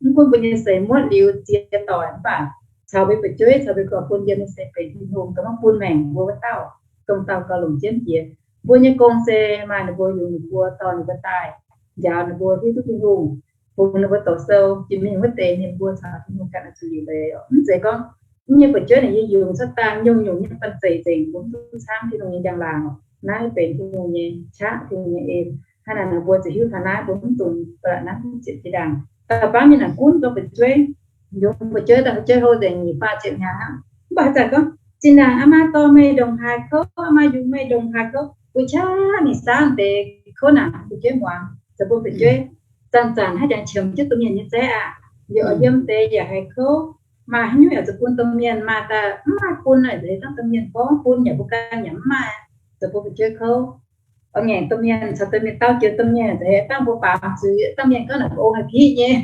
mv gunv mbuo nyei seix muotv liuz ziex doic mv baac caux mbuo fu'jueiv caux mbuo gorx-bun yiem nyei se benx Tin-Hungh dongh maiv bun maengc mbuo wuov dauh, dongh dauh gauh longc jienv jiex. Mbuo nyei gong se maaih ninh mbuo yungz ninh mbuo, dorh ninh mbuo daaih, njaaux ninh mbuo hiuv duqv Tin-Hungh, bungx ninh mbuo doqc sou, jiex mingh wuov deix ninh mbuo caux Tin-Hungh ganh oix zuqc liuc leiz. Mv zeiz gorngv mv nyei fu'jueiv naaic yie yungz cuotv dangh nyungc-nyungc nyei banh zeic nzengc, mbuo mv duqv camv Tin-Hungh nyei njang-laangc. Naaiv benx Tin-Hungh nyei qaqv, Tin-Hungh nyei en. Hnangv naaic nor mbuo ziouc hiuv taux naaiv, mbuo mv dungx ba'laqc naaiv zieqc jiex ndaangc. Da'faanh mienh naaic gunv gorngv fu'jueiv, yungz fu'jueiv daaih fu'jueiv hlo nzengc, nyic faah ziepc hnyangx aqv. Mv baac haaix zanc gorngv, zinh ndaangc aa maa dorh meih ndongc haaix kouv, aa maa yungz meih ndongc haaix kouv, mbuo qaqv ninh saauv deix kouv naanc fu'jueiv muangx, zoux bun fu'jueiv zanc-zanc haaix jangx qiemx jienv domh mienh nyei zaeqv aqv. Yaac oix yiem deix yaac haiz kouv, maaih haaix nyungc yaac zoux bun domh mienh maaih daaih mv maaih bun naaic, nzengc dangh domh mienh gorngv bun yaac mbuo ganh yaac mv maaih, zoux bun fu'jueiv kouv. Oix ngaengc domh mienh caux domh mienh dau joux domh mienh, nzengc dangh mbuo baamz zuiz, dangh mienh gorngv naaic mbuo ong haic piqv nyei.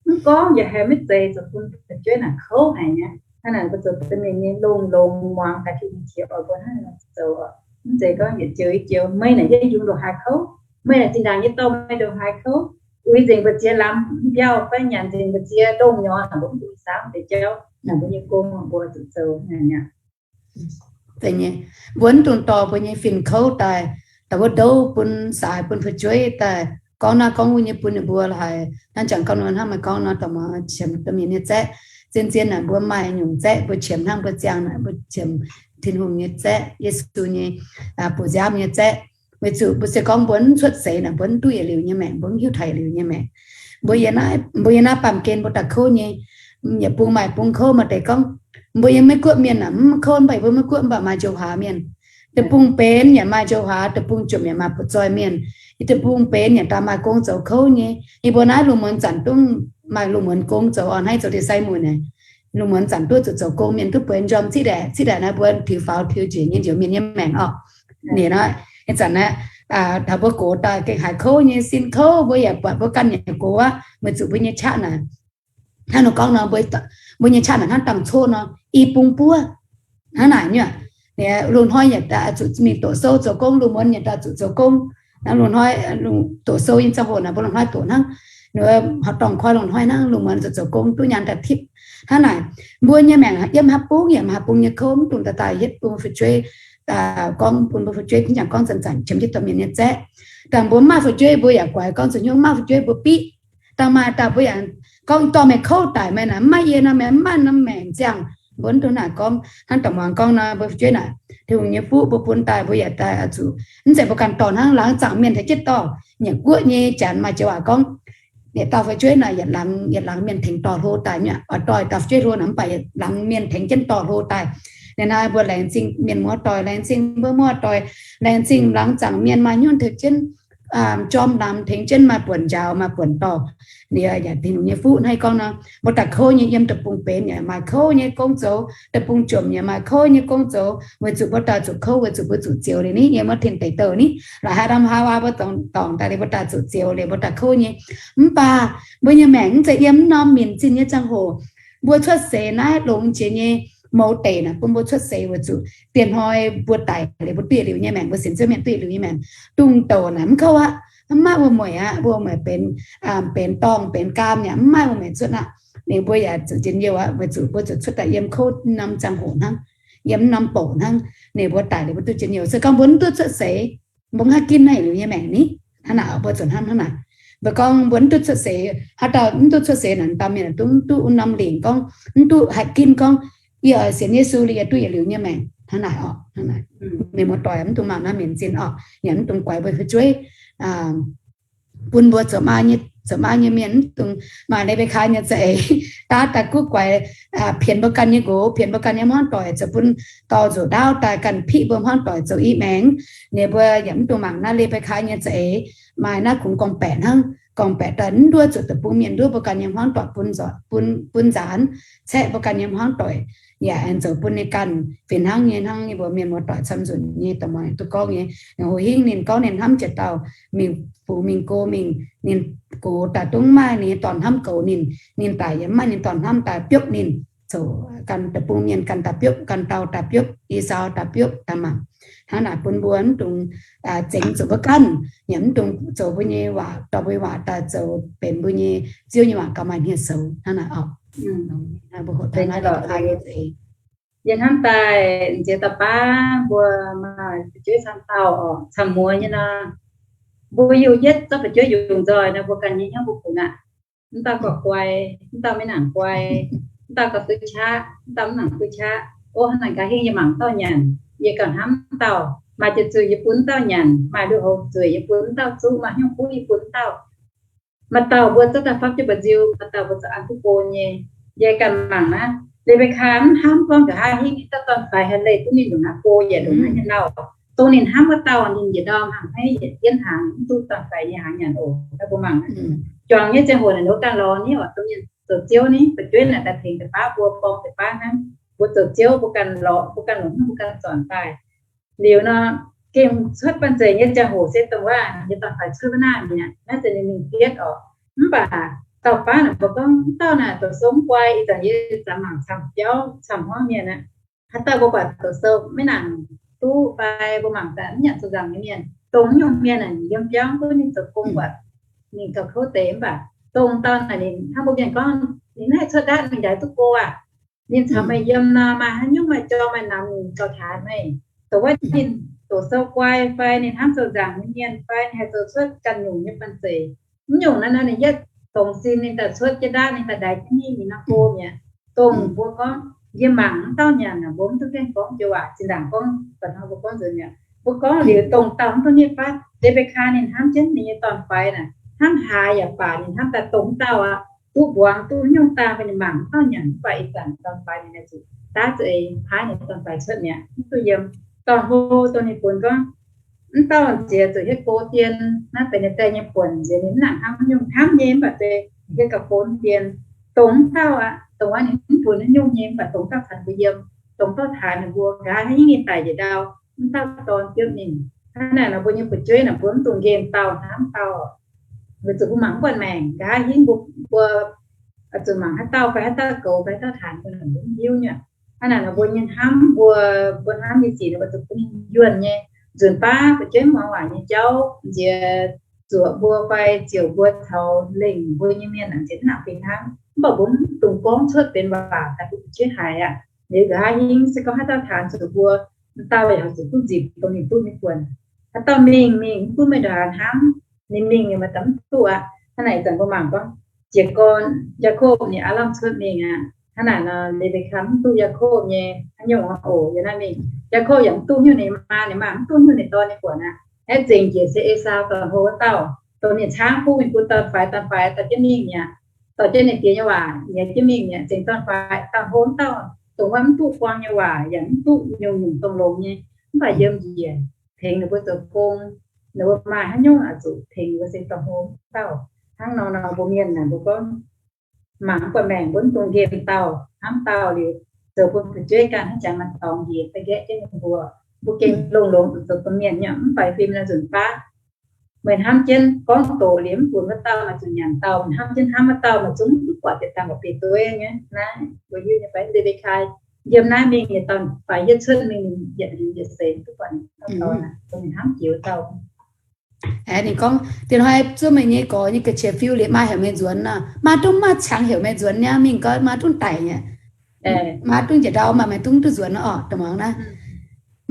Mv gorngv yaac haiz maiv zeiz zoux bun fu'jueiv naaic kouv haic nyei. Hnangv naaic mbuo zoux domh mienh nyei longx-longx muangx daaih Tin-Hungh qiex oix mbuo hnangv naaic zoux. Mv zeiz gorngv yietc joux yietc joux, meih naaic yie yungz ndongc haaix kouv, meih naaic zinh ndaangc yie dorh meih ndongc haaix kouv, uix nzengc mbu'ziex lamz mbiauh fai nyanc nzengc mbu'ziex ndongh nyorx, mbuo mv dungx saauv deix jauv, naaic mbuo nyei gong mbuo zuqc zoux naaic mi'aqv. Mbuo mv dungx dorh mbuo nyei fin-kouv daaih, daaih wuov ndouv bun saaix bun fu'jueiv daaih gorngv naaiv gorngv wuov nyei bun ninh mbuo lorqc haic. Hnangv jangx gauh nor hnangv meih gorngv nor, dongh muangx qiemx domh mienh nyei zaeqv. Zien-zien naaic mbuo maaih nyungc zaeqv mbuo qiemx hnangv mbuo ziangh naaic mbuo qiemx Tin-Hungh nyei zaeqv, Yesu nyei, buoz-nziaamv nyei zaeqv. Weic zuqc mbuo se gorngv mbuo mv cuotv seix naaic mbuo mv duqv yietc liuz nyei maengc, mbuo mv hiuv taux yietc liuz nyei maengc. Mbuo yiem naaiv, mbuo yiem naaiv baamh gen mbuo daaih kouv nyei, yietc bung maaih bung kouv. Maaih deix gorngv, mbuo yiem Meiv Guoqv mienh naaic mv kouv, mv baac mbuo Meiv Guoqv mv baac maaih Njoux Huaax mienh. Deic-bung benx yaac maaih Njoux Huaax, deic-bung jomc yaac maaih Butv-Zoih mienh. Yie deic-bung benx yaac daaih maaih gong zoux kouv nyei. Yie mbuo naaiv lungh muonz zanc duqv maaih lungh muonz gong zoux, orn haiv zoux deix sai mueic naaic. Lungh muonz zanc duqv zuqc zoux gong mienh duqv bueix njormh ciqv daeqc. Ciqv daeqc naaiv mbuo tiux faaux tiux njiec nyei njoux mienh nyei maengc orqc. Ninh naaiv, ih zanc naaiv, taux mbuo gox daaih gengh haiz kouv nyei, sin kouv, mbuo yaac buatc mbuo ganh nyei gox aqv, weic zuqc mbuo nyei qaqv naaic, hnangv nor gorngv nor, mbuo nyei qaqv naaic hnangv dangh coqv nor, i bung buov. Hnangv naaic nyei, loz-hnoi yaac zuqc mingh doqc sou zoux gong, lungh muonz yaac daaih zuqc zoux gong. Loz-hnoi doqc sou nyei ziangh hoc naaic mbuo loz-hnoi doqc hnangv, dorngh koi loz-hnoi hnangv, lungh muonz zuqc zoux gong duqv nyaanh daaih tipv. Hnangv naaic, mbuo nyei maengc yiem haaix bung yaac maaih haaix bung nyei kouv, mv dungx daaih daaih hietv bun mbuo fu'jueiv, gorngv bun mbuo fu'jueiv, hnangv jangx gorngv zanc-zanc qiemx jienv domh mienh nyei zaeqv. Dangh mbuo mv maaih fu'jueiv mbuo yaac guaix gorngv zuqc hnyouv, mv maaih fu'jueiv mbuo biqv. Dangh maaih daaih mbuo yaac gorngv dorh meih kouv daic, meih naaic mv maaih yie nor, meih mv maaih norm maengc ziangh. Mbuo mv dungx naaic gorngv hnangv da'muangx gorngv nor, mbuo fu'jueiv naaic, Tin-Hungh nyei fuqv mbuo bun daaih mbuo yaac daaih oix zuqc, mv zeiz mbuo ganh dorh hnangv, laangz zaangc mienh tengx jienv dorh. Nyanc guoqv nyei janx maaih joux waac gorngv, yietc dauh fu'jueiv naaic yietc laangz, yietc laangz mienh tengx dorh hlo daaih mi'aqv. Oix dorh dauh fu'jueiv hlo naaic mv baac yietc laangz mienh tengx jienv dorh hlo daaih. Ninh naaiv mbuo laengz zingh mienh muoz-doic, laengz zingh mbuo muoz-doic, laengz zingh laangz zaangc mienh maaih hnyouv tengx jienv jorm lamz, tengx jienv maaih buonc njaaux, maaih buonc dorh. Liuz yaac Tin-Hungh nyei fuqv hnangv gorngv nor, mbuo daaih kouv nyei, yiem deic-bung benx yaac maaih kouv nyei gong zoux, deic-bung jomc yaac maaih kouv nyei gong zoux, weic zuqc mbuo daaih zuqc kouv, weic zuqc mbuo zuqc zioux liuz ni, yiem wuov tin deic douh ni, la'haaix norm haaix waac mbuo dorngc daaih liuz mbuo daaih zuqc zioux liuz mbuo daaih kouv nyei. Mv baac mbuo nyei maengc mv zeiz yiem mv norm minc zinh nyei ziangh hoc. Mbuo cuotv seix naaiv longx jiex nyei mouz deic naaic bun mbuo cuotv seix weic zuqc dieh hnoi mbuo daic liuz mbuo duqv yietc liuz nyei maengc, mbuo sienx Ziouv mienh duqv yietc liuz nyei maengc. Dungx douc naaic mv kouv aqv. Mv maaih wuom-mueic aqv, wuom-mueic benx, benx dorngh benx gaam yaac mv maaih wuom-mueic cuotv aqv. Ninh mbuo yaac zuqc njien-youh aqv, weic zuqc mbuo zuqc cuotv daaih yiem kouv norm ziangh hoc hnangv, yiem norm bouc hnangv. Ninh mbuo daic liuz mbuo duqv njien-youh. Se gorngv mbuo mv duqv cuotv seix, mbuo mv haih ginv naaiv liuz nyei maengc ni. Hnangv naaic mbuo zuqc hnangv, hnangv naaic. Mbuo gorngv mbuo mv duqv cuotv seix, haaix dauh mv duqv cuotv seix naaic, dauh mienh duqv, mv duqv wuov norm lingc gorngv, mv duqv haih ginv gorngv, yie oix sienx Yesu liuz yie duqv yietc liuz nyei maengc. Hnangv naaic orqc, hnangv naaic. Mienh muoz-doic mv dungx mangc naaiv minc zinh orqc, yaac mv dungx guaix mbuo fu'jueiv, bun mbuo zoux maa nyei Zoux maa nyei mienh mv dungx maaih Le^mbe^kaa nyei za'eix daav daaih guv guaix, pienx mbuo ganh nyei nqox, pienx mbuo ganh nyei hmuangv doic, zoux bun dorh nzuqc ndaauv daaih ganh piqv mbuo hmuangv doic zoux i maengx. Ninh mbuo yaac mv dungx mangc naaiv Le^mbe^kaa nyei za'eix maaih naaiv kungx gorngv-baeqc hnangv, gorngv-baeqc daaih mv nduov zuqc deic-bung mienh nduov mbuo ganh nyei hmuangv doic bun nzaanx, caeqv mbuo ganh nyei hmuangv doic, yaac aengx zoux bun ninh ganh fih hnangv nyei, hnangv nyei mbuox mienh muoz-doic camv nzunc nyei da'muangx duqv gorngv nyei. Hnangv hoc hingv ninh gorngv ninh hnamv jiex dauh mingh fungx mingh go mingh, ninh gox daaih dungx maaih ninh nyei dorn hnamv goux ninh, ninh daic yaac mv maaih ninh dorn hnamv daaih biopv ninh, zoux ganh deic-bung mienh ganh daaih biopv, ganh dauh daaih biopv, i saau daaih biopv daaih mangc. Hnangv naaic bun mbuo mv dungx zengx zuqc mbuo ganh, yaac mv dungx zoux mbuo nyei waac, dorh mbuo nyei waac daaih zoux benx mbuo nyei Ziouv nyei waac gauh maaih hniev-soux hnangv naaic oc. Yie hnamv daaih nziex dauh baav mbuo maaih fu'jueiv camv dauh oc, camv muoz nyei nor, mbuo yungh yietv zorqv fu'jueiv yungh nzoih nor, mbuo ganh nyei hnyouv mbuo funx aqv. Mv dauh gauh guai, mv dauh maiv nangc guai, mv dauh gauh duqv qaqv, mv dauh mv nangc duqv qaqv. Ov, hnangv naaic nqa'haav hingv yie mangc dauh nyanc, yie gauh hnamv mv dauh. Maaih ziepc zuoqc yie bun mv dauh nyanc, maaih lui-houx zueic yie bun mv dauh zuqv, maaih hnyouv kuv yie bun mv dauh. Maaih dauh mbuo zorqv daaih fapv jienv mba'nziu, maaih dauh mbuo zuqc an duqv go nyei. Yie ganh mangc naaiv, Le^mbe^kaa mv hnamv gorngv nqa'haav hingv dauh dorn-faix haih leih duqv ninh nyungc naaiv go yaac ndongc naaiv nyei lauh. Dongh ninh hnamv wuov dauh, ninh njiec ndorm hnaangx haiv yietc jienv hnaangx mv duqv dorn-faix nyei hnaangx nyanc oc. Mbuo mangc, juangc nyei ziangh hoc naaic ninh ganh lorz ni oc, dongh mienh zoux ziouv ni, fu'jueiv naaic daaih tengx deix baav mbuo, borng deix baav hnangv. Mbuo zoux ziouv mbuo ganh lorz, mbuo ganh longc hnyouv mbuo ganh zornc daaih. Liuz nor, gengh cuotv banh zeic nyei ziangh hoc se dongh waac nyei dorn-faix cuotv wuov naaiv mi'aqv. Naaiv se ninh mingh fietv oc. Mv baac dauh baav naaic mbuo gorngv, mv dauh naaic zoux sou mv guai. Ih zanc yie zanc mangc camv biauv camv hmuangv mienh aqv. Haaix dauh mbuo buatc zoux sou maiv nangc duqv fai mbuo mangc daaih mv nyanc zoux nzaangc nyei mienh, dongh nyungc mienh naaic yiem biauv duqv ninh zoux gong buatc ninh gauh kouv deix. Mv baac dongh dauh naaic ninh hnangv mbuo mienh gorngv, ninh haih cuotv ndaatv mingh ndaix duqv go aqv. Ninh caux meih yiem nor, maaih haaix nyungc maaih jorm maaih namx ninh gauh taaix meih. Dongh wuov ninh zoux sou guai fai ninh hnamv zoux nzaangc nyei mienh fai ninh haih zoux cuotv ganh nyungc nyei banh zeic, mv nyungc naaiv nor ninh yietv dongz sin ninh daaih cuotv jienv ndaatv ninh daaih ndaix jienv mingh, ninh nor go mi'aqv. Dongh mbuo gorngv, yie mangc mv dauh nyanc naaic, mbuo mv duqv gaengh gorngv joux waac. Zinh ndaangc gorngv, baac hnangv mbuo gorngv nzunc mi'aqv, mbuo gorngv liuz dongh dauh mv duqv nyei fatv. Le^mbe^kaa ninh hnamv jienv ninh nyei dorn-faix naaic, hnamv haaix yaac baac ninh hnamv daaih dongh mv dauh aqv. Duqv mbuangz duqv nyungc daaih, mbuo ninh mangc mv dauh nyanc, mv baac ih zanc dorn-faix ninh naaic zuqc daav zuqc eix paaiv ninh dorn-faix cuotv mi'aqv, mv duqv yiem. Dorn-hlo dongh ninh funx gorngv, mv dauh nziex zuqc hietv go dien, naaiv benx ninh die nyei buonc, nziex ninh mv nangc hnamv nyungc, hnamv nyei mv baac deix hietv gauh go dien. Dongh mv dauh aqv, dongh wuov ninh mv funx haaix nyungc nyei, mv baac dongh dauh caux mbuo yiem, dongh dauh taaix ninh mbuo, nqa'haav hingv ninh daic njiec ndau, mv dauh dorn biopv ninh. Hnangv naaic nor mbuo nyei fu'jueiv naaic mbuo mv dungx nqemh dauh hnamv dauh. Weic zuqc mbuo mangc mv buatc maengc, nqa'haav hingv mbuo, mbuo zuqc mangc haaix dauh fai haaix dauh goux fai haaix dauh taaix mbuo mv hiuv nyei. Hnangv naaic nor mbuo nyei hnamv, mbuo, mbuo hnamv nyei sic nor mbuo zuqc bun ninh yuonh nyei. Nzunc baav fu'jueiv muangx waac nyei jauv nziex zuoqc mbuo fai ziouc mbuo caux lengc mbuo nyei mienh nziex mv nangc fih hnangv. Mv baac mbuo mv dungx gorngv cuotv benx waac daaih bun fu'jueiv haiz aqv. Liuz nqa'haav hingv se gorngv haaix dauh taaix zuqc mbuo, dauh yaac zuqc duqv nzipc dongh ninh duqv nyei buonc. Haaix dauh mingh mingh mv gunv meih ndongc haaix hnamv, ninh mingh ninh maaih deix mv duqv aqv. Hnangv naaic ih zanc mbuo mangc gorngv, jiez gorn Yaakopv ninh aav lamh cuotv mingh aqv. Hnangv naaic nor, Le^mbe^kaa mv duqv Yaakopv nyei haaix nyungc oc. Yiem naaiv mingh Yaakopv yaac mv duqv hnyouv ninh maa, ninh maa mv duqv hnyouv ninh dorn nyei buonc aqv. Aeqv, zengc njiec se Esaau dorn-hlo wuov dauh, dongh ninh caangv buv mingh bun dorn-faix, dorn-faix dorh jienv mingh mi'aqv. Dorh jienv ninh die nyei waac nyiex jienv mingh mi'aqv. Zengc dorn-faix, dorn-hlo wuov dauh, dongh wuov mv duqv buang nyei waac yaac mv duqv nyungc-nyungc dongh longx nyei, mv baac yiem njiec tengx ninh mbuo zoux gong. Ninh mbuo maaih haaix nyungc oix zuqc tengx ninh mbuo se dorn-hlo wuov dauh. Hnangv nor nor mbuo mienh naaic mbuo gorngv mangc mv buatc maengc, mbuo mv dungx nqemh dauh hnamv dauh liuz, zoux bun fu'jueiv ganh hnangv jangx maaih dorngx njiec daaih nqaeqv jienv ninh mbuo. Mbuo gengh longx-longx zuqc zoux bun mienh nyei, mv baac fim naaiv nzunc baav meih hnamv jienv gorngv doqc liuz mv funx wuov dauh, meih zuqc nyanc dauh. Meih hnamv jienv hnamv wuov dauh, meih zungv mv duqv buatc ziepc dangh buatc biei dueiv nyei. Naaiv mbuo hiuv nyei fai? Le^mbe^kaa yiem naaiv mingh yietc dauh faix yietv cuotv mingh, yietc liuz yietc seix duqv buatc ninh dauh, dongh ninh hnamv jiex wuov dauh. Ninh gorngv, Diex hnoi zuov meih nyei gorx nyei ga'qiex fiu liuz maa heuc meih nzuonx nor, maa dungv maaih qangx heuc meih nzuonx nyei, mingh gau maa dungv daic nyei. Maa dungv njiec ndau, maaih meih dungv duqv nzuonx nor orqc, dongh muangx naaiv.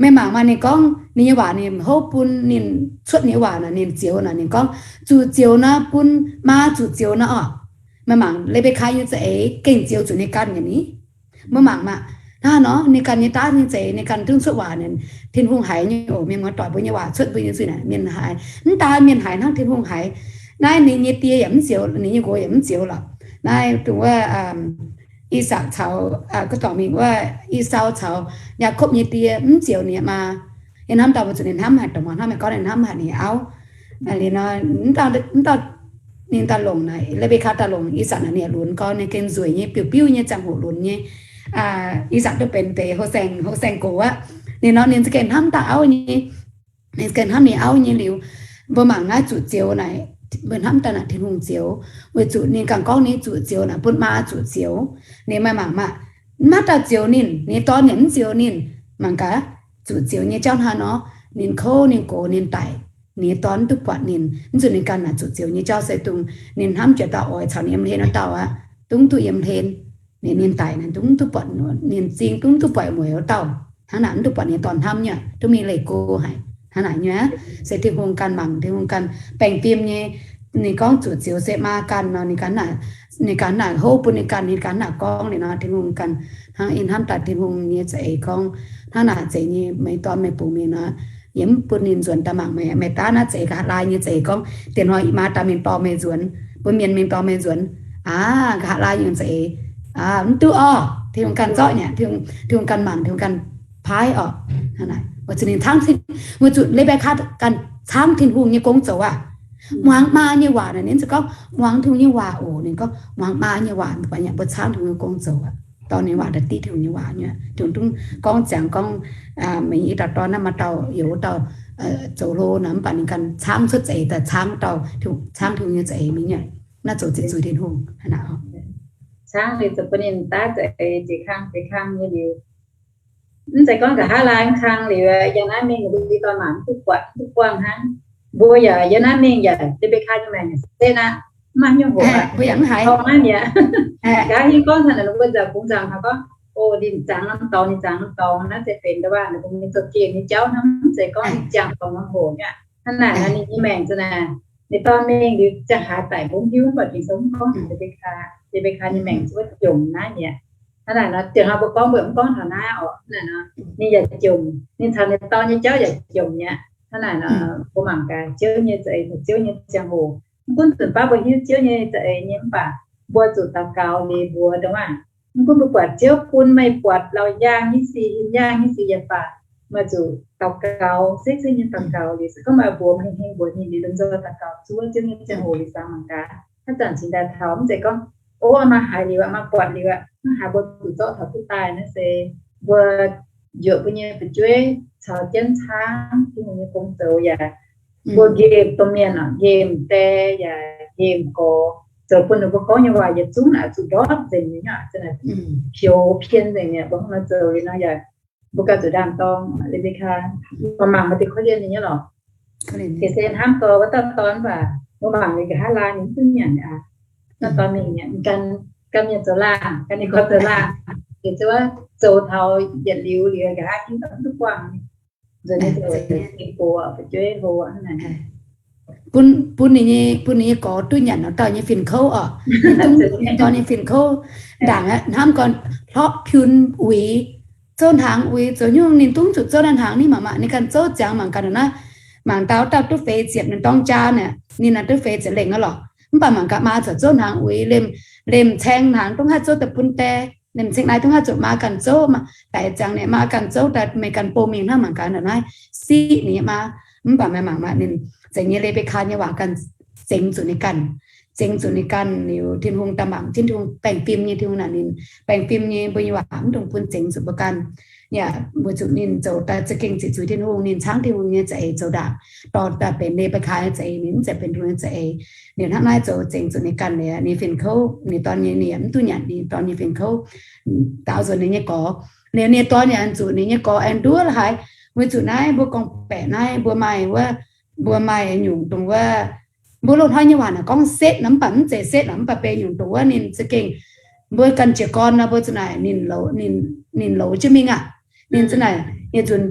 Meih mangc maaih ninh gorngv ninh nyei waac, ninh hopv bun ninh cuotv ninh nyei waac naaic, ninh zioux naaic, ninh gorngv zuqc zioux nor, bun maa zuqc zioux nor orqc. Meih mangc Le^mbe^kaa nyei za'eix gengh zioux zuqc ninh ganh nyei ni. Meih mangc maah, hnangv nor ninh ganh nyei daav nyei za'eix ninh ganh dungv cuotv waac naaic, Tin-Hungh haiz nyei oc. Mienh muoz-doic, mbuo nyei waac cuotv mbuo nyei zuiz naaic mienh haiz. Mv daan mienh haiz hnangv, Tin-Hungh haiz. Naaiv ninh nyei die yaac mv zioux, ninh nyei nqox yaac mv zioux lorqc. Naaiv dongh wuov, Isaak caux, gorngv dorngc mingh wuov, Esau caux Yaakopv nyei die mv zioux ninh maa. Yie hnamv dauh mbuo zuqc ninh hnamv haic, dongh mbuo hnamv haic gorngv ninh hnamv haic ninh auv. Liuz nor, mv dauh, ninh daaih longc naaic, Lebekaa daaih longc Isaak naaic, ninh lunx gorngv ninh gengh nzueic nyei, biuv-biuv nyei ziangh hoc lunx nyei. Isaak duqv benx deix houh saeng, houh saeng-gox aqv. Liuz nor ninh za'gengh hnamv dauh auv nyei, ninh za'gengh hnamv ninh auv nyei liuz, mbuo mangc naaiv zuqc zioux naaic, mbuo hnamv daaih naaic Tin-Hungh zioux, weic zuqc ninh ganh gorngv ninh zuqc zioux naaic bun maa zuqc zioux. Ninh maaih mangc maah, mv maaih dauh zioux ninh, ninh nyei dorn yaac mv zioux ninh. Mangc gaax, zuqc zioux nyei jauv hnangv nor, ninh kouv, ninh gox, ninh daic, ninh nyei dorn mv duqv buatc ninh, mv zuqc ninh ganh naaic zuqc zioux nyei jauv se dongh ninh hnamv jiex dauh oix caux ninh yiem hlen wuov dauh aqv, dongh mv duqv yiem hlen. Ninh, ninh daic naaic dongh mv duqv buatc, ninh zing dongh mv duqv buatc mueiz wuov dauh. Hnangv naaic mv duqv buatc ninh nyei dorn hnamv nyei, duqv mingh leih go haic. Hnangv naaic nyei, se Tin-Hungh ganh mangc, Tin-Hungh ganh baengh fim nyei, ninh gorngv zuqc zioux se maa ganh nor, ninh ganh naaic, ninh ganh naaic houv bun ninh ganh, ninh ganh naaic gorngv liuz nor, Tin-Hungh ganh hnangv, yie hnamv daaih Tin-Hungh nyei za'eix gorngv, hnangv naaic zeiz nyei, meih dorn meih bungx mingh nor, yie mv bun ninh nzuonx daaih mangc meih, meih daav naaiv za'eix nqa'haav laai nyei za'eix gorngv, dienh hnoi ih maa daaih mingh dorh meih nzuonx, bun mienh mingh dorh meih nzuonx, aa, nqa'haav laai nyei za'eix, aa, mv duqv orqc. Tin-Hungh ganh zorqv nyei, Tin-Hungh ganh mangc, Tin-Hungh ganh paaiv orqc. Hnangv naaic, weic zuqc ninh caangv, weic zuqc Lebekaa ganh caangv Tin-Hungh nyei gong zoux aqv. Muangx maa nyei waac naaic, ninh ziouc gorngv muangx Tin-Hungh nyei waac oc. Ninh gorngv muangx maa nyei waac, mbuo caangv Tin-Hungh nyei gong zoux aqv. Dorh ninh waac daaih div Tin-Hungh nyei waac nyei. Tin-Hungh dungv gorngv ziangx gorngv, meih i dauh dorn naaiv maaih dauh youz dauh zoux hlo naaic, mv baac ninh ganh caangv cuotv za'eix daaih caangv dauh, caangv Tin-Hungh nyei za'eix mingh nyei. Naaiv zoux ziex zuiz Tin-Hungh hnangv naaic. Caangv liuz ziouc bun ninh daav za'eix jiex kang jiex kang nyei liuz, mv zeiz gorngv nqa'haav laai kang liuz, yiem naaiv mingh mbuo i dauh mangc mv duqv buatc, mv duqv buangh hnangv. Mbuo yaac yiem naaiv mingh yaac Lebekaa nyei maengc yaac setv aqv, mv maaih hnyouv hoqc aqv, mbuo yaac mv haiz. Nqa'haav hingv gorngv taux naaic, mbuo nzauc bungx nzauc taux gorngv, o, ninh zangx norm dorngx, ninh zangx norm dorngx naaiv se benx ndau waac, ninh mbuo mingh zoux gengh nyei jauv hnangv, mv zeiz gorngv ninh ziangh dorngx norm hoc nyei aqv. Hnangv naaic nor ninh nyei maengc za'naaic, ninh dorn mingh liuz ziangh haaix daic mbuo mv hiuv, mv baac ging-sou mv gorngv taux Lebekaa. Lebekaa nyei maengc zuov jomc naaiv mi'aqv. Hnangv naaic nor, dieh hnoi mbuo gorngv mbuo mv gorngv taux naaiv orqc. Hnangv naaic nor, ninh yaac jomc, ninh caux ninh dorn nyei jauv yaac jomc mi'aqv. Hnangv naaic nor, mbuo mangc gaax Ziouv nyei za'eix, Ziouv nyei ziangh hoc. Mv gunv nzunc baav mbuo hiuv Ziouv nyei za'eix nyei mv baac mbuo zuqc daux gaux liuz mbuox dongh waac, mv gunv mbuo buatc Ziouv bun meih buatc lauh yaangh nyei sic, hinh yaangh nyei sic yaac baac, meih zuqc daux gaux, sekv Ziouv nyei daux gaux liuz, se gorngv meih mbuox hingh hingh mbuox ninh liuz, lomh nzoih daux gaux zuov Ziouv nyei ziangh hoc liuz, zaangc mangc gaax, haaix zanc cingx daaih taux, mv zeiz gorngv, o, maaih haiz liuz aqv, maaih buatc liuz aqv, mv haiz mbuo zuqc zorqv taux duqv daaih naaiv se mbuo njuoqc mbuo nyei fu'jueiv caux jienv caangv Tin-Hungh nyei gong zoux yaac mbuo nqemh domh mienh, nqemh die yaac nqemh gorx, zoux bun ninh mbuo gorngv nyei waac yietc zungv naaic zuqc ndortv nzengc nyei, pioux pien nzengc nyei. Mbuo hnangv nor zoux liuz nor yaac mbuo ganh zuqc ndaam-dorng, Lebekaa, mangc maaih deix korv-lienh ninh nyei lorqc. Ga'sie hnamv gorx wuov dauh dorn mv baac mbuo mangc liuz nqa'haav laai ninh mv duqv nyanc aqv. Dauh dorn mingh ganh, ganh mienh zoux laangh, ganh ninh gorx zoux laangh, liuz se wuov zoux taux yietc liuz liuz nqa'haav hingv mv duqv buangh. Nzunc ninh zoux fu'jueiv hlo hnangv naaic. Bun, bun ninh nyei, bun ninh nyei gorx duqv nyanc wuov dauh nyei fin-kouv orqc. Ninh dungv ninh dorn nyei fin-kouv ndaangc aqv, hnamv gorn hlorpv piun uix, zouv hnaangx uix, zoux nyungc ninh dungv zuqc zouv naaiv hnaangx ni mangc maah, ninh ganh zouv ziangx mangc gaax naaiv. Mangc dauh dauh duqv feix ziepc, ninh dorng jaa naaic, ninh naaic duqv feix ziepc lengh aqv lorqc. Mv baac mangc gaax maa corc zouv hnaangx uix, lemh, lemh caeng hnaangx dongh haih zouv daaih bun die, lemh caeng naaiv dongh haih zuqc maa ganh zouv, daix ziangx ninh maa ganh zouv daaih, meih ganh bou mingh hnangv. Mangc gaax naaiv siqv ninh nyei maa. Mv baac meih mangc maah, ninh zengc nyei Lebekaa nyei waac ganh zengx zuqc ninh ganh, zengx zuqc ninh ganh liuz, Tin-Hungh daaih mangc jienv, Tin-Hungh baengh fim nyei, Tin-Hungh naaic ninh baengh fim nyei, mbuo nyei waac mv dungx bun zengx zuqc mbuo ganh. Yaac weic zuqc ninh zoux daaih za'gengh ziqc zuiz Tin-Hungh, ninh caangv Tin-Hungh nyei za'eix zoux ndaangc, dorh daaih benx Lebekaa nyei za'eix, ninh mv zeiz benx Tin-Hungh nyei za'eix. Ninh hnangv naaiv zoux zengx zuqc ninh ganh liuz, ninh fin-kouv, ninh dorn nyei, ninh yaac mv duqv nyanc ninh dorn nyei fin-kouv, daaux nzuonx ninh nyei gorx. Liuz ninh dorn yaac zuqc ninh nyei gorx aengx nduov la'haaix. Weic zuqc naaiv mbuo gorngv-baeqc naaiv mbuo maaih wuov, mbuo maaih nyungc dongh wuov, mbuo loz-hnoi nyei waac naaic gorngv setv nor, mv baac mv zeiz setv nor, mv baac benx nyungc dongh wuov ninh za'gengh, mbuo ganh jiez gorn nor, mbuo za'naaic ninh louz, ninh louz jienv mingh aqv. Ninh za'naaic yietc nzunc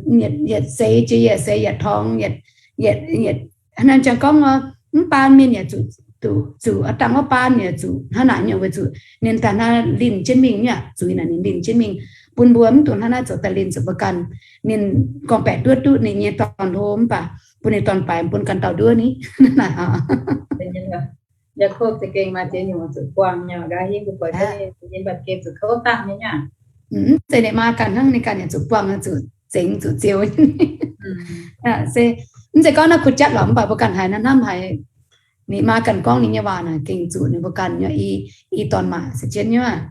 yietc seix jiex yietc seix, yietc torngx yietc, yietc, yietc, hnangv naaic jangx gorngv nor, mv baan mienh yaac zuqc, zuqc, zuqc a'dangh wuov baan yaac zuqc hnangv naaic nyungc, weic zuqc ninh daaih hnangv linh jienv mingh nyei aqv. Zuiz naaic ninh linh jienv mingh, bun mbuo mv dungx hnangv naaiv zoux daaih linh zuqc mbuo ganh. Ninh gorngv-baeqc nduov duqv ninh nyei dorn hlo mv baac bun ninh dorn-baix, bun ganh dauh nduov ni. Naaic, Yaakopv za'gengh maaih ziex nyungc zuqc buangh nyei, nqa'haav hingv mbuo buatc nyei, mv baac gengh zuqc kouv dangh nyei aqv. Mv zeiz ninh maa ganh hnangv, ninh ganh yaac zuqc buangh, zuqc zengx, zuqc ziux. Se, mv zeiz gorngv naaiv kuh jatv lorqc, mv baac mbuo ganh haiz naaiv hnamv haiz ninh maa ganh gorngv ninh nyei waac naaic gengh zuqc ninh mbuo ganh nyei i, i dorn maac caux jienv nyei aqv.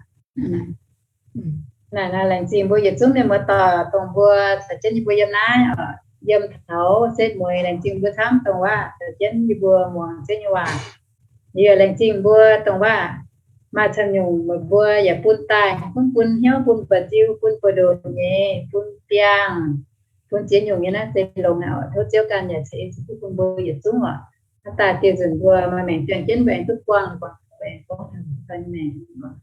Naaic, laengz zingh mbuo yietc zungv mienh muoz-doic, dongh mbuo caux jienv yie mbuo yiem naaiv, yiem taux setv mueiz, laengz zingh mbuo camv dongh waac caux jienv yie mbuo muangx Ziouv nyei waac. Yie laengz zingh mbuo dongh waac maaih camv nyungc meih mbuo yaac bun daaih, gunv bun hnyouv, bun ba'nziu, bun buoz-ndoqv nyei, bun biangh, bun ziex nyungc nyei naaiv se longx aqv. Tov Ziouv ganh yaac ceix fuqv bun mbuo yietc zungv oc. Hnangv daaih dieh nzunc mbuo maaih maengc ziangh jienv mbuo aengx duqv buangh, buangh, mbuo aengx gorngv taux nyei maengc.